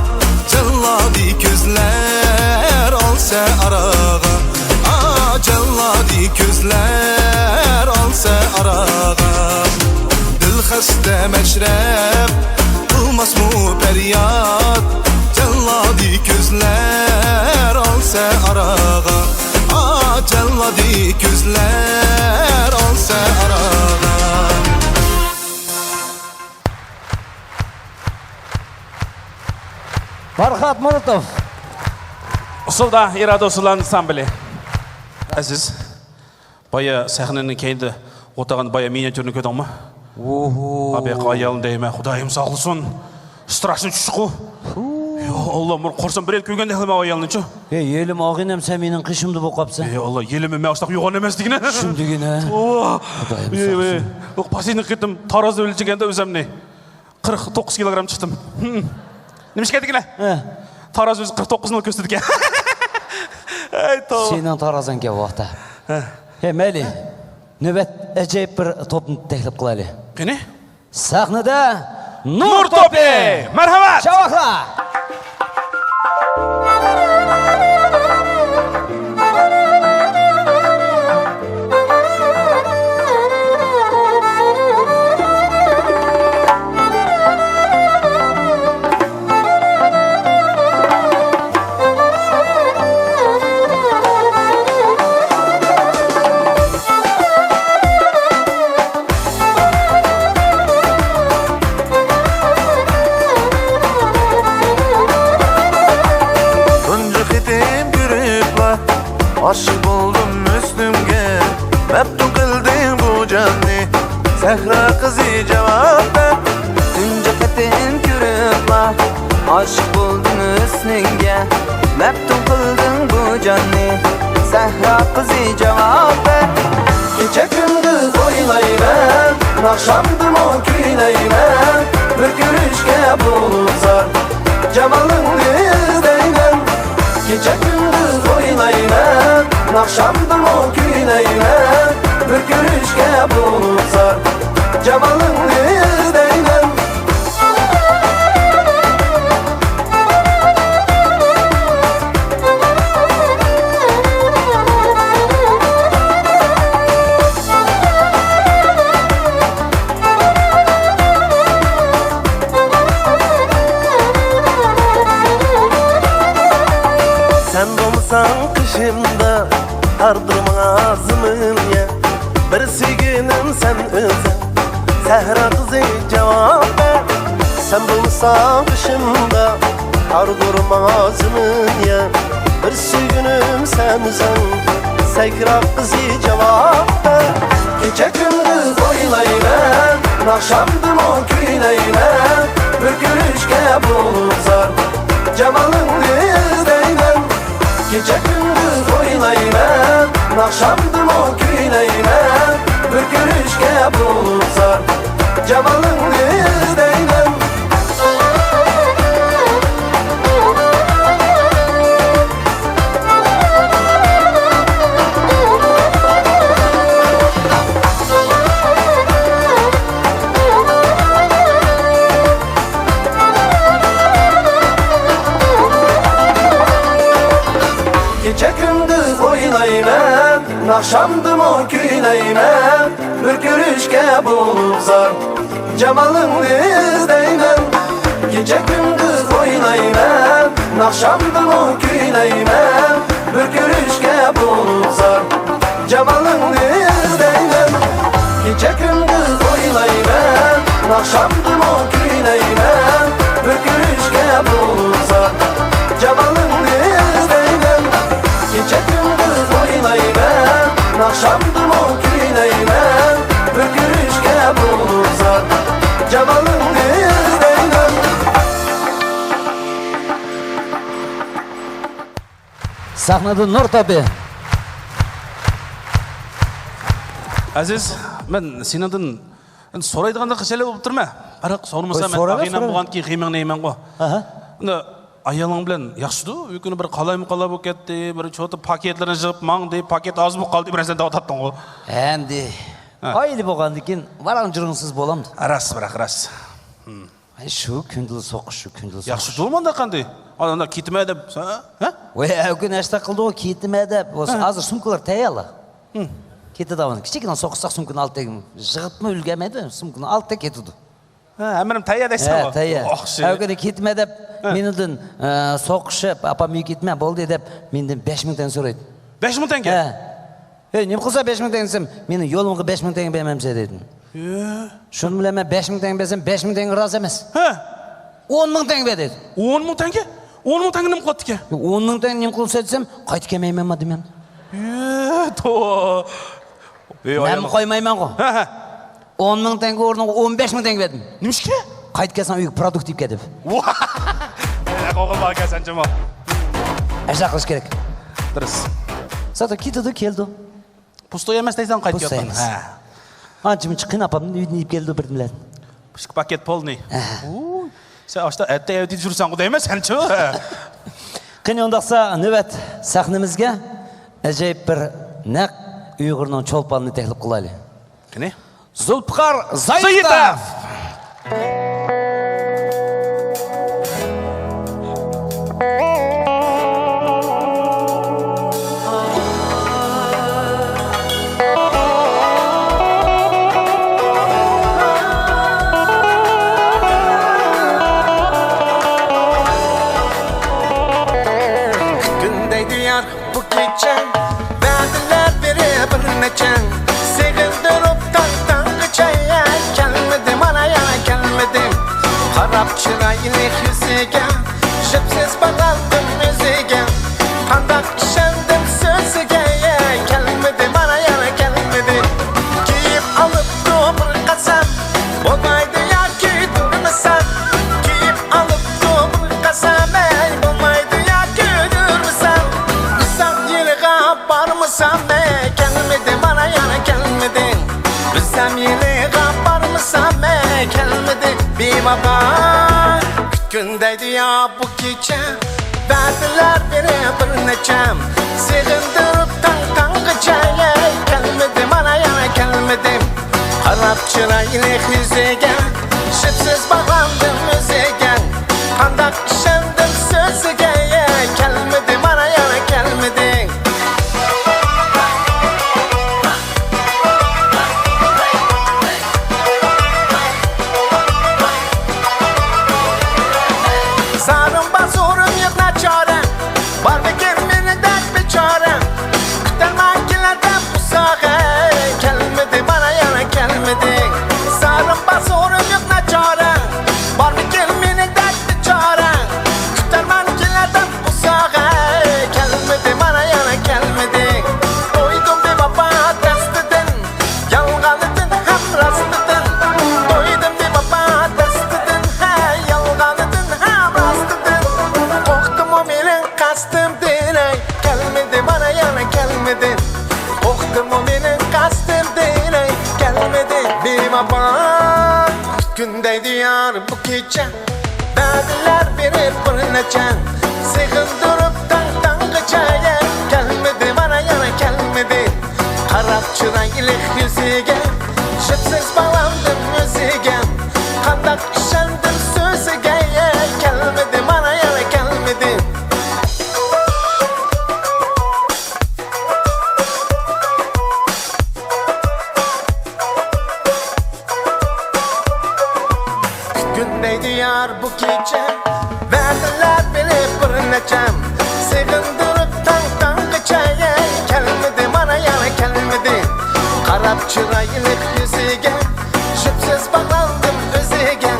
جاللادى كۆزلەر ئالسا ئاراغا. ئا، جاللادى كۆزلەر ئالسا ئاراغا. دىل خەستە مەشرەپ قىلماسمۇ پەرياد، جاللادى كۆزلەر ئالسا ئاراغا. ئا، جاللادى كۆزلەر ئالسا ئاراغا. پارخات مۇراتوف. ئۇسسۇلدا ئىرادە ئۇسسۇل ئانسامبىلى. ئەزىز. بايا سەھنىنىڭ كەينىدە ئولتۇرغان بايا مىنىياتيۇرنى كۆردۈڭمۇ؟ ئوھو. ئابىقى ئايالنى دەيمەن، خۇدايىم ساقلىسۇن. ستراشنى چۈشتىكۇ. يا ئاللا، بۇ قورسام بىر يىل كۆرگەندەك قىلىمەن ئايالنىچۇ. ھەي، يېلىم ئاغىنەم، سەن مېنىڭ قېشىمدا بولۇپ قاپسەن. يا ئاللا، يېلىمى مەن ئۇشتاق يوغان ئەمەس دېگىنە. شۇندىگىنە. ئوھ. خۇدايىم ساقلىسۇن. يا، يا. بۇ پاسىنى قېتىم تارازا ئۆلچىگەندە ئۆزەمنى قىرىق توققۇز كىلوگرام چىقتىم. ھىم. نېمىشقا دېگىنە؟ ھە. تارازا ئۆزى قىرىق توققۇزنى كۆرسىتىدىكەن. ئەي، توۋا. سېنىڭ تارازاڭكەن ۋاقتا. ھە. ھەي، مەيلى. نۆۋەت ئەجايىپ بىر توپنى تەكلىپ قىلايلى. قېنى؟ سەھنىدە نۇر توپى! مەرھەمەت! چاۋاكلار! تۇنجى قېتىم كۆرۈپلا ئاشىق بولدۇم ھۆسنۈڭگە، مەپتۇن قىلدىڭ بۇ جاننى، سەھرا قىزى جاۋاب بەر. تۇنجى قېتىم كۆرۈپلا ئاشىق بولدۇم ھۆسنۈڭگە، مەپتۇن قىلدىڭ بۇ جاننى، سەھرا قىزى جاۋاب بەر. كېچە كۈندۈز ئويلايمەن، ئاخشامدىمۇ كۈيلەيمەن، بىر كۆرۈشكە بولۇپ زار، جامالىڭنى ئىزدەيمەن. كېچە كۈندۈز ئويلايمەن، ئاخشامدىمۇ كۈيلەيمەن، بىر كۆرۈشكە بولۇپ زار، جامالىڭنى ئىزدەيمەن. سەن بولمىساڭ قېشىمدا، ھاردۇر ماڭا زېمىن يەر، بىر سۆيگۈنۈم سەن ئۆزۈڭ، سەھرا قىزى جاۋاب بەر. سەن بولمىساڭ قېشىمدا، ھاردۇر ماڭا زېمىن يەر، بىر سۆيگۈنۈم سەن ئۆزۈڭ، سەھرا قىزى جاۋاب بەر. كېچە كۈندۈز ئويلايمەن، ئاخشامدىمۇ كۈيلەيمەن، بىر كۆرۈشكە بولۇپ زار، جامالىڭنى ئىزدەيمەن. كېچە كۈندۈز ئويلايمەن، ئاخشامدىمۇ كۈيلەيمەن، بىر كۆرۈشكە بولۇپ زار، جامالىڭنى ئىزدەيمەن. ئاخشامدىمۇ كۈيلەيمەن، بىر كۆرۈشكە بولۇپ زار. جامالىڭنى ئىزدەيمەن، كېچە كۈندۈز ئويلايمەن. ئاخشامدىمۇ كۈيلەيمەن، بىر كۆرۈشكە بولۇپ زار. جامالىڭنى ئىزدەيمەن، كېچە كۈندۈز ئويلايمەن. ئاخشامدىمۇ كۈيلەيمەن، بىر كۆرۈشكە بولۇپ زار. جامالىڭنى ئىزدەيمەن، كېچە كۈندۈز ئويلايمەن. ئاخشامدىمۇ كۈيلەيمەن، بىر كۆرۈشكە بولۇپ زار. جامالىڭنى ئىزدەيمەن. سەھنىدە نۇر تاپى. ئەزىز، مەن سېنىڭدىن ئەمدى سورايدىغاندەك قىلىپ ئولتۇرمەن. بىراق سورىمىسام، مەن ئاغىنەم بولغاندىكىن غېمىڭنى يەيمەنغۇ. ئەمدى ئايالىڭ بىلەن ياخشىدۇ، ئۆيكۈنى بىر قالايمۇقاللا بولۇپ كەتتى، بىر چوتا پاكېتلىرىنى يىغىپ ماڭدى، پاكېت ئاز بولۇپ قالدى، بىرەرسىنى دەۋاتاتتىڭغۇ. ئەمدى ئائىلە بولغاندىكىن ۋاراڭ-جۇرۇڭسىز بولامدۇ؟ راست، بىراق راست. ھە، شۇ كۈندىلا سوقۇش، شۇ كۈندىلا سوقۇش. ياخشى تۇرمامدا قاندى؟ ئانا كېتىمەن دەپ، ھە؟ ۋاي، ئەۋگۈن ھەشتە قىلدىغۇ، كېتىمەن دەپ. ھە. ھازىر سومكىلار تەييارلا. كېتىدىغان. كىچىككىنە سوقۇشساق سومكىنى ئالتە، يىغىپمۇ ئۈلگۈرمەيدۇ، سومكىنى ئالتە كېتىدۇ. ھە، ھەممىنى تەييار دەيسەن. ھە، تەييار. ياخشى. ئەۋگۈنى كېتىمەن دەپ، مېنىڭدىن، ئە، سوقۇشۇپ، ئاپام ئۆيگە كېتىمەن، بولدى دەپ، مېنىڭدىن بەش مىڭ تەڭگە سورايدۇ. بەش مىڭ تەڭگە؟ ھە. ھەي، نېمە قىلسا بەش مىڭ تەڭگە دېسەم، مېنىڭ يولۇمغا بەش مىڭ تەڭگە بەرمەمسەن دېدىم. ھە. شۇنىڭ بىلەن مەن بەش مىڭ تەڭگە بەرسەم، بەش مىڭ تەڭگىگە رازى ئەمەس. ھە. ئون مىڭ تەڭگە بەر دېدى. ئون مىڭ تەڭگە؟ ئون مىڭ تەڭگە نېمە قىلاتتىكەن؟ ئون مىڭ تەڭگە نېمە قىلسا دېسەم، قايتىپ كەلمەيمەنما دېمەمدۇ. ھە، تو. مەنمۇ قويمايمەنغۇ. ھە، ھە. ئون مىڭ تەڭگە ئورنىغا ئون بەش مىڭ تەڭگە بەردىم. نېمىشقا؟ قايتىپ كەلسەڭ ئۆيگە پرودۇكتىپ كەل دەپ. ۋاھ! ئوغۇل بار ئىكەنسەنچۇ. ئەشۇنداق قىلىش كېرەك. دۇرۇس. زادى كېتىدۇ، كېلىدۇ. پۇستى ئەمەس دەيسەن، قايتىپ پۇستى ئەمەس. ھە. ئانچە-مۇنچە قىيناپ ئاپامدىن ئۆيدىن ئېلىپ كەلدى بىردىن بىلەن. ئىككى پاكېت پولنى. ھە. ئۇي، سەن ئاشتا ئەتە ئەۋدىدە يۈرسەڭغۇ دەيمەن سەنچۇ. قېنى، ئۇنداقسا نۆۋەت سەھنىمىزگە ئەجايىپ بىر نەق ئۇيغۇرنىڭ چولپانىنى تەكلىپ قىلايلى. قېنى؟ زۇلپىقار زايىتوف. زايىتوف. كۈندەي دىيار بۇ كېچە، ۋەدىلەر بېرىپ بىر نەچچە، سېغىندۇرۇپ تاڭ تاڭغىچە، كەلمىدى مانا يەنە كەلمىدى. قاراپ چىرايلىق يۈزىگە، شۈبھىسىز باغلانغان ئۆزىگە، قانداق ئىشەندىم سۆزىگە، كەلمىدى مانا يەنە كەلمىدى. كىيىپ ئالىپتۇ بىر قەسەم، بولمايدۇ ياكى تۇرمىسام، كىيىپ ئالىپتۇ بىر قەسەم، ئەي، بولمايدۇ ياكى تۇرمىسام. ئۆتسەم يېنىغا بارمىسام، ئەي، كەلمىدى مانا يەنە كەلمىدى. ئۆتسەم يېنىغا بارمىسام، ئەي، كەلمىدى بىۋاپا. كۈندەي دىيار بۇ كېچە، ۋەدىلەر بېرىپ بىر نەچچە، سېغىندۇرۇپ تاڭ تاڭغىچە، كەلمىدى مانا يەنە كەلمىدى. قاراپ چىرايلىق يۈزىگە، شۈبھىسىز باغلاندىم ئۆزىگە، قانداق ئىشەندىم سۆزىگە، كەلمىدى مانا يەنە كەلمىدى. زارىم بار، زورۇم يوق، ناچارە. بارمىكىن مېنى دەپ بىچارە؟ كۈتەرمەن كېلەر دەپ ئۇزاققا، كەلمىدى مانا يەنە كەلمىدى. زارىم بار، زورۇم يوق، ناچارە. بارمىكىن مېنى دەپ بىچارە؟ كۈتەرمەن كېلەر دەپ ئۇزاققا، كەلمىدى مانا يەنە كەلمىدى. تويدۇم بىۋاپا دەستىدىن، يالغانىدىن ھەم راستىدىن. تويدۇم بىۋاپا دەستىدىن، ھە، يالغانىدىن ھەم راستىدىن. ئۇقتىمۇ مېنىڭ قەستىمدىن، ئەي، كەلمىدى مانا يەنە كەلمىدى. ئۇقتىمۇ مېنىڭ قەستىمدىن، ئەي، كەلمىدى بىۋاپا. كۈندەي دىيار بۇ كېچە، ۋەدىلەر بېرىپ بىر نەچچە، سېغىندۇرۇپ تاڭ تاڭغىچە، كەلمىدى مانا يەنە كەلمىدى. قاراپ چىرايلىق يۈزىگە، شۈبھىسىز باغلاندىم ئۆزىگە، قانداق ئىشەندىم سۆزىگە، كەلمىدى مانا يەنە كەلمىدى. يار بۇ كېچە، ۋەدىلەر بىلىپ بىر نەچچە، سېغىندۇرۇپ تاڭ تاڭغىچە، كەلمىدى مانا يار كەلمىدى. قاراپ چىرايلىق يۈزىگە، شۈبھىسىز باغلاندىم ئۆزىگە،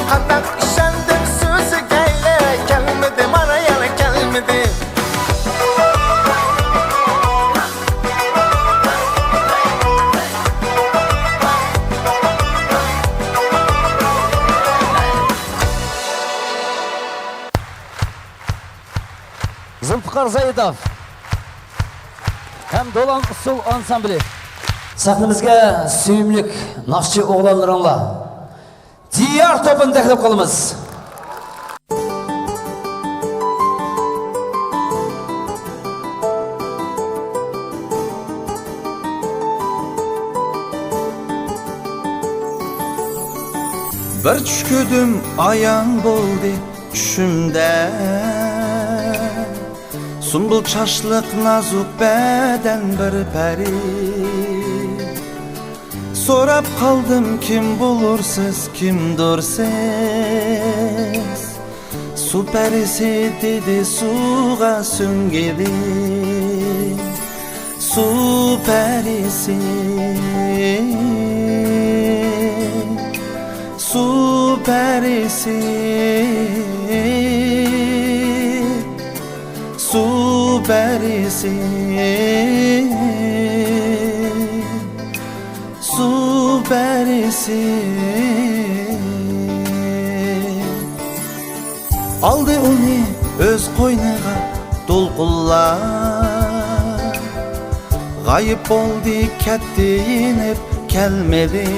قانداق ئىشەندىم سۆزىگە، كەلمىدى مانا يار كەلمىدى. زۇلپىقار زايىدوف ھەم دولان ئۇسسۇل ئانسامبىلى. سەھنىمىزگە سۆيۈملۈك ناخشىچى ئوغلانلىرىڭلار دىيار توپىنى تەكلىپ قىلىمىز. بىر چۈش كۆردۈم، ئايان بولدى چۈشۈمدە. سۇمبۇل چاچلىق نازۇك بەدەن بىر پەرى. سوراپ قالدىم، كىم بولۇرسىز، كىمدۇرسىز؟ سۇ پەرىسى دېدى سۇغا سۆڭگىلى. سۇ پەرىسى، سۇ پەرىسى، سۇ پەرىسى، سۇ پەرىسى. ئالدى ئۇنى ئۆز قوينىغا دولقۇنلاپ، غايىب بولدى، كەتتى، يېنىپ كەلمىدى.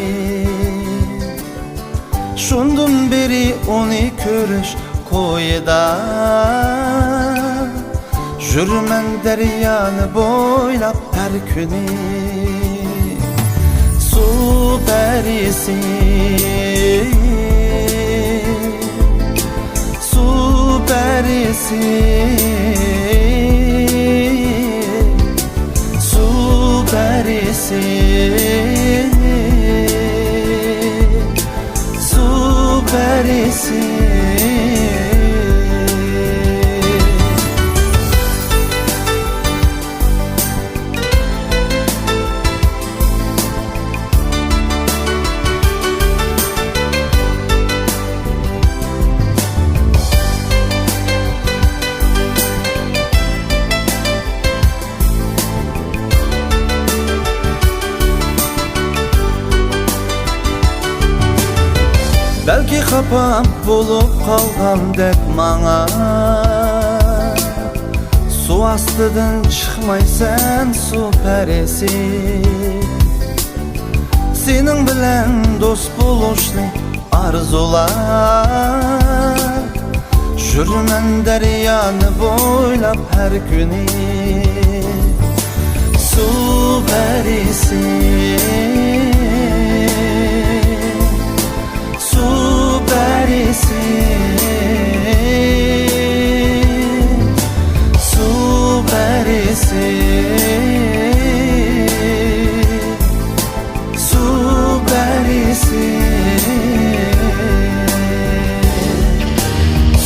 شۇندىن بېرى ئۇنى كۆرۈش كويىدا. يۈرىمەن دەريانى بويلاپ ھەر كۈنى. سۇ پەرىسى، سۇ پەرىسى، سۇ پەرىسى، سۇ پەرىسى. بەلكى خاپا بولۇپ قالغاندەك ماڭا. سۇ ئاستىدىن چىقمايسەن، سۇ پەرىسى. سېنىڭ بىلەن دوست بولۇشنى ئارزۇلاپ، يۈرىمەن دەريانى بويلاپ ھەر كۈنى. سۇ پەرىسى، سۇ پەرىسى، سۇ پەرىسى، سۇ پەرىسى،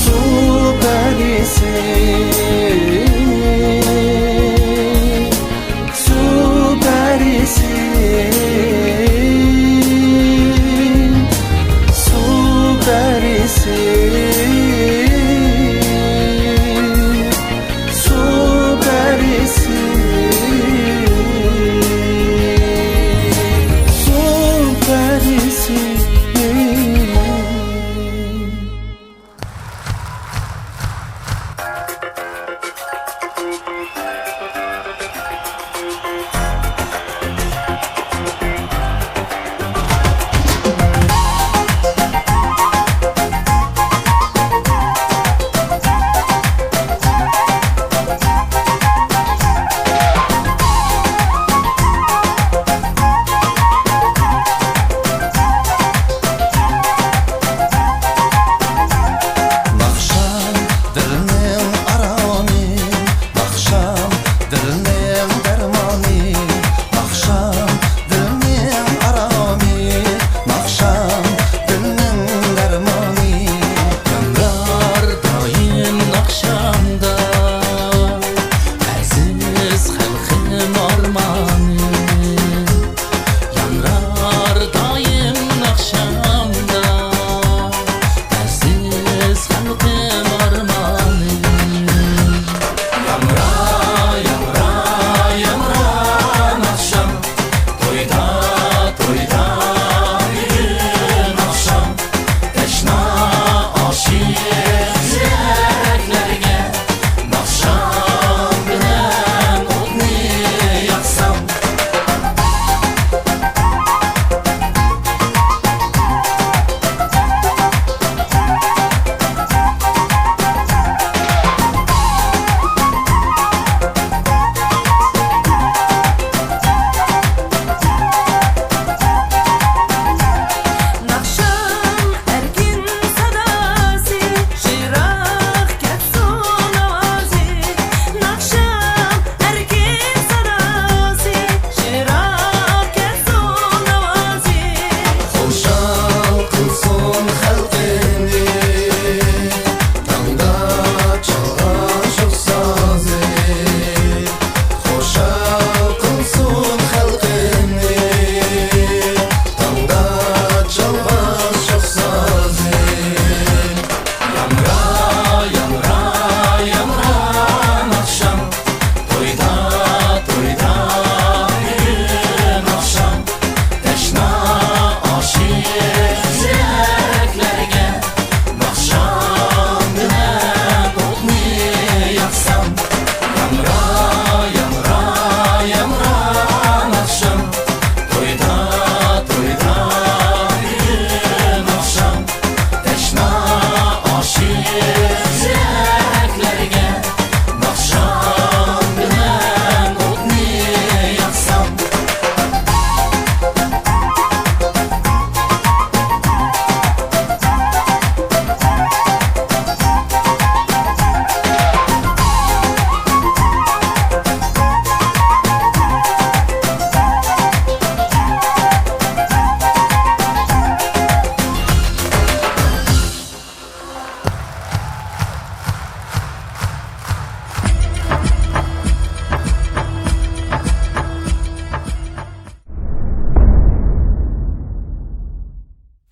سۇ پەرىسى، سۇ پەرىسى.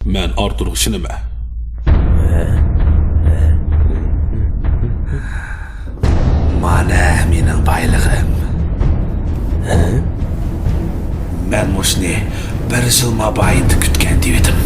مەن ئارتۇرغا ئىشىنىمەن. مانا مېنىڭ بايلىقىم. مەن مۇشۇنى بىر يىل مابەينىدە كۈتكەن دېۋىدىم.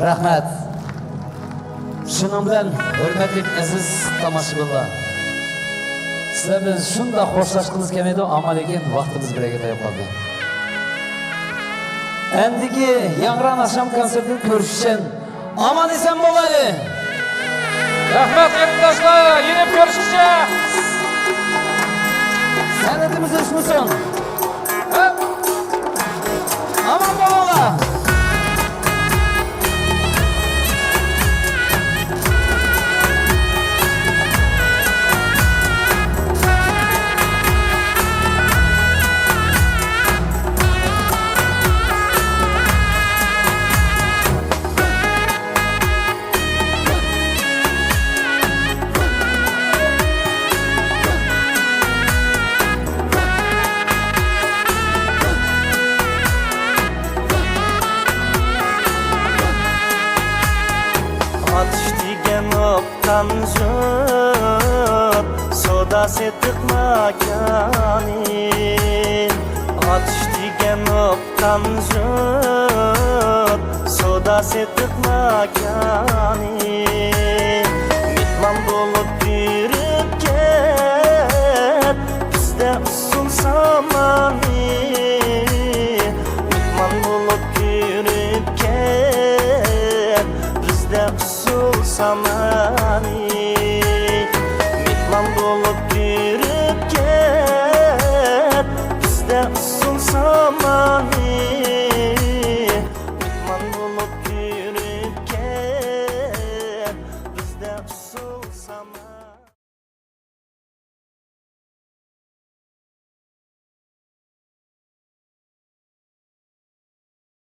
رەھمەت. شۇنىڭ بىلەن، ھۆرمەتلىك ئەزىز تاماشىبىنلار، سىلەر بىلەن شۇنداق خوشلاشقىمىز كەلمەيدۇ، ئەمما لېكىن ۋاقتىمىز بىر يەرگە تاياپ قالدى. ئەندىكى ياڭران ئاخشام كونسېرتىدا كۆرۈشكىچە ئامان-ئېسەن بولايلى! رەھمەت، قېرىنداشلار، يېنىپ كۆرۈشكىچە! سەنئىتىمىز ئۆچمىسۇن! ئامان بولۇڭلار! ئاتۇش دېگەن ئوبدان يۇرت، سودا سېتىق ماكانى. ئاتۇش دېگەن ئوبدان يۇرت، سودا سېتىق ماكانى. مېھمان بولۇپ يۈرۈپ كەت، بىزدە ئۇسسۇل سامانى. مېھمان بولۇپ يۈرۈپ كەت، بىزدە ئۇسسۇل سامانى.